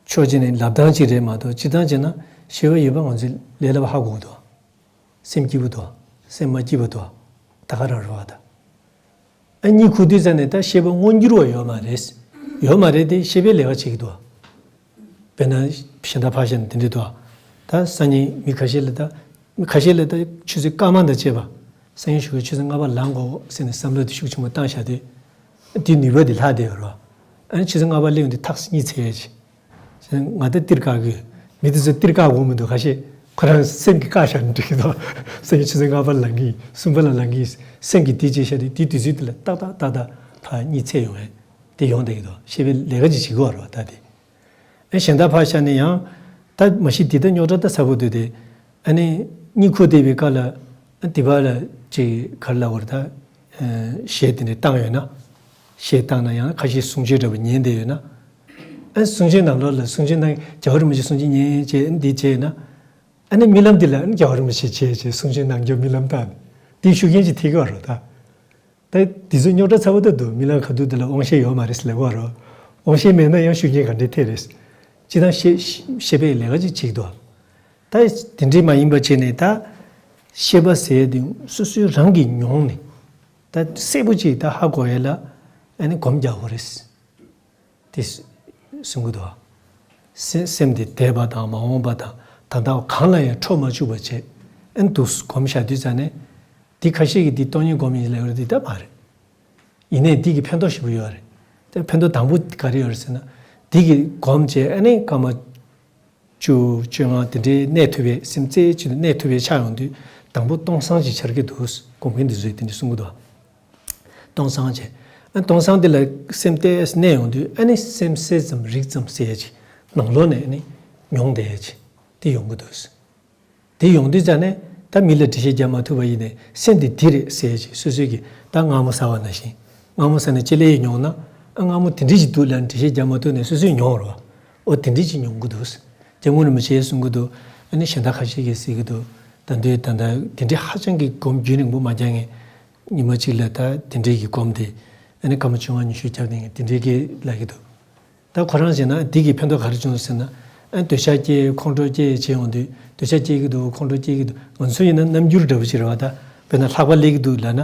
ཕྱོགས་གཅིག་ནས་ལབ་སྟངས་གཅིག་རེད་མ་གཏོགས། སྤྱིར་བཏང་བྱས་ན་ཤེས་པ་ཡོད་པ་ང་ཚོས་ལས་སླ་པོ་ཧ་གོ་གི་འདུག། སེམས་སྐྱིད་པོ་འདུག། སེམས་མ་སྐྱིད་པ་འདུག། ད་ག་རང་རེད་བ་ད། ཨ་གཉིད་ཁུག་དུས་ཙམ་ནས་ད་ཤེས་པ་མངོན་འགྱུར་བ་ཡོད་མ་རེད། ཡོད་མ་རེད་དེ་ཤེས་པས་ལས་ཀ་བྱེད་ཀྱི་འདུག། དཔེར་ན་གཞན་དག་ཕར་བཞག་ན་དེ་འདྲས་འདུག། ད་སང་ཉིན་མི་ཁ་ཤས་ལ་ད། མི་ཁ་ཤས་ལ་ད་ཆུ་ཚོད་སྐར་མ་དང་བཅས་པ། སང་ཉིན་ཞོགས་ཀས་ཆུ་ཚོད་ལྔ་པ་ལངས་དགོས་ཟེར་ནས་བསམ་བློ་དེ་ཤུགས་ཆེན་པོ་བཏང་བཞག་དུས། དེའི་ནུས་པ་དེ་ལྷག་བསྡད་ཡོད་རེད་བ། ཨ་ནི་ཆུ་ཚོད་ལྔ་པ་སླེབས་ཡོང་དུས་ཐག་གཉིད་ཚད་ཡས་ཅིག། ང་ད་ཏིར་བཀག་གི་ཡོད། མི་དེ་ཚོ་ཏིར་བཀག་དགོས་མི་འདུག། ཁ་ཤས་ཁོ་རང་སེམས་ཀྱིས་བཀག་བཞག་ན་འགྲིག་གི་འདུག། སང་ཉིན་ཆུ་ཚོད་ལྔ་པ་ལ་ལངས་ཀྱི་ཡིན། གསུམ་པ་ལ་ལངས་ཀྱི་ཡིན། སེམས་ཀྱིས་དེ་བྱས་བཞག་དུས་དེའི་དུས་ཚོད་དེ་ལ་ཏག་ཏག་ཏག་ཏག་ཕར་གཉིད་ཚད་ཡོང་བས། དེ་ཡོང་བསྡད་ཀྱི་འདུག། ཤེས་པས་ལས་ཀ་ཅིག་བྱེད་ཀྱི་ཡོད་རེད་བ་ད་དེ། ཨེ་གཞན་དག་ཕར་བཞག་ནས་ཡང་། ད་མ་གཞི་འདི་ད་རྙོག་དྲ་ད་ཚ་པོ་འདུག་སྟེ། ཨ་ནི་གཉིད་ཁུག་བསྡད་པའི་སྐབས་ལ། ཨ་འདི་པར་ལ་ཅིག་ག་རེ་ལབ་དགོས་རེད་ད། ཨ་གཞས་དེ་འདྲ་བཏང་ཡོད་ན། གཞས་བཏང་ན་ཡང་ཁ་ཤས་གསུང་ཆོས་འདྲ་པོ་ཉན་བསྡད་ཡོད་ན། ཨ་གསུང་ཆོས་ནང་ལོགས་ལ་གསུང་ཆོས་ནང་རྒྱལ་བ་རིན་པོ་ཆེ་གསུང་ཆོས་ཉན་བྱས་འདི་བྱས་ན། ཨ་ནི་རྨི་ལམ་འདི་ལ་ཨ་ནི་རྒྱལ་བ་རིན་པོ་ཆེ་བྱས་བྱས་གསུང་ཆོས་ནང་རྒྱབ་རྨི་ལམ་བཏང་ནས་འདི་ཤུགས་རྐྱེན་ཅིག་ཐེབས་ཀྱི་ཡོད་རེད་ད། ད་འདི་ཚོ་རྙོག་དྲ་ཚ་པོ་ད་འདུག། རྨི་ལམ་ཁ་ཐུག་འདི་ལ་དབང་ཤེས་ཡོད་མ་རེད་ཟེར་ལབ་ཀྱི་ཡོད་རེད། དབང་ཤེས་མེད་ན་ཡང་ཤུགས་རྐྱེན་ག་འདྲས་ཐེབས་རེད། སྤྱིར་བཏང་ཤེས་ཤེས་པའི་ལས་ཀ་ཅིག་བྱེད་ཀྱི་འདུག། ད་དེ་འདྲས་མ་ཡིན་པ་བྱས་ནས་ད། ཤེས་པ་ཟེར་དེ་སོ་སོའི་རང་གིས་མྱོང་ནས། ད་གསལ་པོ་ཅིག་ད་ཧ་གོ་ཡས་ལ། ཨ་ནི་སྒོམ་རྒྱག་དགོས་རེད། དེ་གསུང་གི་འདུག། སེམས་སེམས་དེ་འདས་པ་དང་མ་འོངས་པ་དང་ད་ལྟ་བ་གང་ལ་ཡང་འཕྲོ་མ་བཅུག་པ་བྱས། ཨ་ནི་འདུག་སྒོམ་བཞག་དུས་ཙམ་ནས། འདི་ཁ་ཤས་ཀྱིས་འདི་སྟོང་ཉིད་སྒོམ་ཡིན་ལབ་ཡོད་རེད། འདི་ལྟ་མ་རེད། ཡིན་ནའི་འདི་གི་ཕན་ཐོགས་ཞེ་པོ་ཡོད་རེད། དེ་ཕན་ཐོགས་དང་པོ་ག་རེ་ཡོད་རེད་ཟེར་ན། འདི་གི་སྒོམ་བྱས་ཨ་ནི་སྐར་མ་བཅུ་བཅོ་ལྔ་དེ་འདྲའི་གནས་ཐུབ་པའི་སེམས་རྩེ་གཅིག་ཏུ་གནས་ཐུབ་པའི་ཆ་ཡོང་དུས་དང་པོ་སྟོང་སང་ཅིག་འཆར་གྱི་འདུག། སྒོམ་མཁན་འདི་ཚོས་དེ་འདྲ་གསུང་གི་འདུག། སྟོང་སང་བྱས། ཨ་སྟོང་སང་དེ་ལ་སེམས་གཏད་གནས་ཡོང་དུས་ཨ་ནི་སེམས་གསལ་ཙམ་རིག་ཙམ་ཟེར་ཡ་ཅིག་ནང་ལོགས་ནས་ཨ་ནི་མྱོང་བསྡད་ཡ་ཅིག་དེ་ཡོང་གི་འདུག། དེ་ཡོང་དུས་ཙ་ནས་ད་མི་ལ་འགྲེལ་བཤད་རྒྱག་མ་ཐུབ་པ་ཡིན་ནའི་སེམས་དེ་འདི་རེད་ཟེར་ཅིག་སོ་སོས་ཀྱི་ད་མངར་མོ་ཟ་བ་ནང་བཞིན། མངར་མོ་ཟ་ནས་ལྕེ་ལེ་ཡིས་མྱོང་ན། ཨ་མངར་མོ་དེ་འདྲ་ཞིག་འདུག་ལབ་འགྲེལ་བཤད་རྒྱག་མ་ཐུབ་ནས་སོ་སོས་མྱོང་བ་རེད་བ། ཨོ་དེ་འདྲ་ཞིག་མྱོང་གི་འདུག། རྒྱལ་བ་རིན་པོ་ཆེས་གསུང་གི་འདུག། ཨ་ནི་གཞན་དག་ཁ་ཤས་ཀྱིས་ཟེར་གི་འདུག། ད་འདོད་ད་ད་དེ་འདྲ་ཧ་ཅང་གི་སྒོམ་རྒྱུན་རིང་པོ་མ་རྒྱག་མཁན། ཉི་མ་གཅིག་ལ་ད་དེ་འདྲའི་གི་སྒོམ་དེ། ཨ་ནི་སྐར་མ་བཅོ་ལྔ་ཉི་ཤུ་རྒྱབ་ནས་དེ་འདྲའི་གི་ལབ་ཀྱི་འདུག། ད་ཁོ་རང་བྱས་ན་འདི་གི་ཕན་ཐོགས་ག་རེ་བྱུང་ཟེར་ན། ཨ་འདོད་ཆགས་སྐྱེ་ཁོང་ཁྲོ་སྐྱེ་བྱས་ཡོང་དུས་འདོད་ཆགས་སྐྱེ་གི་འདུག། ཁོང་ཁྲོ་སྐྱེ་གི་འདུག། ང་ཚོ་ཡིན་ན་རྣམ་འགྱུར་འདྲ་པོ་ཅིག་རེད་བ་ད། དཔེར་ན་ལྷགས་པ་སླེབས་ཀྱི་འདུག་ལབ་ན།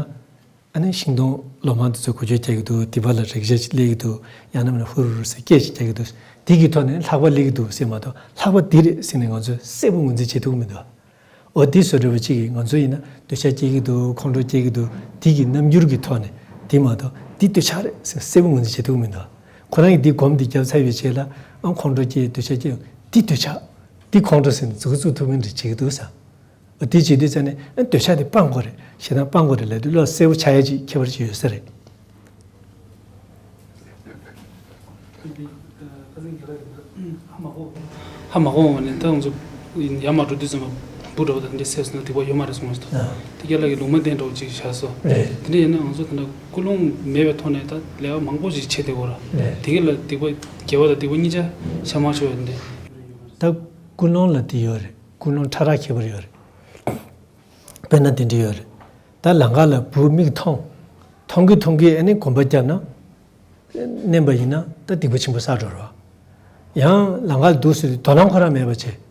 ཨ་ནི་ཤིང་སྡོང་ལོ་མ་འདི་ཚོ་འགུལ་སྐྱོད་རྒྱག་གི་འདུག། དེ་པ་ལ་རེག་བྱ་ཅིག་སླེབས་ཀྱི་འདུག། ཡང་ན་མིན་ན་ཧུར་ཧུར་ཟེར་སྐད་ཅིག་རྒྱག་གི་འདུག། དེ་གི་ཐོག་ནས་ལྷགས་པ་སླེབས་ཀྱི་འདུག་ཟེར་མ་གཏོགས་ལྷགས་པ་འདི་རེད་ཟེར་ནས་ང་ཚོས་གསལ་པོ་ངོས་འཛིན་བྱེད་ཐུབ་ཀྱི་མི་འདུག། འོ་དེ་བཟོ་འདྲ་བོ་གཅིག་གིས་ང་ཚོ་ཡིན་ན་འདོད་ཆགས་སྐྱེ་གི་འདུག། ཁོང་ཁྲོ་སྐྱེ་གི་འདུག། དེ་གི་རྣམ་འགྱུར་གྱི་ཐོག་ནས་དེ་མ་གཏོགས་འདི་འདོད་ཆགས་རེད་ཟེར་གསལ་པོ་ངོས་འཛིན་བྱེད་ཐུབ་ཀྱི་མི་འདུག། ཁོ་རང་གིས་འདི་སྒོམ་འདི་བརྒྱབ་ཚར་བའི་རྗེས་ལ་ཨང་ཁོང་ཁྲོ་སྐྱེ་འདོད་ཆགས་སྐྱེ་འདི་འདོད་ཆགས་འདི་ཁོང་ཁྲོ་ཟེར་ནས་མཛུབ་གུ་བཙུགས་ཐུབ་མིན་རེད་བྱེད་ཀྱི་འདུག་ཟེར། འོ་དེ་བྱེད་དུས་ཙ་ནས་ཨ་འདོད་ཆགས་དེ་སྤང་དགོས་རེད། ཞེ་སྡང་སྤང་དགོས་རེད་ལབ་དུས་བློ་གསལ་པོ་ཆགས་ཡ་ཅིག་ཁྱད་པར་ཅིག་ཡོད་ས་རེད། ཧ་མ་གོ་བ་ནས་ད་ང་ཚོ་ཡར་མར་འགྲོ་དུས་ཙམ་པ་འབུ་འདྲ་བོ་དང་དེ་འདྲ་བསད་སོང་ན་སྡིག་པ་ཡོད་མ་རེད་གསུངས་པ་ཞིག་འདུག། དེ་རྒྱ་ལ་གི་ལུང་མ་བསྟན་འདྲ་བོ་ཅིག་བཞག་སོ། དེ་འདྲ་ཡིན་ན་ང་ཚོ་ད་ལྟ་ཀུན་སློང་མེད་པའི་ཐོག་ནས་ད་ལས་ཀ་མང་པོ་ཅིག་བྱེད་བསྡད་ཡོད་ར། དེ་ག་ལ་སྡིག་པ་དགེ་བ་དང་སྡིག་པ་གཉིས་ཆ་ཤ་མར་ཤོར་ཡོད་འདི། ད་ཀུན་སློང་ལ་དེ་ཡོད་རེད། ཀུན་སློང་ཕྲ་རགས་ཁྱད་པར་ཡོད་རེད། དཔེར་ན་དེ་འདྲ་ཡོད་རེད། ད་ལམ་ཁ་ལ་འབུ་མིག་མཐོང་། མཐོང་གི་མཐོང་གི་ཨ་ནི་གོམ་པ་བརྒྱབ་ན། མནན་པ་ཡིན་ན་ད་སྡིག་པ་ཆེན་པོ་བསགས་འགྲོ་རེད་བ། ཡང་ལམ་ཁ་ལ་འདུག་ཟེར་དུས་དོ་སྣང་ཁོ་རང་མེད་པ་བྱས།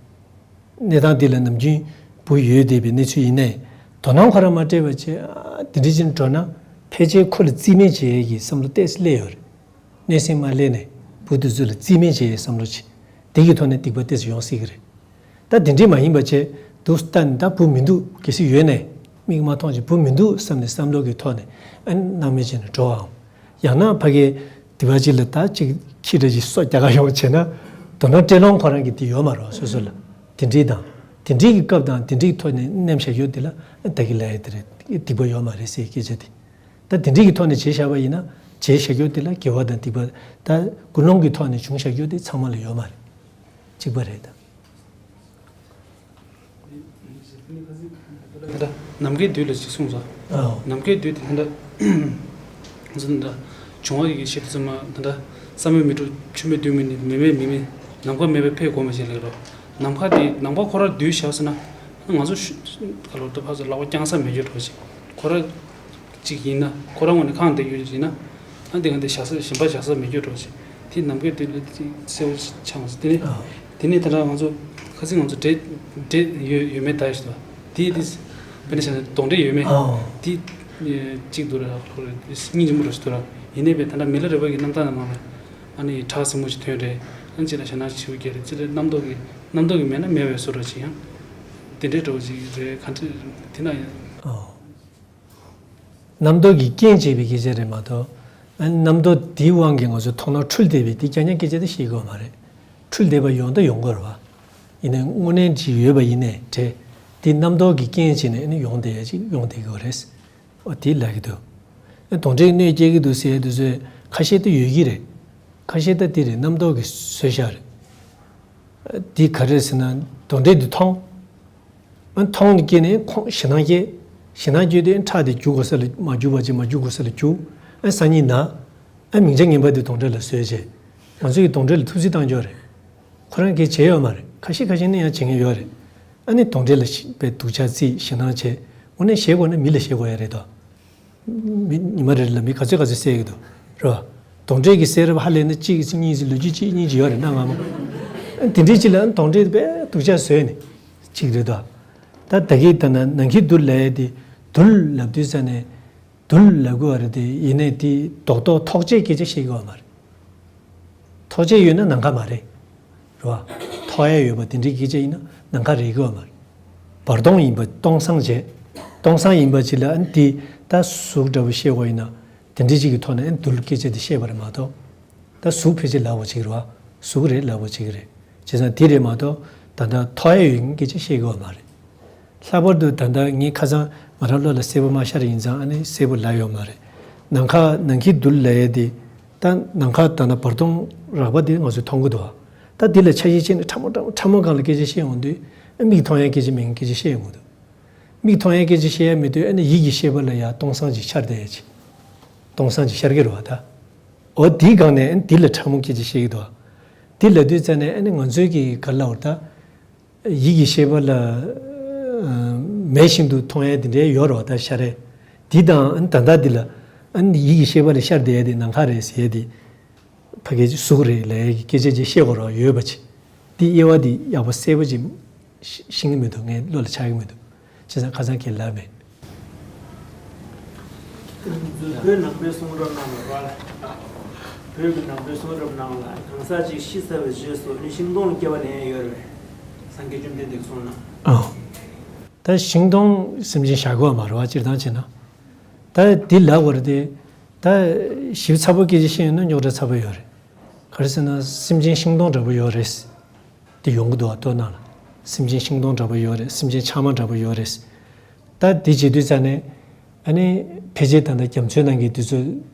གནས་སྟངས་འདི་ལ་ནམ་རྒྱུན་འབུ་ཡོད་བསྡད་པའི་གནས་ཚུལ་ཡིན་ནའི། དོ་སྣང་ཁོ་རང་མ་སྤྲད་པ་བྱས། ཨ་འདི་འདྲ་ཅིག་འགྲོ་ན་ཕལ་ཆེར་ཁོ་ལ་རྩིས་མེད་བྱེད་ཡས་ཀྱི་བསམ་བློ་ཏོག་ཙམ་སླེབས་ཡོད་རེད། གནས་སེམས་མ་སླེབས་ནས་འབུ་དེ་ཚོ་ལ་རྩིས་མེད་བྱེད་ཡས་བསམ་བློ་བྱེད། དེ་གི་ཐོག་ནས་སྡིག་པ་ཏོག་ཙམ་ཡོང་སྲིད་ཀྱི་རེད། ད་དེ་འདྲས་མ་ཡིན་པ་བྱས། འདུག་ལྟ་ནས་ད་འབུ་མི་འདུག། གལ་སྲིད་ཡོད་ནའི་མིག་མ་མཐོང་ཅིག་འབུ་མི་འདུག་བསམ་ནས་བསམ་བློ་གི་ཐོག་ནས་ཨ་ནི་སྣང་མེད་བྱས་ནས་འགྲོ་བའམ། ཡང་ན་ཕ་གིའི་སྡིག་པ་ཅིག་ལ་ད་ཅིག་ ཕྱི་དགྲ་ཅིག་སོ་རྒྱག་ག་ཡོང་བྱས་ན། དོ་སྣང་སྤྲད་ལོང་ཁོ་རང་གི་དེ་ཡོད་མ་རེད་སོ་སོ་ལ། དེ་འདྲའི་དང་། དེ་འདྲའི་གི་སྐབས་དང་དེ་འདྲའི་གི་ཐོག་ནས་མནན་བཞག་རྒྱུ་དེ་ལ་ད་གི་ལབ་ཡ་དེ་རེད། སྡིག་པ་ཡོད་མ་རེད་ཟེར་སྐད་ཆ་དེ། ད་དེ་འདྲའི་གི་ཐོག་ནས་བྱས་བཞག་པ་ཡིན་ན། བྱས་བཞག་རྒྱུ་དེ་ལ་དགེ་བ་དང་སྡིག་པ། ད་ཀུན་སློང་གི་ཐོག་ནས་བྱུང་བཞག་རྒྱུ་དེ་ཚང་མ་ལ་ཡོད་མ་རེད། གཅིག་པ་རེད་ད། ད་ནམ་མཁའི་རྡུལ་ལ་ཅིག་གསུངས་སོ། ཨོ། ནམ་མཁའི་རྡུལ་དེ་ད་ད་ད་བྱུང་བ་ཡི་གེ་ཤེས་དུས་ཙམ་མ་ད་ད་བསམ་མེད་མི་འཁྲུགས་ཆུ་མེད་རྡུལ་མེད་ནི་མེ་མེད་མི་མེད་ནམ་མཁའ་མེད་པའི་ཕས་གོ་མི་བྱེད་ལེགས་རོ། ནམ་མཁའ་དེ་ནམ་མཁའ་ཁོ་ར་རྡུལ་བཞག་ཟེར་ན། ང་ཚོ་ཤུ་ག་ལོར་ད་ཕར་ཚུར་ལག་པ་བརྐྱང་ས་མེད་རྒྱུ་འགྲོ་ཅིག་ཁོ་ར། གཅིག་ཡིན་ན་ཁོ་རང་ངོས་ནས་ཁེངས་བསྡད་ཡོད་ཅིག་ཡིན་ན། ཨ་འདི་ག་འདི་བཞག་ས་གཞན་པ་བཞག་ས་མེད་རྒྱུ་འགྲོ་ཅིག་དེ་ནམ་མཁའི་རྡུལ་ལ་དེ་གསལ་བོ་ཆགས་མ་སོང་། དེ་ནས་ཨ། དེ་ནས་ད་ལྟ་ང་ཚོ་ཁ་སང་ང་ཚོ་འདྲེ་འདྲེ་ཡོད་ཡོད་མེད་ད་ཞིག་དང་དེ་དེ་དཔེར་ན་བྱས་ན་གདོན་འདྲེ་ཡོད་མེད་ཨ། དེ་གཅིག་འདུག་ར་ཁོ་ར་སྙིང་རྗེ་མོ་ར་ཞིག་འདུག་ར། ཡིན་ནའི་བས་ད་ལྟ་མི་ལ་རས་པ་གི་རྣམ་ཐར་ནང་མ་རེད། ཨ་ནི་ཁྲག་སྲིན་མོ་ཞིག་ཐོན་རེད། ཨ་ནི་ཅི་ལ་ཞེ་ན་ཞིག་རྒྱལ་རེད། ཅི་ལ་རྣམ་རྟོག་གི་རྣམ་རྟོག་གི་མེད་ན་མེད་པའི་བཟོ་འདྲ་ཅིག་ཡང་དེ་འདྲའི་འདྲ་བོ་ཅིག་རེད། ག་འདྲ་དེ་ན་ཡང་ཨོ། རྣམ་རྟོག་གི་རྐྱེན་བྱེད་པའི་སྐད་ཆ་རེད་མ་གཏོགས། ཨ་ནི་རྣམ་རྟོག་དེའི་དབང་གིས་ང་ཚོ་མཐོང་སྣང་འཁྲུལ་བསྡད་པའི་དེ་རྐྱང་རྐྱང་སྐད་ཆ་དེ་བཤད་དགོས་མ་རེད། འཁྲུལ་བསྡད་པ་ཡོང་ད་ཡོང་དགོས་རེད་བ། ཡིན་ནའི་དངོས་གནས་ཅིག་ཡོད་པ་ཡིན་ནའི་དེ། དེ་རྣམ་རྟོག་གི་རྐྱེན་བྱས་ནས་ཨ་ནི་ཡོང་བསྡད་ཡ་ཅིག་ཡོང་བསྡད་ཀྱི་ཡོད་རེད། ཨོ་དེ་ལབ་ཀྱི་འདུག་ཨ་གདོན་འདྲེས་གནོད་སྐྱེལ་གྱི་འདུག་ཟེར་ཡ་དེ་ཚོས་ཁ་ཤས་དེ་ཡོད་ཀྱི་རེད། ཁ་ཤས་ད་དེ་རེད། རྣམ་རྟོག་གིས་བཟོས་བཞག་རེད། དེ་ག་རེ་ཟེར་ན་གདོན་འདྲེ་འདི་མཐོང་། ཨ་མཐོང་ནས་སྐྱེས་ནས་ཁོང་ཞེད་སྣང་སྐྱེ། ཞེད་སྣང་སྐྱེས་དུས་ཁྲག་དེ་རྒྱུག་དགོས་ས་ལ་མ་རྒྱུག་པ་བྱས། མ་རྒྱུག་དགོས་ས་ལ་རྒྱུག་ཨ་སང་ཉིན་ན། ཨ་མིང་ཆ་ངན་པ་དེ་གདོན་འདྲེ་ལ་བཟོས་བྱས། ང་ཚོ་ཡི་གདོན་འདྲེ་ལ་ཐུགས་རྩིས་བཏང་ཀྱོག་རེད། ཁོ་རང་གིས་བྱས་ཡོད་མ་རེད། ཁ་ཤས་ཁ་ཤས་ནི་ཡང་བྱེད་མཁན་ཡོད་རེད། ཨ་ནི་གདོན་འདྲེ་ལ་ཤི་པའི་སྡུག་ཅག་རྩིས་ཞེད་སྣང་བྱས། དངོས་གནས་ཞེད་དགོས་ན་མི་ལ་ཞེད་དགོས་ཡ་རེད་དོ། མི་ཉི་མ་རེ་རེ་ལ་མི་ག་ཚོད་ག་ཚོད་བསད་ཀྱི་འདུག་རེད་བ། གདོན་འདྲེ་གིས་བསད་རབས་ཧ་ལས་ན་གཅིག་གཉིས་ལོ་རྒྱུས་གཅིག་གཉིས་ཅིག་ཡོད་རེད་ན་ང་མ། དེ་འདྲའི་ཅིག་ལ་གདོན་འདྲེ་དཔེ་སྡུག་ཅག་བཟོས་ནས་ཅིག་རེད་དོ། ད་ད་གིན་ད་ན་ནམ་མཁའི་རྡུལ་ལབ་ཡ་དེ་རྡུལ་ལབ་དུས་ཙ་ནས་རྡུལ་ལབ་དགོས་པ་རེད་དེ། ཡིན་ནའི་དེ་རྡོག་རྡོག་ཐོགས་བཅས་སྐད་ཆ་བཤད་ཀྱི་ཡོད་མ་རེད། ཐོགས་བཅས་ཡོད་ན་ནམ་མཁའ་མ་རེད། རེད་བ། ཐོགས་ཡ་ཡོད་པ་དེ་འདྲའི་སྐད་ཆ་ཡིན་ན་ནམ་མཁའ་རེད་ཀྱི་ཡོད་མ་རེད། བར་སྟོང་ཡིན་པ་སྟོང་སང་བྱས། སྟོང་སང་ཡིན་པ་ཅིག་ལ་ཨ་ནི་དེ་ད་གཟུགས་འདྲ་པོ་བཤད་དགོས་ཡིན་ན། དེ་འདྲའི་ཅིག་གི་ཐོག་ནས་ཨ་ནི་རྡུལ་སྐད་ཆ་དེ་བཤད་པ་རེད་མ་གཏོགས། ད་གཟུགས་ཕལ་ཆེར་ལབ་པ་ཅིག་རེད་བ། གཟུགས་རེད་ལབ་པ་ཅིག་རེད། བྱས་ཙང་དེ་རེད་མ་གཏོགས་ད་ལྟ་ཐོགས་ཡ་ཡོད་མཁན་སྐད་ཆ་བཤད་ཀྱི་ཡོད་མ་རེད། ལྷག་པར་དུ་ད་ལྟ་ངས་ཁ་སང་ང་རང་བློ་ལ་གསལ་པོ་མ་ཤར་ཡིན་ཙང་ཨ་ནི་གསལ་པོ་ལབ་ཡོད་མ་རེད། ནམ་མཁའ་ནམ་མཁའི་རྡུལ་ལབ་ཡ་དེ། ད་ནམ་མཁའ་ད་ལྟ་བར་སྟོང་རགས་པ་དེ་ང་ཚོས་མཐོང་གི་འདུག་ད་འདི་ལ་འཆར་གཞི་བྱས་ནས་ཕྲ་མོ་ཕྲ་མོ་ཕྲ་མོ་སྒང་ལ་སྐད་ཆ་བཤད་ཡོང་དུས་ཨ་མིག་མཐོང་ཡ་སྐད་ཆ་མིན་སྐད་ཆ་བཤད་ཡོང་གི་འདུག་མིག་མཐོང་ཡ་སྐད་ཆ་བཤད་ཡ་མེད་དུས་ཨ་ནི་ཡིད་ཀྱི་ཤེས་པ་ལ་ཡ་སྟོང་སང་ཅིག་ཤར་བསྡད་ཡ་ཅིག་སྟོང་སང་ཅིག་ཤར་གི་རེད་བ་ད། འོ་དེའི་སྒང་ནས་ཨ་ནི་འདི་ལ་ཕྲ་མོ་སྐད་ཆ་བཤད་ཀྱི་འདུག་དེ་ལབ་དུས་ཙ་ནས་ཨ་ནི་ང་ཚོའི་གི་ག་ལབ་དགོས་རེད་ད། ཡིད་ཀྱི་ཤེས་པ་ལ་ཨ་མེད་བཞིན་དུ་མཐོང་ཡས་དེ་འདྲའི་ཡོད་རེད་བ་ད་ཤར་རེ། དེ་དང་ཨ་ནི་ད་ལྟ་འདི་ལ་ཨ་ནི་ཡིད་ཀྱི་ཤེས་པ་ལ་ཤར་བསྡད་ཡས་དེ་ནམ་མཁའ་རེད་ཟེར་ཡས་དེ། ཕ་གི་གཟུགས་རེད་ལབ་ཡས་ཀྱི་སྐད་ཆ་ཅིག་བཤད་དགོས་རེད་བ་ཡོད་པ་ཅིག་དེ་དབྱེ་བ་དེ་ཡག་པོ་གསལ་པོ་ཅིག་ཤེས་ཀྱི་མི་འདུག་ངའི་བློ་ལ་འཆར་གྱི་མི་འདུག་བྱས་ཙང་ཁ་སང་ཁྱེད་ལབ་མེད། བོད་ནང་པའི་གསུང་རབ་ནང་ལ་ར། བོད་ཀྱི་ནང་པའི་གསུང་རབ་ནང་ལ་གང་ཟག་ཅིག་ཤི་ཚར་བའི་རྗེས་སུ་ནི་ཤིང་སྡོང་ལ་སྐྱེ་བ་ལེན་ཡ་ཡོད་རེད་པས། སངས་རྒྱས་བཅོམ་ལྡན་འདས་ཀྱི་གསུང་ནང་། ཨ། ད་ཤིང་སྡོང་སེམས་ཅན་བཞག་དགོས་མ་རེད་བ་སྤྱིར་བཏང་བྱས་ན། ད་འདི་ལབ་དགོས་རེད་དེ། ད་ཞིབ་ཚགས་པོ་སྐད་ཆ་བཤད་ཡོང་ན་རྙོག་དྲ་ཚ་པོ་ཡོད་རེད། ག་རེ་ཟེར་ན་སེམས་ཅན་ཤིང་སྡོང་འདྲ་པོ་ཡོད་རེད། དེ་ཡོང་གི་འདུག་བ་ལྟོས་ན་ལ། སེམས་ཅན་ཤིང་སྡོང་འདྲ་པོ་ཡོད་རེད། སེམས་ཅན་ཆགས་མ་འདྲ་པོ་ཡོད་རེད། ད་དེ་བྱེད་དུས་ཙ་ནས། ཨ་ནི་ཕལ་ཆེར་ད་ལྟ་རྒྱ་མཚོའི་ནང་གི་དུས་ཚོད་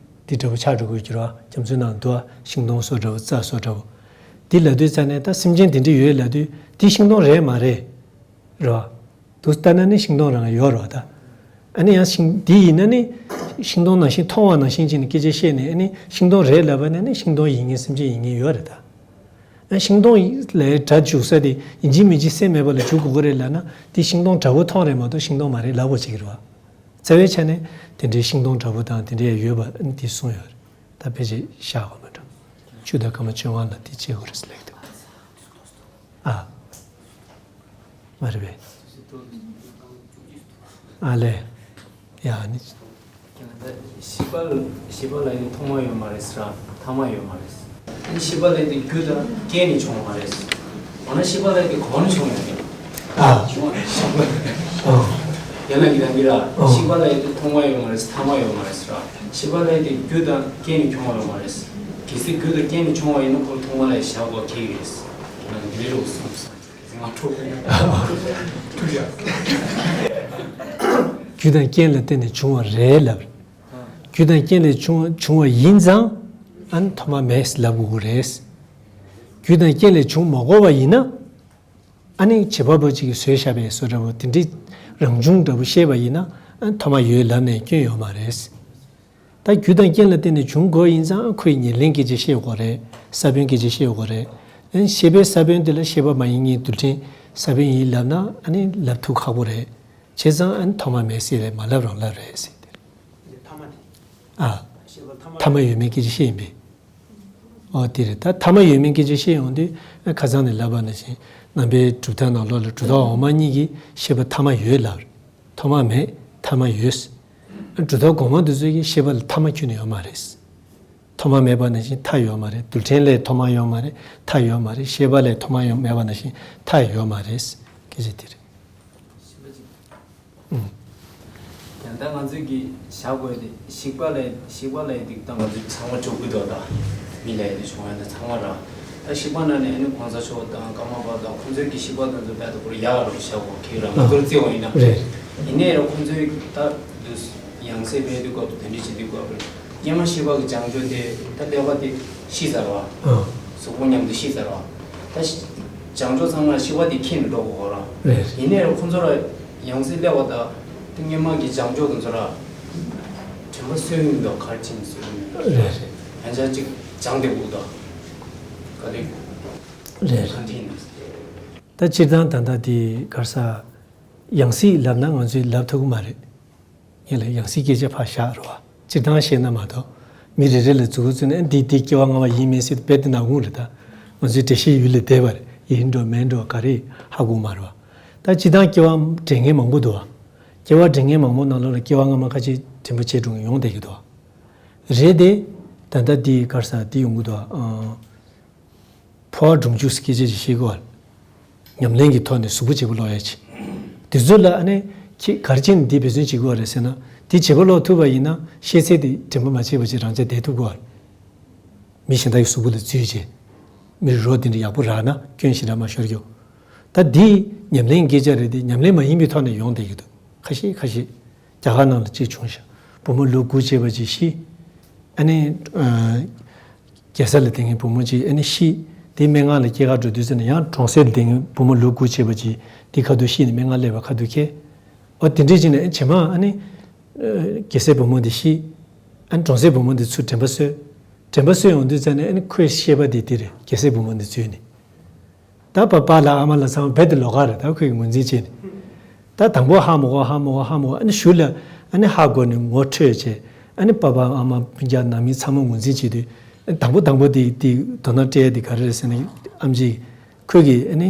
དེ་འདྲ་པོ་ཆགས་འགྲོ་གི་ཡོད་ཀྱི་རེད་བ། རྒྱ་མཚོའི་ནང་འདུག་བ་ཤིང་སྡོང་སོགས་འདྲ་པོ་རྩྭ་སོགས་འདྲ་པོ། དེ་ལབ་དུས་ཙ་ནས་ད་སེམས་ཅན་དེ་འདྲ་ཡོད་ལབ་དུས་དེ་ཤིང་སྡོང་རེད་མ་རེད། རེད་བ། དུ་ལྟ་ན་ནི་ཤིང་སྡོང་རང་ཡོད་རེད་བ་ད། ཨ་ནི་ཡང་ཤིང་འདི་ཡིན་ན་ནི། ཤིང་སྡོང་ནང་བཞིན་མཐོང་བ་ནང་བཞིན་བྱས་ནས་སྐད་ཆ་བཤད་ནས་ཨ་ནི་ཤིང་སྡོང་རེད་ལབ་པ་ན་ནི་ཤིང་སྡོང་ཡིན་མཁན་སེམས་ཅན་ཡིན་མཁན་ཡོད་རེད་ད། ཨ་ཤིང་སྡོང་ལ་སྒྲ་འཇུག་ས་དེ་ཡིན་གཅིག་མིན་གཅིག་སེམས་མེད་པ་ལ་འཇུག་དགོས་ཀྱི་རེད་ལབ་ན་དེ་ཤིང་སྡོང་འདྲ་པོ་མཐོང་རེད་མ་གཏོགས་ཤིང་སྡོང་མ་རེད་ལབ་དགོས་ཀྱི་རེད་བ། རྩ་བའི་ཆ་ནས་དེ་འདྲའི་ཤིང་སྡོང་འདྲ་པོ་དང་དེ་འདྲའི་ཡོད་པ་ཨ་ནི་དེ་གསུངས་ཡོད་རེད། ད་ཕལ་ཆེར་བཞག་དགོས་མ་འགྲོ། ཆུ་དང་སྐར་མ་བཅོ་ལྔ་ལ་དེ་བྱེད་དགོས་རེད་ཟེར་ལབ་ཀྱི་འདུག་ཨ། མ་རེད་པས། ཨ་ལས། ཡ་ནི། ཤི་བ་ལ་ཤི་བ་ལ་ཡང་ཐོག་མ་ཡོད་མ་རེད་ཟེར་ར་ཐ་མ་ཡོད་མ་རེད། ཨ་ནི་ཤི་བ་ལ་དེ་རྒྱུ་དང་རྐྱེན་ནི་བྱུང་བ་མ་རེད། འོ་ན་ཤི་བ་ལ་དེ་གང་ནས་བྱུང་ཡོད་རེད། ཨ། བྱུང་བ་རེད། ཤི་བ་ལ། ཨ། ཡང་ན་གི་དང་གི་ར། ཨ། ཤི་བ་ལ་དེ་ཐོག་མ་ཡོད་མ་རེད་ཐ་མ་ཡོད་མ་རེད་ཟེར་ར། ཤི་བ་ལ་དེ་རྒྱུ་དང་རྐྱེན་ནི་བྱུང་བ་ཡོད་མ་རེད། གལ་སྲིད་རྒྱུ་དང་རྐྱེན་ནི་བྱུང་བ་ཡིན་ན་ཁོ་ཐོག་མ་ལ་བཞག་དགོས་ཁེལ་ཡོད། ང་མི་རུ་སོང་སོང་ང་ཁྲོ་ཁོ་ཁྲོ་ཡ། རྒྱུ་དང་རྐྱེན་ལ་བརྟེན་ནས་བྱུང་བ་རེད་ལབ། རྒྱུ་དང་རྐྱེན་ལས་བྱུང་བ་བྱུང་བ་ཡིན་ཙང་ཨ་ནི་ཐོག་མ་མེད་ལབ་དགོས་ཀྱི་རེད། རྒྱུ་དང་རྐྱེན་ལས་བྱུང་མ་དགོས་པ་ཡིན་ན། ཨ་ནི་བྱེད་པ་པོ་གཅིག་གིས་བཟོས་བཞག་པའི་བཟོ་འདྲ་པོ་དེ་འདྲའི་རང་བྱུང་འདྲ་པོ་བཤད་པ་ཡིན་ན་ཨ་ནི་ཐོག་མ་ཡོད་ལབ་ནས་སྐྱོན་ཡོད་མ་རེད། ད་རྒྱུ་དང་རྐྱེན་ལ་བརྟེན་ནས་བྱུང་དགོས་ཡིན་ཙང་ཁོས་ཉེར་ལེན་སྐད་ཆ་བཤད་དགོས་རེད། ས་བོན་སྐད་ཆ་བཤད་དགོས་རེད། ཨ་ནི་ཤེས་པའི་ས་བོན་དེ་ལ་ཤེས་པ་མ་ཡིན་ངེས་རྡུལ་ཕྲན་ས་བོན་ཡིན་ལབ་ན་ཨ་ནི་ལབ་ཐུབ་ཁག་པོ་རེད། བྱས་ཙང་ཨ་ནི་ཐོག་མ་མེད་ཟེར་རེད་མ་ལབ་རང་ལབ་རེད་ཟེར་དེ་རེད། ཐ་མ་དེ། ཨ། ཤེས་པ་ཐ་མ། ཐ་མ་ཡོད་མེད་སྐད་ཆ་བཤད་ཡིན་པས། ཨོ་དེ་རེད། ད་ཐ་མ་ཡོད་མེད་སྐད་ཆ་བཤད་ཡོང་དུས་ཨ་ཁ་སང་ནས་ལབ་པ་ནང་བཞིན་རྣམ་པའི་གྲུབ་མཐའ་ནང་ལོགས་ལ་གྲུབ་མཐའ་འོག་མ་གཉིས་ཀྱིས་ཤེས་པ་ཐ་མ་ཡོད་ལབ། ཐོག་མ་མེད་ཐ་མ་ཡོད། ཨ་གྲུབ་མཐའ་གོང་མ་དེ་ཚོ་གིས་ཤེས་པ་ལ་ཐ་མ་ཁྱོན་ནས་ཡོད་མ་རེད། ཐོག་མ་མེད་པ་ནང་བཞིན་མཐའ་ཡོད་མ་རེད། རྡུལ་ཕྲན་ལས་ཐོག་མ་ཡོད་མ་རེད། མཐའ་ཡོད་མ་རེད། ཤེས་པ་ལས་ཐོག་མ་ཡོད་མེད་པ་ནང་བཞིན་མཐའ་ཡོད་མ་རེད། སྐད་ཆ་དེ་རེད། ཨུམ། ཡང་ད་ང་ཚོས་ཀྱི་བཞག་དགོས་དེ་ཞིག་པ་ལས་ཞིག་པ་ལས་སྡིག་དང་ང་ཚོས་ཚང་མ་འཇོག་གི་འདུག་ད་མི་ལས་དེ་བྱུང་བ་ཡིན་ན་ཚང་མ་ར་ད་ཞིག་པ་ན་ནས་ནི་གོང་ས་མཆོག་དང་ཀརྨ་པ་དང་ཁོང་ཚོའི་གི་ཞིག་པ་དང་ཚོ་བལ་དུ་བོར་ཡག་རུ་བཞག་དགོས་ཁྱེད་རང་ང་ཚོར་བརྩི་བ་ཡིན་ན་རེད། ཡིན་ནའི་ར་ཁོང་ཚོའི་ད་དུས་ཡང་སེ་བལ་དུ་སྐབས་དེ་འདྲི་བྱེད་དུས་སྐབས་རེད། སྔོན་མ་ཤེས་པ་གི་བྱང་ཆུབ་དེ་ད་ཀླད་པ་དེ་ཤི་ཚར་བ། ཨ། གཟུགས་པོ་མཉམ་དུ་ཤི་ཚར་བ། ད་ཤི་བྱང་ཆུབ་ཚང་མ་ཤི་བ་དེ་ཁྱེར་ནས་འགྲོ་དགོས་གོ་ར། རེད། ཡིན་ནའི་ཁོང་ཚོ་ལ་ཡང་སྲིད་ཀླད་པ་ད་དེ་སྔོན་མ་གི་བྱང་ཆུབ་དེ་ཚོ་ལ་དྲན་པ་གསོས་ཀྱི་མི་འདུག་ག་རེ་བྱས་ནས་གསོས་ཀྱི་མི་འདུག་རེད་རེད། ཡང་ཆ་གཅིག་སྦྱངས་བསྡད་དགོས་འདུག་ག་དུས་རེད་ག་རེད། འདྲི་ཡིན་ད་སྤྱིར་བཏང་ད་ལྟ་དེ་ག་རེ་ཟ་ཡང་སྲིད་ལབ་ན་ང་ཚོས་ལབ་ཐུབ་ཀྱི་མ་རེད། ཡིན་ལ་ཡང་སྲིད་སྐད་ཆ་ཕར་བཞག་རོགས། སྤྱིར་བཏང་བཤད་ན་མ་གཏོགས་མི་རེ་རེ་ལ་མཛུབ་གུ་བཙུགས་ནས་ཨ་འདི་འདི་སྐྱེ་བ་སྔ་མ་ཡིན་མིན་སྲིད་དཔེ་དེ་ནག་ཁུང་རེད་ད། ང་ཚོའི་འགྲེལ་བཤད་ཡུལ་ལས་འདས་པ་རེད། ཡིན་འགྲོ་མིན་འགྲོ་ག་རེ་ཧ་གོ་མ་རེད་བ། ད་སྤྱིར་བཏང་སྐྱེ་བ་འདྲེན་མཁན་མང་པོ་འདུག་བ། སྐྱེ་བ་འདྲེན་མཁན་མང་པོ་ནང་ལོགས་ལ་སྐྱེ་བ་སྔ་མ་ཁ་ཅིག་དྲན་པ་བརྗེད་འགྲོ་མཁན་ཡོང་བསྡད་ཀྱི་འདུག་བ། རེད་དེ། ད་ལྟ་འདི་ག་རེ་ཟ་འདི་ཡོང་གི་འདུག་བ། འཕོ་བ་སྒྲུབ་འཇུག་སྐད་ཆ་ཞིག་བཤད་དགོས་པ། ཉམས་ལེན་གྱི་ཐོག་ནས་གཟུགས་པོ་བྱེད་པ་ཀློག་ཡ་ཆེ། དེ་ཚོ་ལ་ཨ་ནི་ཁྱེད་ག་རེ་བྱས་ནས་འདི་འབད་བརྩོན་བྱེད་དགོས་པ་རེད་ཟེར་ན་དེ་བྱེད་པ་ཀློག་ཐུབ་པ་ཡིན་ན་ཤེས་ཚད་དེ་དྲན་པ་མ་བརྗེད་པ་ཅིག་རང་ཆ་བསྡད་ཐུབ་དགོས་པ། མི་གཞན་དག་གི་གཟུགས་པོ་ལ་འཛུལ་བྱས། མི་རོ་དེ་འདྲ་ཡག་པོ་རག་ན་སྐྱོན་ཞེ་དྲག་མ་ཤོར་རྒྱུ། ད་འདི་ཉམས་ལེན་སྐད་ཆ་རེད་དེ་ཉམས་ལེན་མ་ཡིན་པའི་ཐོག་ནས་ཡོང་བསྡད་ཀྱི་འདུག་ཁ་ཤས་ཁ་ཤས། རྒྱ་གར་ནང་ལ་གཅིག་བྱུང་ཤག་བུ་མོ་ལོ་དགུ་བྱས་པ་ཅིག་ཤི། ཨ་ནི། རྒྱལ་ས་ལ་བསྡད་མཁན་བུ་མོ་གཅིག་ཨ་ནི་ཤི། དེ་སྨན་ཁང་ལ་སྐྱེལ་གར་འགྲོ་དུས་ཙམ་ནས་ཡང་གྲོང་གསེབ་ལ་བསྡད་མཁན་བུ་མོ་ལོ་དགུ་བྱས་པ་གཅིག་དེ་ཁ་ཐུག་ཤི་ནས་སྨན་ཁང་སླེབས་པ་ཁ་ཐུག་ཁེལ། འོ་དེ་འདྲས་བྱས་ནས་ཨ་ནི་རྗེས་མ་ཨ་ནི། རྒྱལ་སའི་བུ་མོ་དེ་ཤི། ཨ་ནི་གྲོང་གསེབ་བུ་མོ་དེ་ཚུར་དྲན་པ་གསོས། དྲན་པ་གསོས་ཡོང་དུས་ཙམ་ནས་ཨ་ནི་ཁོས་ཤེས་པ་དེ་དེ་རེད་རྒྱལ་སའི་བུ་མོ་དེ་འཛུལ་ནས། ད་པ་པ་ལགས་ཨ་མ་ལགས་ཚང་མ་རྦད་དེ་ལོགས་ཀ་རེད་ད་ཁོས་ངོས་འཛིན་བྱས་ནས། ད་དང་པོ་ཧ་མ་གོ་ཧ་མ་གོ་ཧ་མ་གོ་ཨ་ནི་གཞུག་ལ་ཨ་ནི་ཧ་གོ་ནས་ངོ་འཕྲོད་བྱས་ཨ་ནི་པ་པ་ཨ་མ་སྤུན་ཀྱག་ནང་མི་ཚང་མ་ངོས་འཛིན་བྱེད་དུས་དང་པོ་དང་པོ་དེ་དེ་དོ་སྣང་སྤྲད་ཡ་དེ་ག་རེ་རེད་ཟེར་ན་ཨམ་ཆི་ཁོས་ཀྱིས་ཨ་ནི་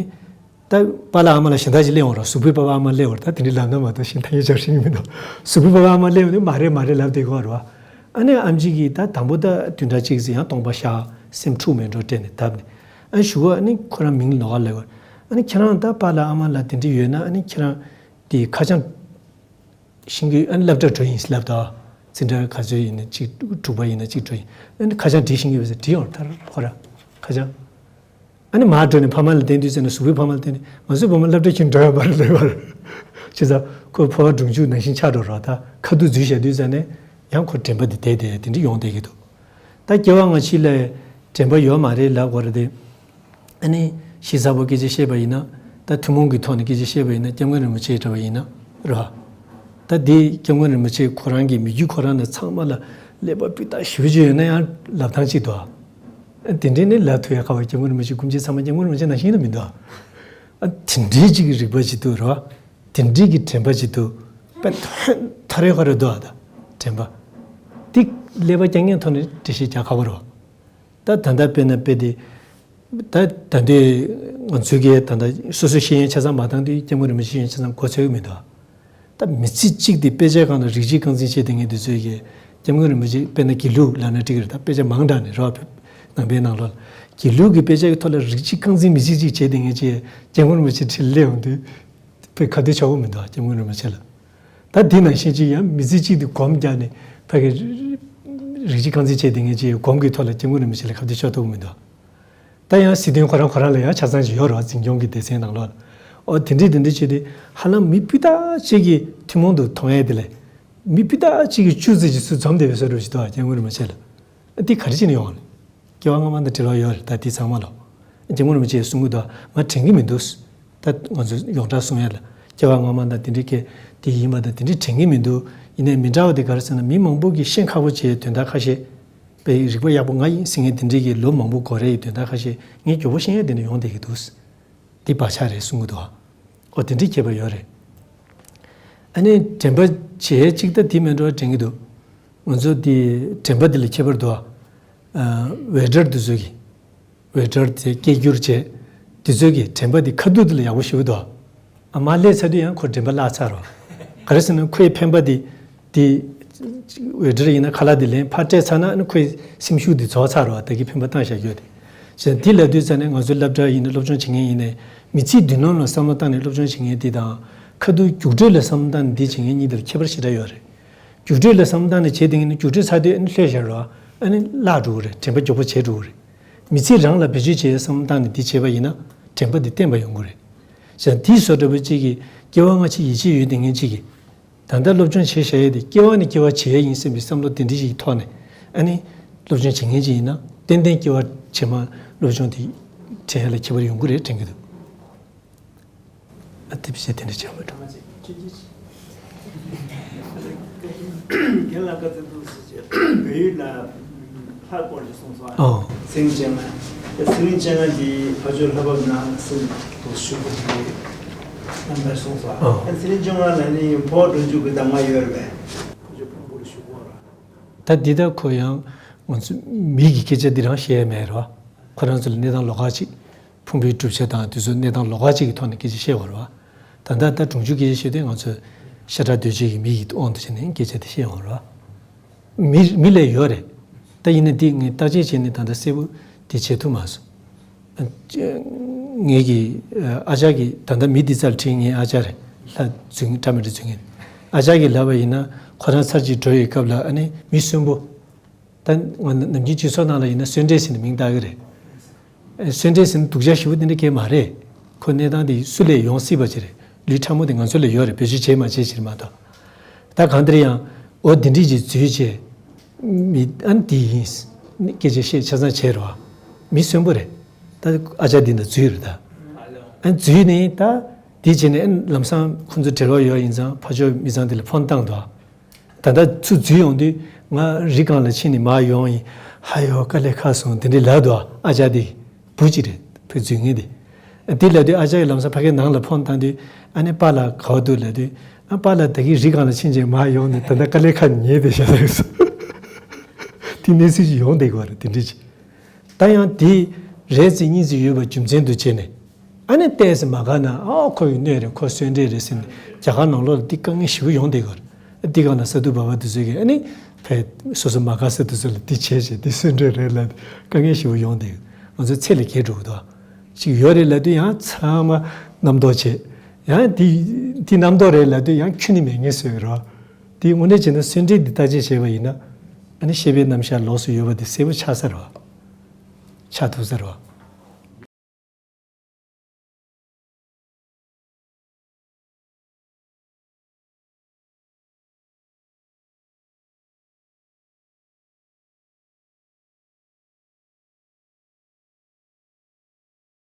ད་པ་ལགས་ཨ་མ་ལགས་གཞན་དག་ཅིག་སླེབས་འོང་རོགས་གཟུགས་པོའི་པ་པ་ཨ་མ་སླེབས་འོང་རོགས་ད་དེ་འདྲའི་ལབ་ན་མ་གཏོགས་གཞན་ཐ་སྙད་སྦྱར་ཤེས་ཀྱི་མི་འདུག་གཟུགས་པོའི་པ་པ་ཨ་མ་སླེབས་འོང་དུས་མ་རེད་མ་རེད་ལབ་བསྡད་ཀྱི་ཡོད་རེད་བ། ཨ་ནི་ཨམ་ཆི་གིས་ད་དང་པོ་ད་བདུན་ཕྲག་གཅིག་ཙམ་ཡང་སྟོང་པ་ཤར་སེམས་འཁྲུག་མེད་འགྲོ་སྤྲད་ནས་བརྡབས་ནས་ཨ་ནི་གཞུག་གུ་ཨ་ནི་ཁོ་རང་མིང་ལོགས་ཀ་སླེབས་པ། ཨ་ནི་ཁྱེད་རང་ད་པཱ་ལགས་ཨ་མ་ལགས་དེ་འདྲ་ཡོད་ན་ཨ་ནི་ཁྱེད་རང་དེ་ཁ་བྱང་ཤེས་ཀྱི་ཨ་ནི་སློབ་གྲྭ་འགྲོ་ཡིན་ལབ་ད། འཛིན་གྲྭ་ག་ཚོད་ཡིན་ན་གཅིག་དྲུག་པ་ཡིན་ན་གཅིག་འགྲོ་ཡིན་ཨ་ནི་ཁ་བྱང་བྲིས་ཤེས་ཀྱི་ཡོད་ཟེར་བྲིས་ཡོང་ཐར་ཁོ་རང་ཁ་བྱང་། ཨ་ནི་མར་འགྲོ་ནས་ཕ་མ་ལ་བསྟན་དུས་ཙམ་ནས་གཟུགས་པོའི་ཕ་མ་ལ་བསྟན་ནས་ང་ཚོའི་བུ་མོ་སློབ་གྲྭ་ཁྱོན་འགྲོ་ཡ་མ་རེད་ལབ་པར། བྱས་ཙང་ཁོ་འཕོ་བ་སྒྲུབ་འཇུག་ནང་བཞིན་ཆགས་འགྲོ་རོགས་ད་ཁ་ཐུག་འཛུལ་བཞག་དུས་ཙམ་ནས་ཡང་ཁོ་དྲན་པ་འདི་བསྡད་དེ་དེ་འདྲ་ཡོང་བསྡད་ཀྱི་འདུག་ད་སྐྱེ་བ་སྔ་ཕྱི་ལ་དྲན་པ་ཡོད་མ་རེད་ལབ་དགོས་རེད་དེ། ཨ་ནི་ཞིབ་ཚགས་པོ་སྐད་ཆ་བཤད་པ་ཡིན་ན་ད་ཐུན་མོང་གི་ཐོག་ནས་སྐད་ཆ་བཤད་པ་ཡིན་ན་སྐྱབས་མགོན་རིན་པོ་ཆེ་འདྲ་བ་ཡིན་ན་རེད་བ། ད་འདི་སྐྱབས་མགོན་རིན་པོ་ཆེ་ཁོ་རང་གི་མི་རྒྱུད་ཁོ་རང་ནས་ཚང་མ་ལ་ཀླད་པ་སྤུས་དག་ཞེ་པོ་ཅིག་ཡོད་ན་ཡང་ལབ་སྟངས་གཅིག་འདུག་ཨ། དེ་འདྲའི་ནི་ལབ་ཐུབ་ཡ་ཁག་པ་སྐྱབས་མགོན་རིན་པོ་ཆེ་སྐུ་མཆེད་ཚང་མ་སྐྱབས་མགོན་རིན་པོ་ཆེ་ནང་བཞིན་ལ་མི་འདུག་ཨ། ཨ་དེ་འདྲའི་གཅིག་གི་རིག་པ་ཅིག་འདུག་རེད་བ། དེ་འདྲའི་གི་དྲན་པ་ཅིག་འདུག་དཔེ་ཐ་རེ་ཁ་རེ་འདུག་ཨ་ད་དྲན་པ། འདི་ཀླད་པ་རྐྱང་རྐྱང་ཐོག་ནས་འགྲེལ་བཤད་རྒྱག་ཁག་པོ་རེད་བ། ད་ད་ལྟ་དཔེར་ན་དཔེ་དེ། ད་ད་ལྟའི་ང་ཚོའི་གི་ད་ལྟ་སོ་སོའི་ཤེས་ཡོན་ཆ་ཚང་མ་བཏང་དུས་སྐྱབས་མགོན་རིན་པོ་ཆེའི་ཤེས་ཡོན་ཆ་ཚང་མགོ་ཚོས་ཀྱི་མི་འདུག་ད་མི་ཚེ་གཅིག་དེ་དཔེ་ཆའི་སྒང་ལ་རིགས་གཅིག་རྐང་འཛིན་བྱས་བསྡད་མཁན་དེ་ཚོའི་གི་སྐྱབས་མགོན་རིན་པོ་ཆེ་དཔེར་ན་དགེ་ལུགས་ལབ་ན་འགྲིག་གི་རེད་ད་དཔེ་ཆ་མང་དྲགས་ནས་རོགས་ནང་པའི་ནང་ལོགས་ལ་དགེ་ལུགས་ཀྱི་དཔེ་ཆ་གི་ཐོག་ལ་རིགས་གཅིག་རྐང་འཛིན་མི་ཚེ་གཅིག་བྱས་བསྡད་མཁན་ཅིག་སྐྱབས་མགོན་རིན་པོ་ཆེ་འཁྲིས་ལ་སླེབས་ཡོང་དུས་དཔེ་ཁ་གཏད་ཆོག་གི་མི་འདུག་སྐྱབས་མགོན་རིན་པོ་ཆེ་ལ། ད་དེ་ནང་བཞིན་ཅིག་ཡང་མི་ཚེ་གཅིག་དེ་སྒོམ་རྒྱག་ནས་ཕ་གི་ རིགས་གཅིག་རྐང་འཛིན་བྱས་བསྡད་མཁན་ཅིག་གོང་གི་ཐོག་ལ་སྐྱབས་མགོན་རིན་པོ་ཆེ་ལ་ཁ་གཏད་གཅོག་ཐུབ་ཀྱི་མི་འདུག་ད་ཡང་སྲིད་དོན་ཁོ་རང་ཁོ་རང་ལ་ཡང་ཆ་ཚང་ཅིག་ཡོད་རེད་བ། འཛིན་སྐྱོང་གི་སྡེ་ཚན་ནང་ལོགས་ལ། ཨོ་དེ་འདྲས་དེ་འདྲས་བྱས་ཏེ་ཧ་ལམ་མི་སྤུས་དག་ཅིག་གི་ཐུན་མོང་དུ་མཐོང་ཡས་དེ་ལས། མི་སྤུས་དག་ཅིག་གི་བཅུ་ཙམ་ཅིག་ཚུར་འཛོམས་བསྡད་པའི་བཟོ་འདྲ་ཞིག་འདུག་སྐྱབས་མགོན་རིན་པོ་ཆེ་ལ། འདི་ག་རེ་བྱས་ནས་ཡོང་བ་རེད། སྐྱེ་བ་སྔ་མ་དང་འབྲེལ་བ་ཡོད་རེད། ད་འདི་ཚང་མ་ལ། སྐྱབས་མགོན་རིན་པོ་ཆེས་གསུང་གི་འདུག་ང་དྲན་གྱི་མི་འདུག་ད་ང་ཚོ་ཡོངས་གྲགས་གསུང་ཡ་ལ་སྐྱེ་བ་སྔ་མ་དང་དེ་འདྲའི་སྐད་དེ་ཡིན་པ་དང་དེ་འདྲའི་དྲན་གྱི་མི་འདུག་ཡིན་ནའི་མི་འདྲ་བ་དེ་ག་རེ་ཟེར་ན། མི་མང་པོ་གིས་ཤེས་ཁག་པོ་བྱས་དོན་དག་ཁ་ཤས། པའི་རིག་པ་ཡག་པོ་ང་ཡིན་ཟེར་མཁན་དེ་འདྲའི་གི་ལོ་མང་པོ་འགོར་རེ་ཡི་དོན་དག་ཁ་ཤས་ངས་མགྱོགས་པོ་ཤེས་ཡ་དེ་འདྲ་ཡོང་བསྡད་ཀྱི་འདུག་འདི་བག་ཆགས་རེད་གསུང་གི་འདུག་ཨོ་དེ་འདྲའི་ཁྱད་པར་ཡོད་རེད། ཨ་ནི་དྲན་པ་བྱེད་ཡ་གཅིག་ད་དེ་མེད་འགྲོ་དྲན་གྱི་འདུག་ང་ཚོ་དེ་དྲན་པ་དེ་ལ་ཁྱད་པར་འདུག་ཨ། ཝེ་ཊར་དེ་ཚོ་གི་ཝེ་ཊར་དེ་སྐད་སྒྱུར་བྱས། དེ་ཚོ་གི་དྲན་པ་དེ་ཁ་ཐུག་དེ་ལ་ཡག་པོ་ཞེ་པོ་འདུག་ཨ་མ་སླེབས་ཚར་དུས་ཡང་ཁོ་དྲན་པ་བརླག་ཚར་རོ། ག་རེ་ཟེར་ན་ཁོའི་འཕེན་པ་དེ་དེ་ཝེ་ཊར་ཡིན་ན་ཁ་ལག་དེ་ལེན་ཕར་སྤྲད་ཚར་ན་ཨ་ནི་ཁོའི་སེམས་ཤུགས་དེ་རྫོགས་ཚར་རོ། ད་གི་འཕེན་པ་བཏང་བཞག་རྒྱུ་དེ། བྱས་ཙང་དེ་ལབ་དུས་ཙ་ནས་ང་ཚོ་སློབ་གྲྭ་ཡིན་ན་སློབ་སྦྱོང་བྱེད་མཁན་ཡིན་ནའི་མི་ཚེའི་མདུན་ལམ་ལ་བསམ་བློ་བཏང་ནས་སློབ་སྦྱོང་བྱེད་མཁན་དེ་དང་། ཁ་ཐུག་རྒྱུགས་སྤྲོད་ལ་བསམ་བློ་བཏང་ནས་འདི་བྱེད་མཁན་གཉིས་དེར་ཁྱད་པར་ཞེ་དྲག་ཡོད་རེད། རྒྱུགས་སྤྲོད་ལ་བསམ་བློ་བཏང་ནས་བྱས་དེ་ཡིན་ན་རྒྱུགས་སྤྲོད་ཚར་དུས་ཨ་ནི་ལྷོད་བཞག་རོ། ཨ་ནི་བརླག་འགྲོ་གི་རེད། དྲན་པ་མགྱོགས་པོ་བྱས་འགྲོ་གི་རེད། མི་ཚེ་རང་ལ་བེད་སྤྱོད་བྱེད་ཡའི་བསམ་བློ་བཏང་ནས་འདི་བྱས་པ་ཡིན་ན་དྲན་པ་འདི་བརྟན་པ་ཡོང་གི་རེད། བྱས་ཙང་དེའི་བཟོ་འདྲ་པོ་གཅིག་གིས་སྐྱེ་བ་སྔ་ཕྱི་ཡིད་ཆེས་ཡོད་བསྡད་མཁན་གཅིག་གིས། ད་ལྟ་སློབ་སྦྱོང་བྱེད་བཞག་ཡས་དེ་སྐྱེ་བ་ནས་སྐྱེ་བ་བྱེད་ཡས་ཡིན་བསམ་པའི་བསམ་བློ་དེ་འདྲ་ཞིག་གི་ཐོག་ནས་ཨ་ནི་སློབ་སྦྱོང་བྱེད་མཁན་ཅིག་ཡིན་ན་ཏན་ཏན་སྐྱེ་བ་ཕྱི་མ་སློབ་སྦྱོང་དེ་དྲན་ཡས་ལ་ཁྱད་པར་ཡོང་གི་རེད་དྲན་གྱི་འདུག་ཨ་དེ་བྱས་དེ་འདྲ་བྱས་མ་འགྲོ། རྒན་ལགས་བཀའ་སྩལ་འདུག་ཟེར་བྱས་བལ་ཡུལ་ལ་ལྷ་སྐོར་ཞིག་སོང་སོང་ཨ། ཨོ། ཚེ་རིང་སྤྱན་སྔ། ཚེ་རིང་སྤྱན་སྔ་འདི་ཕ་ཇོ་ལྷ་བབས་ནང་སྲིད་དུ་བཞུགས་པ་དེ་རྣམ་པར་སོང་སོང་ཨ། ཨོ། ཚེ་རིང་སྤྱན་སྔ་ལ་ནི་བོད་འགྲོ་རྒྱུ་གི་གདམས་ངག་ཡོད་རེད་པས། ཕ་ཇོ་བོན་པོ་ལ་བཞུགས་པ་ར། ད་འདི་ད་ཁོ་ཡང་ང་ཚོ་མི་གི་སྐད་ཆ་འདི་རང་བཤད་ཡས་མེད་རེད་བ། ཁོ་རང་ཚོ་ལ་གནས་སྟངས་ལོགས་ཀ་ཅིག་ཕུང་པོའི་གྲུབ་ཆ་དང་དེ་ཚོ་གནས་སྟངས་ལོགས་ཀ་ཅིག་གི་ཐོག་ནས་སྐད་ཆ་བཤད་པ་རེད་བ། ད་ལྟ་ད་གྲོང་ཆུ་སྐད་ཆ་བཤད་དུས་ང་ཚོ་ཤ་ཁྲག་གདོས་བཅས་ཀྱི་མི་ཡི་དབང་དུ་བྱས་ནས་སྐད་ཆ་དེ་བཤད་ཡོང་རེད་བ། མི་མི་ལ་ཡོད་རེད། ད་ཡིན་ན་འདི་ངས་བརྟག་དཔྱད་བྱས་ནས་ད་ལྟ་གསལ་པོ་དེ་བྱེད་ཐུབ་མ་སོང་། ངེད་ཀྱི་ཨ་ཅག་གིས་ད་ལྟ་མི་འདི་རྩར་ཁྲིད་ངའི་ཨ་ཅག་རེད། ལྷ་འཛུལ་ཁྲ་མི་འདྲ་འཛུལ་ངེས། ཨ་ཅག་གིས་ལབ་པ་ཡིན་ན་ཁོ་རང་ཚར་གཅིག་འགྲོ་ཡི་སྐབས་ལ་ཨ་ནི་མི་གསོན་པོ། ད་ང་ནམ་རྒྱུན་སྤྱི་ཚོགས་ནང་ལ་ཡིན་ན་གསོན་བྲལ་ཟེར་ནས་མིང་བཏགས་ཀྱི་རེད། གསོན་བྲལ་ཟེར་ན་སྡུག་ཅག་ཞེ་པོ་དེ་འདྲ་གང་ཡང་མ་རེད། ཁོ་གནས་སྟངས་དེ་སུ་ལས་ཡོང་སྲིད་པ་ཅིག་རེད། ལུས་ཕྲ་མོ་དེ་ང་ཚོ་ལ་ཡོད་རེད། བེད་སྤྱོད་བྱེད་མ་བྱེད་ཅིག་རེད་མ་གཏོགས། ད་གང་ལྟར་ཡང་འོ་དེ་འདྲས་ཅིག་འཛུལ་བྱས། མི་ཨ་ནི་དེ་ཡིན། སྐད་ཆ་བཤད་ཆ་ཚང་བྱས་རོགས། མི་གསོན་པོ་རེད། ད་ཨ་ཅག་འདི་འདྲ་འཛུལ་རེད་ད། ཨ་ནི་འཛུལ་ནས་ད་དེ་བྱས་ནས་ཨ་ནི་ལམ་སང་ཁོང་ཚོ་འབྲེལ་བ་ཡོད་ཡིན་ཙང་ཕར་ཕྱོགས་མི་ཚང་དེ་ལ་ཕོན་བཏང་འདུག་ད་ལྟ་ཚུར་འཛུལ་ཡོང་དུས་ང་རི་སྒང་ལ་ཕྱིན་ནས་མར་ཡོང་ཡིན། ཧ་ཡོ་དཀའ་ལས་ཁག་སོང་དེ་འདྲས་ལབ་འདུག་ཨ་ཅག་དེ་བུ་གཅིག་རེད། བུ་འཛུལ་མཁན་དེ། དེ་ལབ་དུས་ཨ་ཅག་གིས་ལམ་སང་ཕ་གིའི་ནང་ལ་ཕོན་བཏང་དུས་ཨ་ནི་པཱ་ལགས་ག་པར་འདུག་ལབ་དུས་ཨ་པཱ་ལགས་ད་གིན་རི་སྒང་ལ་ཕྱིན་བྱས་མར་ཡོང་ནས་ད་ལྟ་དཀའ་ལས་ཁག་ཉེས་བསྡད་ཤག་ལབ་སོང་། དེ་གནས་ཚུལ་ཅིག་ཡོང་བསྡད་ཀྱི་ཡོད་རེད་དེ་འདྲས་ཅིག་ད་ཡང་དེ་རེད་ཟེར་གཉིས་ཟེར་ཡོད་པ་རྒྱུ་མཚན་དུ་བྱས་ནས། ཨ་ནི་ཏོག་ཙམ་མ་དགའ་ན་ཨ་ཁོ་ཡི་གནོད་རེད། ཁོ་གསོན་བྲལ་རེད་ཟེར་ནས་རྒྱ་གར་ནང་ལོགས་ལ་འདི་དཀའ་ངལ་ཞེ་པོ་ཡོང་བསྡད་ཀྱི་ཡོད་རེད། འདི་སྒང་ལ་ས་འདུལ་བ་བ་དེ་ཚོ་གིས་ཨ་ནི་ཕར་སོ་སོ་མ་དགའ་ས་དེ་ཚོ་ལ་འདི་བྱས་བྱས་འདི་གསོན་བྲལ་རེད་ལབ་དཀའ་ངལ་ཞེ་པོ་ཡོང་བསྡད་ཀྱི་ཡོད། ང་ཚོ་ཚེ་ལས་བརྒལ་འགྲོ་གི་འདུག་ཅིག་ཡོད་རེད་ལབ་དུས་ཡང་ཚང་མ་རྣམ་རྟོག་བྱས། ཡང་འདི་འདི་རྣམ་རྟོག་རེད་ལབ་དུས་ཡང་ཁྱོན་ནས་མེད་ངེས་བཟོས་རོགས། དེ་དངོས་གནས་བྱས་ན་གསོན་བྲལ་འདི་བརྟག་དཔྱད་བྱས་པ་ཡིན་ན་ཨ་ནི་ཤེས་པའི་རྣམ་གཞག་ལོགས་སུ་ཡོད་པ་དེ་གསལ་པོ་ཆགས་ས་རེད་བ། ཆགས་ཐུབ་ས་རེད་བ།